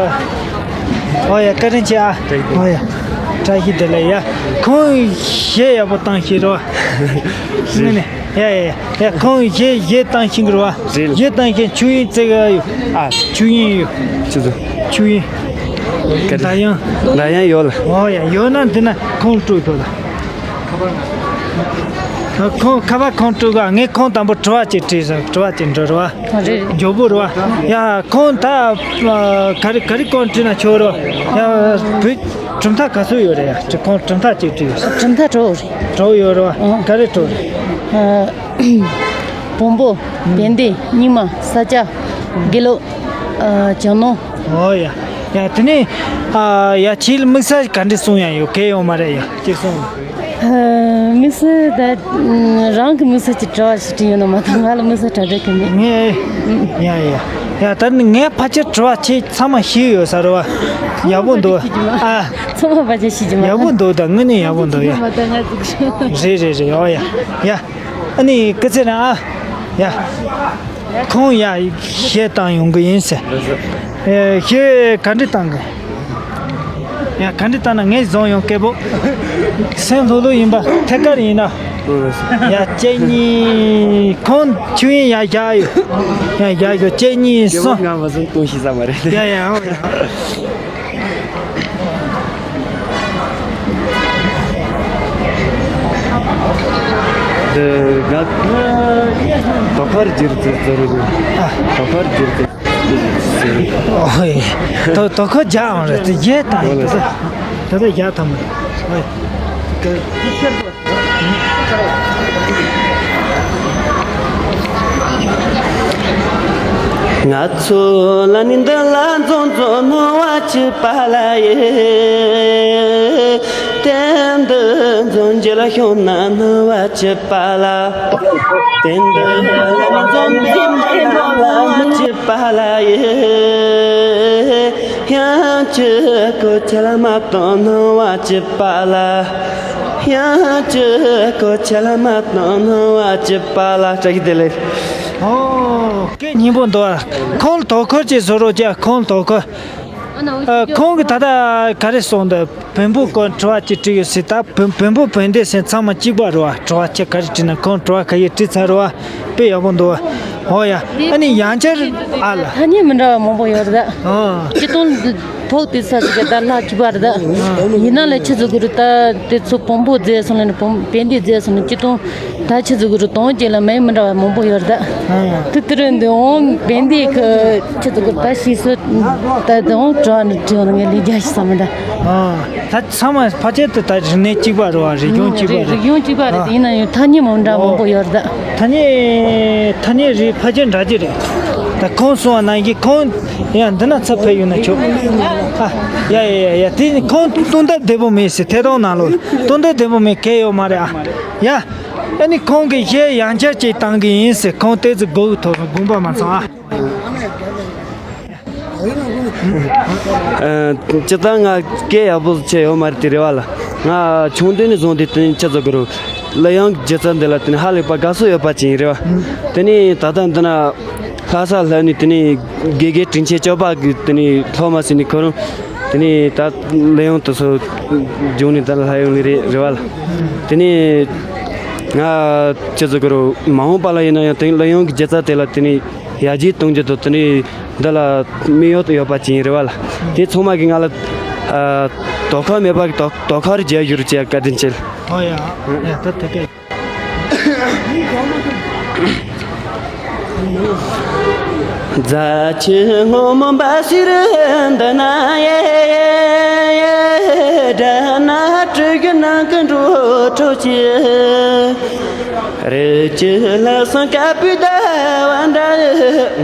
ཨོ་ཡ་བཀའ་དྲིན་ཆེ་ཨ། ཨོ་ཡ། བཀྲ་ཤིས་བདེ་ལེགས་ཡ། ཁོང་གཞས་ཡག་པོ་བཏང་ཤེས་རོ། ངས་ནས། ཡ་ཡ་ཡ། ཡ་ཁོང་གཞས་གཞས་བཏང་ཤེས་གི་རོ། རེད། གཞས་བཏང་ཤེས་ཆོས་དབྱིངས་བརྩེགས་ཡོད། ཨ། ཆོས་དབྱིངས་ཡོད། ཆུ་ཚོད། ཆོས་དབྱིངས། ག་རེ། ད་ཡང་། ད་ཡང་ཡོད་ལ། ཨོ་ཡ་ཡོད་ན་འདི་ན་ཁོང་སྤྲོད་ཤོག་ལ། ཁོང་ཁ་པར་ཁོང་སྤྲོད་ག་ངས་ཁོང་དང་པོ་དྲི་བ་ཅིག་དྲིས་སོང་། དྲི་བ་ཅིག་འདྲི་རོ། རེད། མགྱོགས་པོ་རོ། ཡ་ཁོང་ད་ག་རེ་ག་རེ་ཁོང་དྲིས་ན་ཆོག་རོ། ཡ་བུ། གྲུབ་མཐའ་ག་ཚོད་ཡོད་རེད་ཡ། ཁོང་གྲུབ་མཐའ་གཅིག་བྲིས་ཡོད། གྲུབ་མཐའ་དྲུག་རེད། དྲུག་ཡོད་རེད་བ། ཨང་། ག་རེ་དྲུག་རེད། ཨ། བོན་པོ། བན་དེ། རྙིང་མ། ས་སྐྱ། དགེ་ལུགས། ཨ། ཇོ་ནང་། ཨོ་ཡ། ཡ་དེ་ནས་ཨ་ཡ་ཁྱེད་དམིགས་བསལ་ག་འདྲ་གསུང་ཡ་ཡོད། གལ་ཡོད་མ་རེད་ཡ། ཁྱེད་གསུང་། ཨ། དམིགས་བསལ་ད་རང་གི་དམིགས་བསལ་གྱི་དྲི་བ་ཞིག་དྲིས་ཡོད་ན་མ་གཏོགས་ང་ལ་དམིགས་བསལ་གྲ་སྒྲིག་གི་མེད། ངས། ཡ་ཡ། ཡ་ད་ནི་ངས་ཕལ་ཆེར་དྲི་བ་ཁྱེད་ཚང་མ་ཤེས་ཡོད་ས་རེད་བ། ཡག་པོ་འདུག་ཨ། ཚང་མ་ཕལ་ཆེར་ཤེས་ཀྱི་མ། ཡག་པོ་འདུག་ད་དངོས་གནས་ཡག་པོ་འདུག་ཡ། མ་ད་ང་ཚོ། རེད་རེད་རེད། ཨོ་ཡ། ཡ། ཨ་ནི་སྐུ་ཚེ་རིང་ཨ། ཡ། ཁོང་ཡ་གཞས་བཏང་ཡོང་གི་ཡིན་ཟེར། ཨེ། གཞས་ག་འདྲ་བཏང་གི། ཡ་ག་འདྲ་བཏང་ན་ངས་བཟུང་ཡོང་སྐད་པོ། སེམས་ལྷོད་ལྷོད་ཡིན་པ་ཐད་ཀར་ཡིན་ན། ཡ་གཅིག་གཉིས། ཁོང་ཆོས་དབྱིངས་ཡ་བཞག་ཡོད། ཡ་བཞག་ཡོད། གཅིག་གཉིས་གསུམ། ང་མ་བཟུང་གཏོང་ཤེས་ས་མ་རེད། ཡ་ཡ་ཨོ་ཡ། དོ་ཁར་འགྱུར་ཏེ་ཟེར་རེད། དོ་ཁར་འགྱུར་ཏེ་ཟེར། ཨོ་ཡ། དོ་དོ་ཁར་རྒྱག་འོང་རེད་དེ་རྒྱག་ད་ཡིན་དེ། དེ་ལ་རྒྱག་ཐུབ་མ་རེད། ཨོ་ཡ། ང་ཚོ་ལ་ནི་འདི་ལ་འཛོམས་འཛོམས་ནོར་བ་ཅི་པ་ལ་ཡེ། དེ་འདི་འཛོམས་རྗེས་ལ་ཤོང་ན་ནོར་བ་ཅི་པ་ལ། དེ་འདི་ལ་ནི་འཛོམས་རྗེས་ལ་ནོར་བ་ཅི་པ་ལ་ཡེ། ཡང་ཅི་གོ་ཆ་ལ་མ་གཏོང་ནོར་བ་ཅི་པ་ལ། ཡང་ཅི་གོ་ཆ་ལ་མ་གཏོང་ནོར་བ་ཅི་པ་ལ། བཀྲ་ཤིས་བདེ་ལེགས། ཨོ། སྐད་སྙན་པོ་འདུག་ཁོང་དོ་ཁུར་ཅིག་བཟོ་རོགས་བྱ། ཁོང་དོ་ཁུར། ཨ། ཁོང་གིས་ད་ལྟ་ག་རེ་གསུངས་འདུག་བོན་པོ་སྐོར་དྲི་བ་ཅིག་དྲིས་ཡོད་ཟེར། ད་བོན་བོན་པོ་བན་དེ་ཟེར་ཚང་མ་གཅིག་པ་རེད་བ། དྲི་བ་ཅིག་ག་རེ་དྲིས་ན་ཁོང་དྲི་བ་ག་ཡེ་དྲིས་ཚར་རེད་བ། དཔེ་ཡག་པོ་འདུག་ཨོ་ཡ། ཨ་ནི་ཡང་བསྐྱར་ཨ་ལ། ཐ་སྙད་མི་འདྲ་བ་མང་པོ་ཡོད་རེད་ད། ཨོ། སྤྱིར་བཏང་ཐོག་དེ་ས་ཟིག་ག་ད་ལྷག་གི་པ་རེད་ད། ཡིན་ན་ལ་ཆི་ཟིག་གི་རེད་ད། དེ་ཚོ་བོན་པོ་མཛད་སོང་ལ་ནི་བོན་བན་དེ་མཛད་སོང་ལ་སྤྱིར་བཏང་ད་ཆི་ཟིག་གི་རེད། དོན་གཅིག་ལ་མིང་མི་འདྲ་བ་མང་པོ་ཡོད་རེད་ད། དེ་དེ་རིང་འདི་འོང་བན་དེ་གི་ཆི་ཟིག་གི་ད་ཤེས་སོ། ད་དེ་འོང་དྲི་བ་ནི་དྲི་བ་ནི་ངས་ལས་རྒྱ་ཞིག་བསམ་མི་ད། ཨ། ད་ཚང་མ་ཕལ་ཆེར་དུ་ད་རིག་གནས་གཅིག་པ་རེད་བ། རིག་གཞུང་གཅིག་པ་རེད། རིག་གཞུང་གཅིག་པ་རེད། ཨ། ཡིན་ན་ཡང་ཐ་སྙད་མང་འདྲ་མང་པོ་ཡོད་རེད་ད། ཐ་སྙད་ཐ་སྙད་རིགས་ཕལ་ཆེར་འདྲ་གཅིག་རེད། ད་ཁོང་གསུང་བ་ནང་བཞིན་ཁོང་ཡང་འདི་ན་ཚབ་ཕེབས་ཡོང་ན་ཆོག་ཨ། ཡ་ཡ་ཡ་ཡ། དེ་ཁོང་སྟོན་སྟབས་བདེ་པོ་མེད་ཟེར། ཐད་གཏོང་ནང་ལོགས་སྟོན་སྟབས་བདེ་པོ་མེད། གལ་ཡོད་མ་རེད་ཨ། ཡ། ཨ་ནི་ཁོང་གིས་གཞས་ཡང་བསྐྱར་ཅིག་བཏང་གི་ཡིན་ཟེར། ཁོང་ཏོག་ཙམ་སྒུག་ཐུབ་རུང་དགོངས་པ་མ་ཚོམ་ཨ། ཨ། སྤྱིར་བཏང་ང་སྐད་ཡག་པོ་བྱས་ཡོད་མ་རེད་དེ་རེད་བ་ལ། ང་ཆུང་དུས་ནས་བཟུང་སྟེ་དེ་ནས་ཆི་ཟེར་དགོས་རེད། གླུ་དབྱངས་སྒྱུ་རྩལ་འདི་ལ་དེ་ནས་ཧ་ལས་པ་དགའ་ཚོར་ཡོད་པ་ཅིག་ཡིན་རེད་བ། དེ་ནས་ད་ལྟ་འདི་ན་ལྷ་ས་ལྷ་ནས་དེ་ནས་དགེ་རྒན་དྲིན་ཆེན་སྐྱོབ་པ་གི་དེ་ནས་སློབ་མ་ཟིན་ནས་ཁོ་རང་དེ་ནས་ད་གླུ་དབྱངས་དེ་ཚོ་སྦྱོང་ནས་ད་ལྷ་ཡོང་ནི་རེད་རེད་བ་ལ། དེ་ནས་ང་ཆི་ཟེར་དགོས་རེད། མ་འོངས་པ་ལ་ཡིན་ན་ཡང་དེ་གླུ་དབྱངས་ཀྱི་སྒྱུ་རྩལ་དེ་ལ་དེ་ནས་ཡར་རྒྱས་གཏོང་རྒྱུ་དང་དེ་ནས་འདི་ལ་དམིགས་ཡུལ་ཡོད་པ་ཅིག་ཡིན་རེད་བ་ལ། དེ་ཚང་མ་གིས་ང་ལ་ཨ། དོ་ཁུར་མེད་པ་གི་དོ་དོ་ཁུར་རྒྱག་རྒྱུར་བྱས་བཀའ་དྲིན་ཆེ། ཨོ་ཡ། ཡ་ད་དེ་གས། རྫ་ཆུ་སྔོན་མོ་འབབ་སའི་རི་འདི་ན་ཡེ། སྦྲ་ནག་སྤྲེའུ་ནང་གི་འགྲོ་གྲོགས་ཀྱི། རི་ཆུ་ལ་སོང་དཀར་པོའི་ཟླ་བ་འདྲ།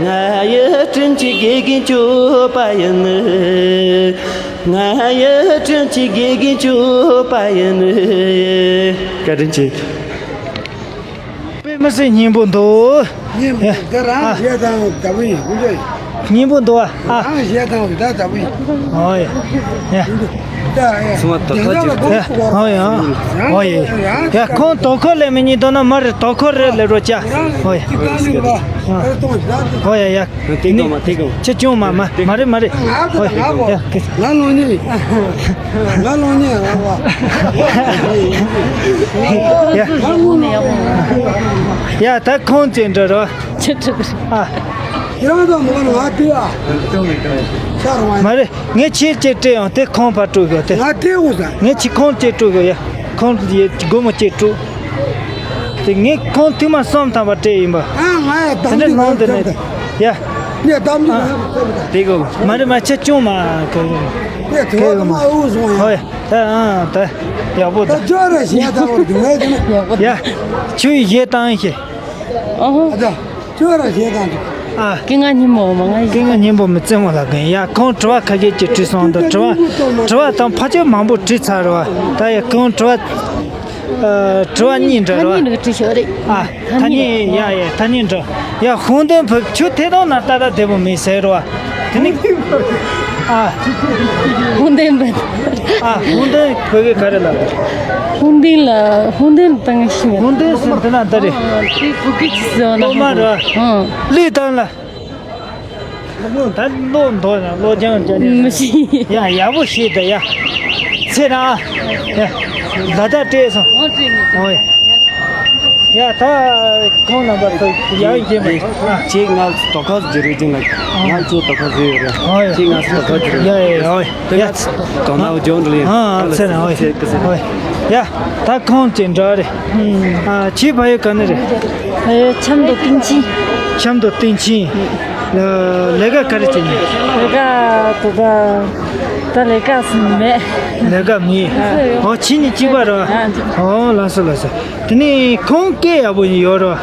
ང་ཡི་དྲིན་ཆེན་དགེ་རྒན་སྐྱོབ་པ་ཡིན། ང་ཡི་དྲིན་ཆེན་དགེ་རྒན་སྐྱོབ་པ་ཡིན། བཀའ་དྲིན་ཆེ། དཔེ་མི་སྲིད་སྙན་པོ་འདུག་སྙན་པོ་འདི་རང་གཞས་དང་འདྲ་པོ་ཡིན། སྙན་པོ་འདུག་ཨ། རང་གཞས་དང་འདྲ་འདྲ་པོ་ཡིན། ཨོ་ཡ། ཡ། ད་ཡ། ཚང་མ་དོ་ཁུར་ཅིག་ཨོ་ཡ། ཨོ་ཡ། ཡ་ཁོང་དོ་ཁུར་ལས་མི་ཉན་དོ་ན་མ་རེད། དོ་ཁུར་རེད་ལས་རོགས་བྱ། ཨོ་ཡ། ཨོ་ཡ་ཡ། ཨོ་ཡ་ཡ། ཁྱེད་ཅུང་མ་མ་མ་རེད་མ་རེད། ཨོ་ཡ། ང་ལོ་ཉི། ང་ལོ་ཉི་ར་བ། ཡ། ཡ་ད་ཁོང་ཅི་འདྲ་རོ། ཁྱེད་ཅག་ཨ། ཁྱེད་རང་དང་མོ་ང་དེ་ཨ། ཤར་བ། མ་རེད། ངས་ཁྱེད་ཅིག་སྤྲད་ཡོང་དེ་ཁོང་ཕར་སྤྲོད་དགོས་དེ། ང་སྤྲད་འོང་ས། ངས་ཁྱེད་ཁོང་ཅིག་སྤྲོད་དགོས་ཡ། ཁོང་ཡ་སྒོར་མོ་ཅིག་སྤྲོད། དེ་ངས་ཁོང་ཐེངས་མ་གསུམ་ཐམ་པ་སྤྲད་ཡིན་པ། ཨ་ང་ཡ་དམ་དེ་འདྲ་ནང་དུ་ནས་ཡ། ངས་དམ་དེ་ནང་དུ་ཡ། དེ་གོ། མ་རེད་མ་ཁྱེད་ཅུང་མ་གོ། ངས་དེ་བ་དམ་ཨ་འུ་སོང་ཡ། ཧོ་ཡ། ད་ཨ་ད་ཡག་པོ་ད། ད་ཅོ་ར་ཞེ་ད་བར་དུ་ངས་དེ་ན་ཡག་པོ་ད། ཡ། ཁྱོད་ཡི་ཞེ་དང་ཞེ། ཨ་ཧོ། ཨ་ད། ཁྱོད་རང་གཞས་དང་འདུག་ཨ། སྐད་ངག་སྙན་མོ་མ་ང་ཡིན། སྐད་ངག་སྙན་པོ་མི་བཙན་མོ་ལ་གན་ཡ། ཁོང་དྲི་བ་ཁ་ཤས་ཅིག་དྲིས་སོང་། ད་དྲི་བ་དྲི་བ་དང་ཕལ་ཆེར་མང་པོ་དྲིས་ཚར་རེད་བ། ད་ཡ་ཁོང་དྲི་བ་ཨ། དྲི་བ་གཉིས་འདྲ་རེད་བ། ཐ་སྙད་འདྲ་དྲིས་ཤོག་རེད། ཨ། ཐ་སྙད་ཡ་ཡ་ཐ་སྙད་འདྲ། ཡ་ཧུང་ཏན་བུ་ཁྱོད་ཐད་གཏོང་ན་ལྟ་ད་བདེ་པོ་མེད་ཟེར་རེད་བ། དེ་ནི། ཨ། ཧུང་ཏན་བུ། ཨ། ཧུང་ཏན་བུ་གི་ག་རེ་ལ། ཧུང་ཏན་ལ་ཧུང་ཏན་ལ་བཏང་ཤི་མེད། ཧུང་ཏན་ཟེར་འདི་ན་ད་རེད། ཨ། དེ་བུ་གི་ཅི་ཟེར་ན། ཏོ་མ་ར། ཨང་། ལི་དང་ལ། ད་ལོ་མདོ་ན་ལོ་རྒྱང་རྒྱ་ནི། མི་ཤེས། ཡ་ཡག་པོ་ཤེས་ད་ཡ། ཚེ་ར། ཡ། ད་ད་སྤྲད་སོང་། ཨོ་སྤྲད་མི་ཤེས། ཨོ་ཡ། ཡ་ད་ཁོང་རྣམ་པ་ཚོ་ཡག་ཡིན་མ། ཅིག་ང་དོ་ཁ་ཟེར་རེད་ཅིག་ལ། ང་ཅིག་དོ་ཁ་ཟེར་ཡོད་རེད། ཨོ་ཡ། ཅིག་ང་དོ་ཁ་ཟེར་རེད། ཡ་ཡ་ཡ། ཨོ་ཡ། དེ་ཡ། ང་དོ་ན་འོ་ཇོན་རེད། ཨ་ཨ་ཚེ་ན། ཨོ་ཡ། ཨོ་ཡ། ཡ་ད་ཁོང་ཅིག་འདྲ་རེད། ཨ་ཁྱི་ཕ་ཡུལ་ག་ནས་རེད། ཕ་ཡུལ་ཆབ་མདོ་སྟེང་ཆེན། ཆབ་མདོ་སྟེང་ཆེན། ལས་ཀ་ག་རེ་བྱེད་ནི། ལས་ཀ་དེ་ད་ད་ལས་ཀ་སུ་མེད། ལས་ཀ་མེད། ཨ། ཨོ་ཁྱི་གཉིས་གཅིག་པ་རེད། ཨ། ཨོ་ལགས་སོ་ལགས་སོ། དེ་ནས་ཁོང་སྐད་ཡག་པོ་ཡོད་རེད།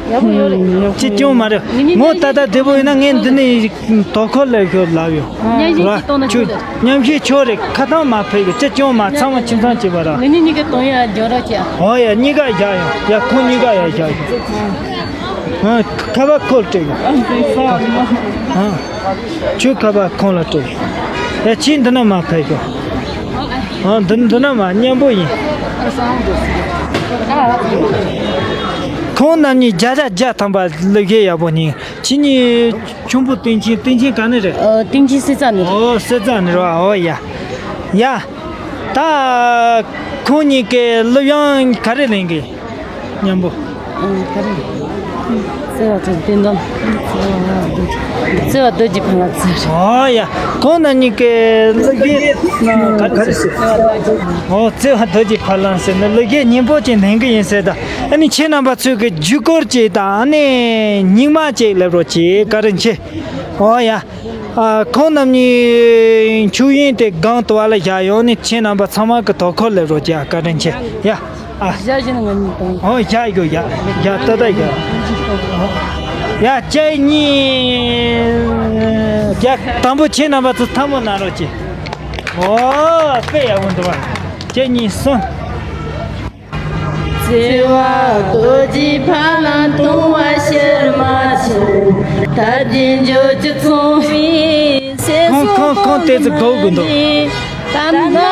ཡག་པོ་ཡོད་རེད། ཅི་སྐྱོན་མ་རེད། ངོ་ད་ལྟ་བདེ་པོ་ཡིན་ན་ངས་འདི་ནས་དོ་ཁུར་ལས་ཤོར་ལབ་ཡོང་། མཉམ་ཞུགས་ཅིག་གཏོང་ན་ཆོག་གི། མཉམ་ཞུགས་ཆོག་རེད། ཁ་ཐང་མ་ཕེབས་གི། ཅི་སྐྱོན་མ་ཚང་མ་ཁྱིམ་ཚང་བྱེད་པ་ར། ངེད་གཉིས་གཉིས་ཀ་གཏོང་ཡ་རྒྱག་རོགས་བྱ། ཨོ་ཡ་གཉིས་ཀ་བཞག་ཡོང་། ཡ་ཁོང་གཉིས་ཀ་ཡ་བཞག་ཡོང་། ཨ་ཁ་པར་ཁོལ་སྤྲད་ཡོང་། ཨ་ཁོས་ས་ཨ། ཁྱོད་ཁ་པར་ཁོང་ལ་སྤྲད། ཡ་ཁྱིམ་འདི་ན་མ་ཕེབས་ཤོག་ཨ་འདི་འདི་ན་མ་མཉམ་པོ་ཡིན། ཁོང་རྣམ་གཉིས་བརྒྱ་ཆ་བརྒྱ་ཐམ་པ་གླུ་གཞས་ཡག་པོ་ཉན། ཁྱེད་གཉིས་ཁྱུང་པོ་སྟེང་ཆེན། སྟེང་ཆེན་ག་ནས་རེད། ཨ་སྟེང་ཆེན་སེ་ཙ་ནས་རེད། ཨོ་སེ་ཙ་ནས་རེད་བ། ཨོ་ཡ། ཡ། ད་ཁོང་གཉིས་ཀས་གླུ་དབྱངས་ག་རེ་ལེན་གི། མཉམ་པོ། ཨ་ག་རེ། བརྩེ་བ་དང་བསྟུན་དང་། བརྩེ་བ་རྡོ་རྗེ་ཕ་ལ་ཟེར། ཨོ་ཡ། ཁོང་རྣམ་གཉིས་ཀས་གླུ་གཞས་ག་རེ་ཟེར། ཨོ་བརྩེ་བ་རྡོ་རྗེ་ཕ་ལ་ཟེར་ནས་གླུ་གཞས་སྙན་པོ་ཅིག་ལེན་གི་ཡིན་ཟེར། ད་ཨ་ནི་ཁྱེད་རྣམ་པ་ཚོས་ཀྱི་བརྒྱུད་སྐུར་ཅིག་དང་ཨ་ནི་སྙིང་མ་ཅིག་སླེབས་རོགས་གྱིས། བཀའ་དྲིན་ཆེ། ཨོ་ཡ། ཨ་ཁོང་རྣམ་གཉིས་མཆོད་ཡོན་དེ་སྒང་དུ་བ་ལ་བཞག་ཡོང་ནས་ཁྱེད་རྣམ་པ་ཚང་མ་གི་དོ་ཁུར་ལེན་རོགས་གྱིས། བཀའ་དྲིན་ཆེ། ཡ། ཨ། བཞག་བཞིན་ང་གཉིས་དང་། ཨོ་བཞག་ཡོད། ཡ་ཡ་ཏག་ཏག་ཡ། ཨོ། ཡ། གཅིག་གཉིས། ཡ། དང་པོ་ཁྱེད་རྣམ་པ་ཚོ་ཐལ་མོ་སྣ་རོགས་གྱིས། ཨོ། དཔེ་ཡག་པོ་འདུག་བ། གཅིག་གཉིས་གསུམ། བརྩེ་བ་རྡོ་རྗེ་ཕ་ལ་གཏོང་བ་ཕྱིར་མ་ཆོད། ཐར་རྒྱུ་འགྱུར་གྱི་ཚོང་བའི་སེམས། ཁོང་ཁོང་ཁོང་དེ་ཚོ་དགོས་ཀྱི་འདུག་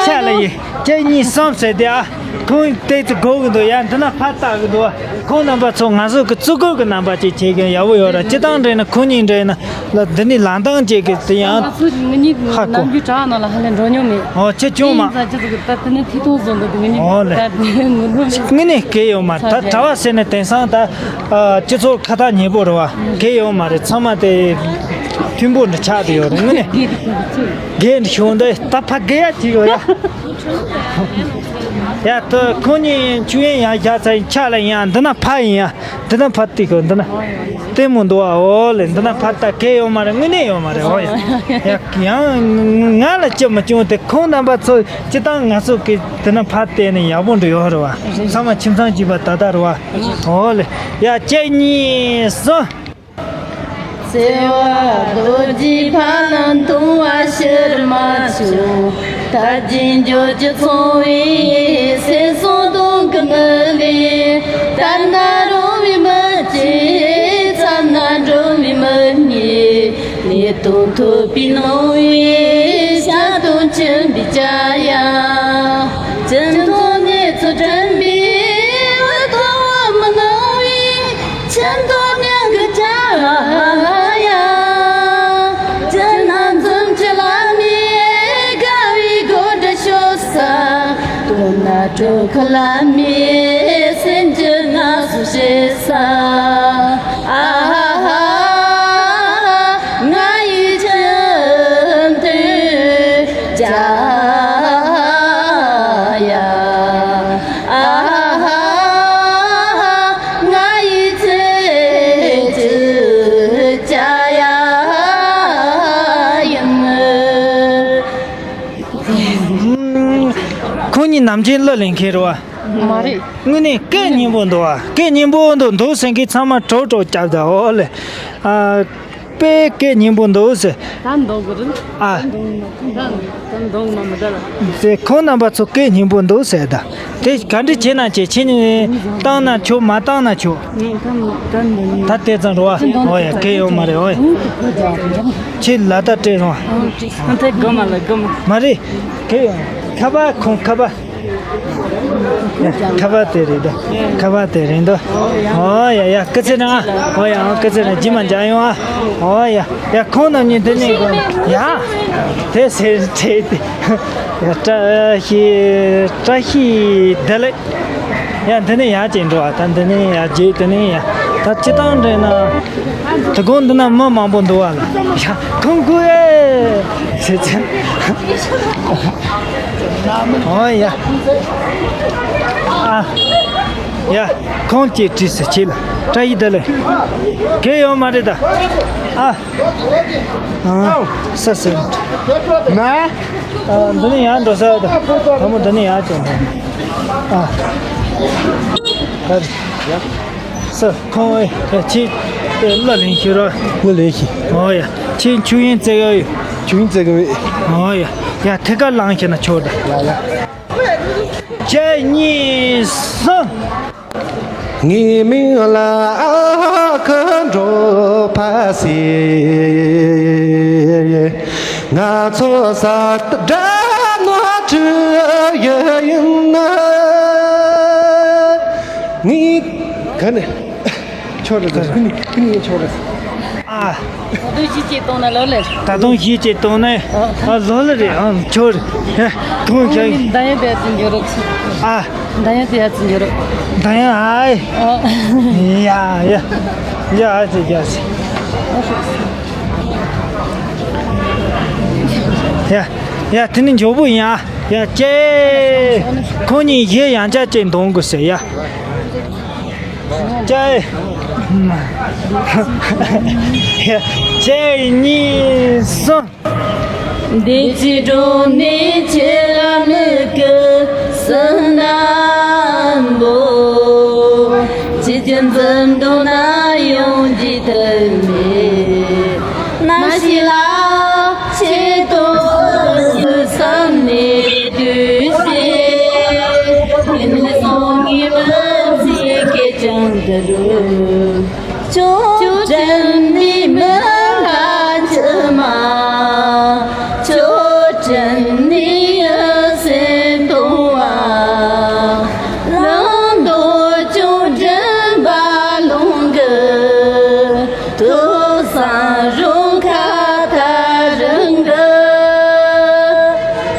ཤ་ལ་ཡི་གཅིག་གཉིས་གསུམ་ཟེར་དེ་ཨ། ཁོང་དེ་ཚོ་དགོས་ཀྱི་འདུག་ཡ། འདི་ན་ཕར་ལྟ་གི་འདུག་ཁོང་རྣམ་པ་ཚོ་ང་ཚོ་གི་བརྩི་བཀུར་གི་རྣམ་པ་ཅིག་བྱེད་མཁན་ཡག་པོ་ཡོད་ར། སྤྱི་བཏང་འདྲ་ན་ཁོང་གཉིས་འདྲ་ན་ལ་འདི་ནས་ལངས་སྟངས་ཅིག་གི་དེ་ཡང་ང་ཚོ་ང་གཉིས་ཧ་གོ་ནམ་རྒྱུན་དྲ་ནང་ལ་ཧ་ལས་འགྲོ་མྱོང་མེད། ཨོ་ཁྱེད་ཅུང་མ། ཡིན་ཙང་ཁྱེད་ཚོ་གི་ད་དེ་ནས་ཐིག་ཐོག་བཟོ་འདུག་དེ་ང་གཉིས་ཨོ་ལེ། ད་དེ་ནས་ངུ་འདུག་དངོས་གནས་སྐལ་ཡོད་མ་རེད། ད་གྲྭ་བ་ཟེར་ནས་དེང་སང་ད་སྤྱི་ཚོགས་ཁ་ཐག་ཉེ་པོ་རེད་བ། སྐལ་ཡོད་མ་རེད། ཚང་མ་དེ་མཐུན་པོ་འདྲ་ཆགས་བསྡད་ཡོད་རེད། དངོས་གནས་དགེ་འདི་ཤོང་འདི་ད་ཕ་དགེ་ཡ་ཅིག་ཡོད་ཡ། ཡ་ད་ཁོང་གཉིས་ཆུ་ཡན་ཡང་བཞག་ཚར་ཡིན་ཆགས་ལ་ཡིན་ཡ། འདི་ན་ཕ་ཡིན་ཡ། འདི་ན་ཕ་ཏི་ཁོ་འདི་ན་ལྟད་མོ་འདུག་ཨ། ཨོ་ལེ། འདི་ན་ཕ་ད་གལ་ཡོད་མ་རེད། དངོས་གནས་ཡོད་མ་རེད། ཨོ་ཡ། ཡ་ཡང་ང་ལ་ཅི་མ་བྱུང་དེ་ཁོང་རྣམ་པ་ཚོ་སྤྱི་བཏང་ང་ཚོ་གི་འདི་ན་ཕ་བལྟས་ནས་ཡག་པོ་འདྲ་ཡོད་རེད་བ། ཚང་མ་ཁྱིམ་ཚང་གཅིག་པ་ད་ལྟ་རེད་བ། ཨོ་ལེ། ཡ་གཅིག་གཉིས་གསུམ། བརྩེ་བ་རྡོ་རྗེ་ཕ་ལ་འཐུང་བ་ཕྱིར་མ་ཆོད། ཐར་རྒྱུ་འགྱུར་གྱི་ཚོང་བའི་སེམས་སོང་དོན་གྱི་མི་ལས། ལྟ་ན་རུང་བའི་མི་གཅིག་ཚ་ན་འགྲོ་བའི་མི་གཉིས། ལས་དོན་ཐུབ་པའི་ནོར་བུའི་ཞལ་དུ་ཕྱིན་པའི་བྱ་ཡ། སྤྱི་ཚོགས་གནས་ཚུལ་བསྐྲུན་པའི་བུ་ཐོ་བ་མི་ནོར་བའི། ཁྱིམ་ཐོག་མྱང་གི་བྱ་ཡ། སྤྱི་ནང་འཛུམ་གྱི་ལ་མི་དགའ་བའི་དགོད་སྒྲ་ཤོར་ས། དོན་ན་སྤྲོ་ཁ་ལ་མི་སེམས་ཀྱི་ངལ་གསོ་བྱེད་ས། ཨ་ཧ་ཧ། ང་ཡི་ཁྱིམ་དུ་བྱ་ཡ། ཨ་ཧ་ཧ། ང་ཡི་ཚེ་གཅིག་བྱ་ཡ་ཡིན། ཁོང་གཉིས་ནམ་རྒྱུན་གླུ་ལེན་མཁན་རེད་བ། མ་རེད། དངོས་གནས་སྐད་སྙན་པོ་འདུག་བ། སྐད་སྙན་པོ་འདུག་འདུག་ཟེར་མཁན་ཚང་མ་གྲོགས་གྲོགས་རྒྱབ་དང་ཨོ་ལེ། ཨ། དཔེ་སྐད་སྙན་པོ་འདུག་ཟེར། ད་འདོང་གི་རེད། ཨ། ད་འདོང་མ་མི་ད་ལ། དེ་ཁོང་རྣམ་པ་ཚོ་སྐད་སྙན་པོ་འདུག་ཟེར་ད། དེ་ག་འདྲ་བྱེད་ན་བྱེད་ཁྱེད་ནི་བཏང་ན་ཆོག་མ་བཏང་ན་ཆོག་ད་དེ་ཙམ་རེད་བ། ཨོ་ཡ་སྐད་ཡོད་མ་རེད་ཨོ་ཡ། ཁྱེད་ལ་ད་སྤྲད་སོང་། ཨ་ཐེ་དགོ་མ་ལ་དགོ་མ། མ་རེད། སྐད་ཡོད། ཁ་པར་ཁོང་ཁ་པར། ཁ་པར་དེ་རེད་དོ། ཁ་པར་དེ་རེད་དོ། ཨོ་ཡ་ཡ་སྐུ་ཚེ་རིང་། ཨོ་ཡ་ཨོ་སྐུ་ཚེ་རིང་རྗེས་མ་མཇལ་ཡོང་ཨ། ཨོ་ཡ་ཡ་ཁོང་རྣམ་གཉིས་འདི་ནས་གོ་ཡ། དེ་ཟེར་དེ་དེ། ཡ་བཀྲ་ཤིས་བཀྲ་ཤིས་བདེ་ལེགས། ཡ་འདི་ནས་ཡར་ཅིག་འགྲོ་ཨ། ད་འདི་ནས་ཡར་རྗེས་འདི་ནས་ཡ། ད་སྤྱི་བཏང་འདྲ་ན། དོ་དགོང་འདི་ན་མི་མང་པོ་འདུག་བ་ལ། ཡ་ཁོང་ཁུ་ཨེ། ཟེར་ཚེ། ཨོ་ཡ། ཨ། ཡ། ཁོང་གཅིག་བྲིས་སུ་ཆེ་ལ། བཀྲ་ཤིས་བདེ་ལེགས། གལ་ཡོད་མ་རེད་ད། ཨ། ཨ། ས་ཟེར། ན། ཨ། འདི་ནས་ཡར་འགྲོ་ས་ད། དང་པོ་འདི་ནས་ཡར་ཅིག་འགྲོ། ཨ། ད། ས། ཁོང་ཨེ་ཁྱེད་གླུ་ལེན་ཤེས་རོགས། གླུ་ལེན་ཤེས། ཨོ་ཡ། ཁྱེད་ཆུ་ཡིན་རྩེ་ག་ཡོད། ཆུ་ཡིན་རྩེ་ག་ཡོད། ཨོ་ཡ། ཡ་ཐད་ཀར་ལངས་ཤེས་ན་ཆོག་ད། ཡ་ཡ། གཅིག་གཉིས་གསུམ། ངའི་མིང་ལ་ཨ་ཁུ་འགྲོ་ཕ་ཟེར། ང་ཚོ་ས་དགྲ་ནོར་འཁྲུལ་ཡིན་ན། ངའི་ག་ནས། ཆོག་རེད་ད། ཀུན་ཀུན་ཡིན་ཆོག་རེད། ཨ། ད་དུང་གཞས་གཅིག་གཏོང་ན་ལོ་ལེ། ད་དུང་གཞས་གཅིག་གཏོང་ན། ཨ་ལོ་ལེ་རེད། ཨ་ཆོག་རེད། ཧེ། ཁོང་ཁྱེད། ད་ཡོད་པའི་ཚིག་འགྱུར་རོགས། ཨ། ད་ཡོད་པའི་ཚིག་འགྱུར་རོགས། ད་ཡོད་ཨ། ཡ་ཡ། ཡ་ཨ་ཙི་ཡ་ཙི། ཡ་ཡ་དེ་ནི་མགྱོགས་པོ་ཡིན་ཨ། ཡ་ཅེ། ཁོང་གཉིས་གཞས་ཡང་བསྐྱར་གཅིག་འདོན་དགོས་ཟེར་ཡ། ཅེ། ཅེ་གཉིས་གསུམ། བདེ་སྐྱིད་སྒྲོན་མེ་ཁྱེད་ལ་མིག་གི་སུན་འདྲ་པོ། ཁྱེད་ཀྱི་འཛུམ་མདངས་ན་ཡོང་རྒྱུའི་ དུ་མེད། ན་ཤི་ལ་ཆེ་དོ་སུ་བསམ་ནས་དུས་སེ། ཡིན་སོང་ངི་མི་ཚེ་སྐད་ཅང་དུ་རུ། ཅོ་དྲན་ནི་མི་ལ་ཅི་མ། ཅོ་དྲན་ནི་ཡ་སེ་དོ་བ། ལང་དོ་ཅོ་དྲན་པ་ལོང་གི། དུ་སང་རུང་ཁ་ཐ་རང་གི།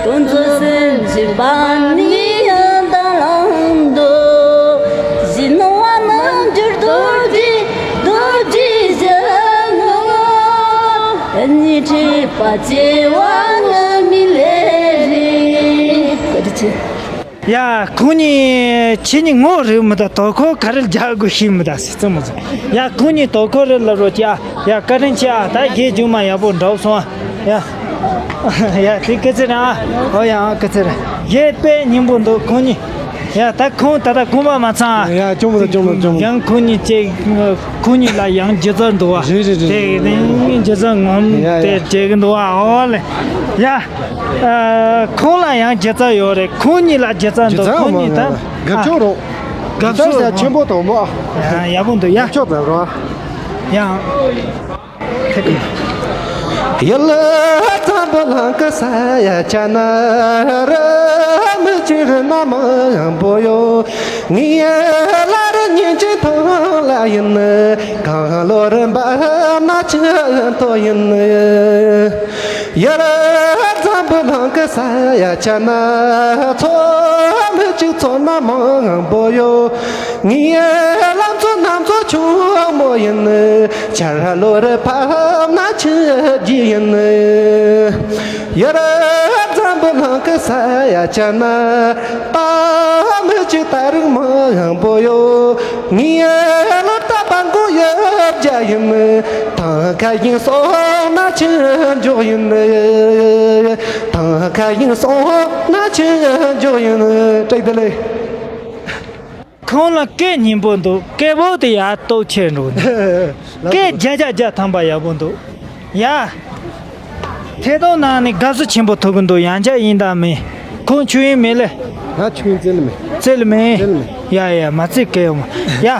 དོན་ཚོ་སེམས་ཀྱི་བ་ནི་ཡང་ད་ལང་དོ། གཞི་ནོ་བ་མ་འགྱུར་རྡོ་རྗེ་རྡོ་རྗེ་བཞི་ནོ། གཉིས་ཁྲི་པ་ཅེ་བ་ང་མི་ལེ་རེ། བཀའ་དྲིན་ཆེ། ཡ། ཁོང་གཉིས་ཁྱེད་གཉིས་ངོ་རེད་མི་ད། དོ་ཁོ་ག་རེ་རྒྱག་དགོས་ཤེས་མི་ད་སི་ཙི་མོ་ཙི། ཡ། ཁོང་གཉིས་དོ་ཁོ་རེ་ལབ་རོགས་ཀྱི་ཨ། ཡ། བཀའ་དྲིན་ཆེ་ཨ། ད་རྒྱས་རྒྱུ་མ་ཡག་པོ་འགྲོ་སོང་ཨ། ཡ། ཡ། དེ་སྐུ་ཚེ་རིང་ཨ། ཨོ་ཡ། ཨ། སྐུ་ཚེ་རིང་། རྒྱས་དཔེ་སྙིང་པོ་འདུག་ཁོང་གཉིས། ཡ། ད་ཁོང་ད་ལྟ་དགོངས་པ་མ་ཚང་ཨ། ཡ། ཅུང་མི་ད་ཅུང་མི་ད་ཅུང་མི་ད། ཡང་ཁོང་གཉིས་ཅེ་ཁོང་གཉིས་ལ་ཡང་སྒྱུ་རྩལ་འདུག་བ། རེད་རེད་རེད། དེ་ནི་སྒྱུ་རྩལ་ངོམ་ཡ་ཡ། དེ་བྱེད་ཀྱི་འདུག་བ། ཨོ་ལེ། ཡ། ཨ། ཁོང་ལ་ཡང་སྒྱུ་རྩལ་ཡོད་རེད། ཁོང་གཉིས་ལ་སྒྱུ་རྩལ་འདུག་སྒྱུ་རྩལ་ཁོང་གཉིས་ད། ཨ། དགའ་ཕྱོགས་རོགས། དགའ་ཕྱོགས་ཆེན་པོ་དང་པོ། ཡ། ཡག་པོ་འདུག་ཡ། དགའ་ཕྱོགས་ཙམ་རོགས། ཡ། ཡུལ་འཛམ་བུ་གླིང་གི་ས་ཡ་ཆ་ན་རི་མི་གཅིག་རི་ན་མང་པོ་ཡོད། ངའི་ལ་རི་ཉིན་གཅིག་ཐང་ལ་ཡིན། གང་ལོ་རི་འབབ་ན་ཆུ་ཐོག་ཡིན། ཡུལ་འཛམ་བུ་གླིང་གི་ས་ཡ་ཆ་ན་མཚོ་མི་གཅིག་མཚོ་ན་མང་པོ་ཡོད། ངའི་ལམ་མཚོ་གནམ་མཚོ་ཆུང་མོ་ཡིན། ཆར་ལོ་རི་ཕབ་ན་ཆུ་རྒྱུས་ཡིན། ཡུལ་འཛམ་བུ་གླིང་གི་ས་ཡ་ཆ་ན་རྟ་མི་གཅིག་རྟ་རིགས་མང་པོ་ཡོད། ངའི་ལ་རྟ་པ་མགོ་ཡོད་བརྒྱ་ཡིན། ཐང་ཁ་ཡིན་སོང་ན་ཆུ་འཇོག་ཡིན། ཐང་ཁ་ཡིན་སོང་ན་ཆུ་འཇོག་ཡིན། བཀྲ་ཤིས་བདེ་ལེགས། ཁོང་ལ་སྐད་སྙན་པོ་འདུག་སྐད་པོ་དེ་ཡར་སྟོབས་ཆེ་འགྲོ་འདུག་སྐད་བརྒྱ་ཆ་བརྒྱ་ཐམ་པ་ཡག་པོ་འདུག་ཡ། ཐད་གཏོང་ནང་ནས་དགའ་བསུ་ཆེན་པོ་ཐོབ་གི་འདུག་ཡང་བསྐྱར་ཡིན་དང་མིན། ཁོང་ཆོས་ཡིན་མེད་ལེ། ང་ཆོས་ཡིན་རྩེ་ལེ་མེད། རྩེ་ལེ་མེད། རྩེ་ལེ་མེད། ཡ་ཡ། མ་རྩེ་སྐད་ཡོང་མ། ཡ།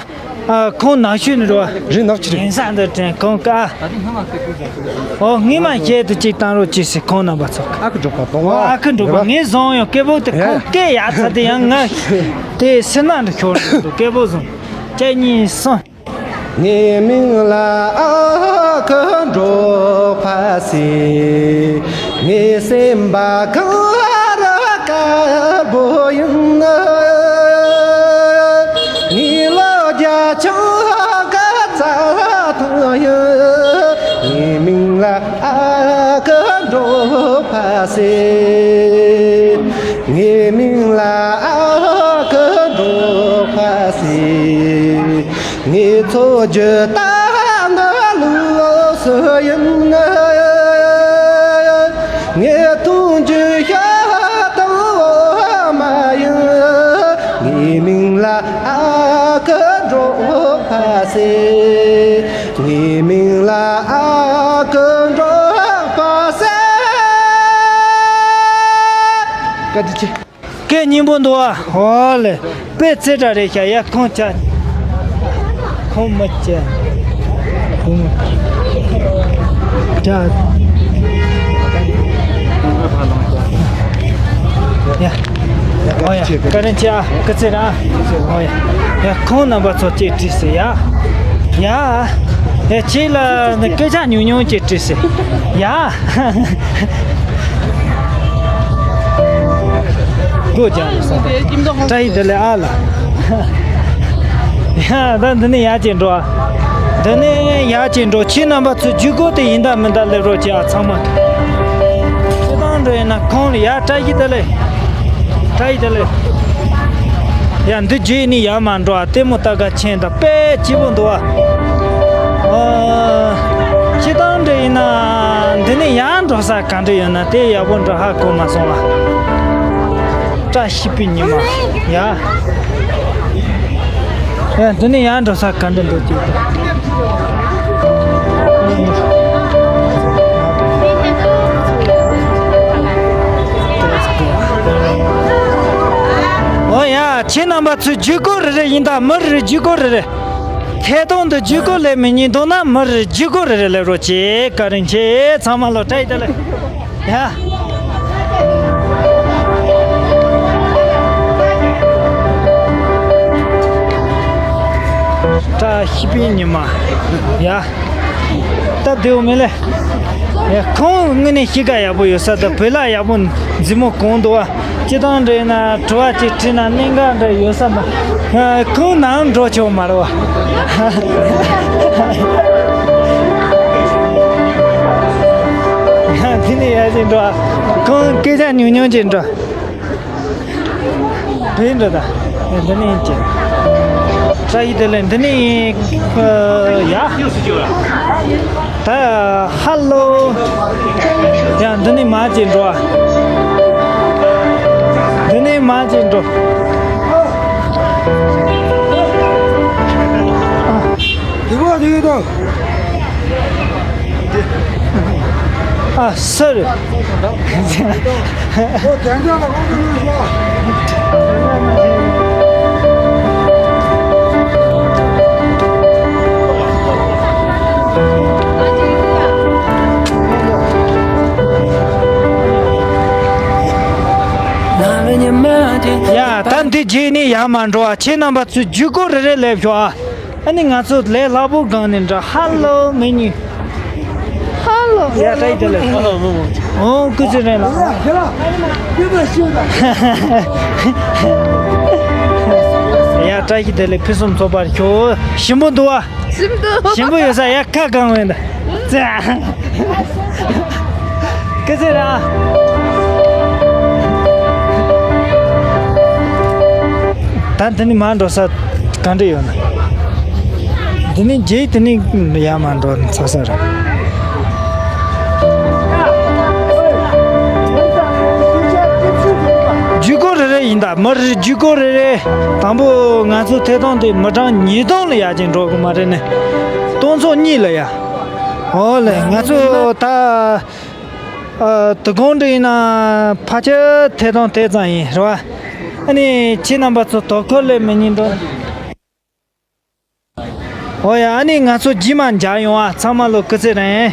ཨ། ཁོང་ནག་ཆུ་ནས་རེད་བ། རེད། ནག་ཆུ་རེད། ཡིན་ས་འདི་དྲན་ཁོང་ཀ། ཨོ། སྔས་མ་ཞལ་དུ་གཅིག་བཏང་རོགས་གྱིས་ཟེར། ཁོང་རྣམ་པ་ཚོ། ཨ་ཁུ་འབྲོག་པ་གཏོང་བ། ཨ་ཁུ་འབྲོག་པ། རེད་བ། ངས་བཟུང་ཡོང་སྐད་པོ་དེ། ཡ། ཁོང་སྐད་ཡག་ཚ་དེ་ཡང་ང་དེ་སེར་སྣ་འདྲ་ཤོར་འདུག་སྐད་པོ་བཟུང་། གཅིག་གཉིས་གསུམ། ངའི་མིང་ལ་ཨ་ཁུ་འབྲོག་པ་ཟེར། ངའི་སེམས་པ་གངས་རི་དཀར་པོ་ཡིན། ངའི་ལོ་བརྒྱ་ཆང་གི་རྩྭ་ཐང་ཡིན། ངའི་མིང་ལ་ཨ་ཁུ་འབྲོག་པ་ཟེར། ངའི་མིང་ལ་ཨ་ཁུ་འབྲོག་པ་ཟེར། ངའི་འཚོ་རྒྱུ་ད་ནི་ལུགས་སུ་ཡིན། ངའི་འཐུང་རྒྱུ་ཤ་དང་འོ་མ་ཡིན། ངའི་མིང་ལ་ཨ་ཁུ་འབྲོག་པ་ཟེར། ངའི་མིང་ལ་ཨ་ཁུ་འབྲོག་པ་ཟེར། བཀའ་དྲིན་ཆེ། སྐད་སྙན་པོ་འདུག་ཨ། ཨོ་ལེ། དཔེ་རྩེ་གྲ་རེད་ཤག་ཡ། ཁོང་ཅག་ཁོང་མི་ཅག་ཁོང་ཅག་ཡ། ཨོ་ཡ། བཀའ་དྲིན་ཆེ་ཨ། སྐུ་ཚེ་རིང་ཨ། ཨོ་ཡ། ཡ། ཁོང་རྣམ་པ་ཚོ་ཅིག་དྲིས་ཟེར་ཡ། ཡ། ཡ། ཁྱེད་ལ་ནི་སྐད་ཆ་ཉུང་ཉུང་ཅིག་དྲིས་ཟེར་ཡ། སྒོ་རྒྱག་ནས་སོང་། བཀྲ་ཤིས་བདེ་ལེགས་ཨ་ལ། ཡ། ད་འདི་ནས་ཡར་ཅིག་འགྲོ་ཨ། འདི་ནས་ཡར་ཅིག་འགྲོ། ཁྱེད་རྣམ་པ་ཚོ་ཇུས་འགོད་དེ་ཡིན་དང་མིན་དང་སླེབས་རོགས་གྱིས་ཨ། ཚང་མ་སྤྱི་བཏང་འགྲོ་ཡིན་ན་ཁོང་ལ་ཡ། བཀྲ་ཤིས་བདེ་ལེགས། བཀྲ་ཤིས་བདེ་ལེགས། ཡ། འདི་རྗེས་ནི་ཡར་མར་འགྲོ་ཨ། ལྟད་མོ་ལྟ་ག་ཆེན་དང་དཔེ་སྐྱིད་པོ་འདུག་ཨ། ཨ། སྤྱི་བཏང་འདྲ་ཡིན་ན་འདི་ནས་ཡར་འགྲོ་ས་ག་འདྲ་ཡོད་ན་དེ་ཡག་པོ་འདྲ་ཧ་གོ་མ་སོང་ཨ། བཀྲ་ཤིས་པའི་ཉི་མ། ཡ། ཡ། འདི་ནས་ཡར་འགྲོ་ས་ག་འདྲ་འདུག་ཅིག་ཨོ་ཡ། ཁྱེད་རྣམ་པ་ཚོས་བརྒྱུད་སྐོར་རེ་རེ་ཡིན་ད། མི་རེ་རེ་བརྒྱུད་སྐོར་རེ་རེ། ཐད་གཏོང་དུ་བརྒྱུད་སྐོར་ལས་མི་ཉན་འདུག་ན་མི་རེ་རེ་བརྒྱུད་སྐོར་རེ་རེ་ལས་རོགས་བྱེད། བཀའ་དྲིན་ཆེ། ཚང་མ་ལོ་བཀྲ་ཤིས་བདེ་ལེགས། ཡ། བཀྲ་ཤིས་པའི་ཉི་མ། ཡ། སྟབས་བདེ་བོ་མེད་ལེ། ཡ། ཁོང་དངོས་གནས་གཤིས་ཀ་ཡག་པོ་ཡོད་ས་དང་བོད་ལྭ་ཡག་པོ་མཛེས་མོ་གོན་འདུག་བ། སྤྱིར་བཏང་འདྲ་ཡིན་ན་དྲི་བ་ཅིག་དྲིས་ན་གནད་འགག་འདྲ་ཡོད་ས་མ། ཁོང་ནང་འགྲོ་ཆོག་མ་རེད་བ། དེ་ནས་ཡར་ཅིག་འགྲོ། ཁོང་སྐད་ཆ་ཉུང་ཉུང་ཅིག་འགྲོ། བོད་འགྲོ་ད། འདི་ནས་ཡིན་ཅིག་བཀྲ་ཤིས་བདེ་ལེགས། འདི་ནས་ཡིན། ཨ། ཡ། ད་ཧ་ལོ། ཡ། འདི་ནས་མར་ཅིག་འགྲོ་ཨ། འདི་ནས་མར་ཅིག་འགྲོ། འདི་ག་འདི་ག་ཨ། སོ་རི། ཡ། ད་འདི་རྗེས་ནས་ཡར་མར་འགྲོ་བ། ཁྱེད་རྣམ་པ་ཚོས་བརྒྱུད་སྐོར་རེ་རེ་ལས་ཤོག་ཨ། ཨ་ནི་ང་ཚོ་ལས་སླ་པོ་སྒང་ནས་འདྲ། ཧ་ལོ་མི་ཉུང་། ཧ་ལོ། ཡ། བཀྲ་ཤིས་བདེ་ལེགས། ཨོ། སྐུ་ཚེ་རིང་ལགས། ཡ། བཀྲ་ཤིས་བདེ་ལེགས། ཕུན་སུམ་ཚོགས་པར་ཤོག་ཞིམ་པོ་འདུག་བ། ཞིམ་འདུག་ཞིམ་པོ་ཡོད་ས། ཡ། ཁ་གང་བས་འདི། ཙི། སྐུ་ཚེ་རིང་། ད་འདི་ནས་མར་འགྲོ་ས་ག་འདྲ་ཡོད་ན། འདི་ནས་རྗེས་དེ་ནས་ཡར་མར་འགྲོ་ས་ས་རེད། བརྒྱུད་སྐོར་རེ་རེ་ཡིན་ད། མི་རེ་བརྒྱུད་སྐོར་རེ་རེ། དང་པོ་ང་ཚོ་ཐད་གཏོང་དེ་མི་གྲངས་ཉིས་སྟོང་ལ་ཡར་ཅིག་འགྲོ་གི་མ་རེད་ནས། སྟོང་ཚོ་གཉིས་ལ་ཡ། ཨོ་ལེ། ང་ཚོ་ད། ཨ། དོ་དགོང་འདྲ་ཡིན་ན་ཕལ་ཆེར་ཐད་གཏོང་དེ་ཙམ་ཡིན་རེད་བ། ཨ་ནི་ཁྱེད་རྣམ་པ་ཚོ་དོ་ཁུར་ལས་མི་ཉན་འགྲོ། ཨོ་ཡ། ཨ་ནི་ང་ཚོ་རྗེས་མ་མཇལ་ཡོང་ཨ། ཚང་མ་ལོ་སྐུ་ཚེ་རིང་།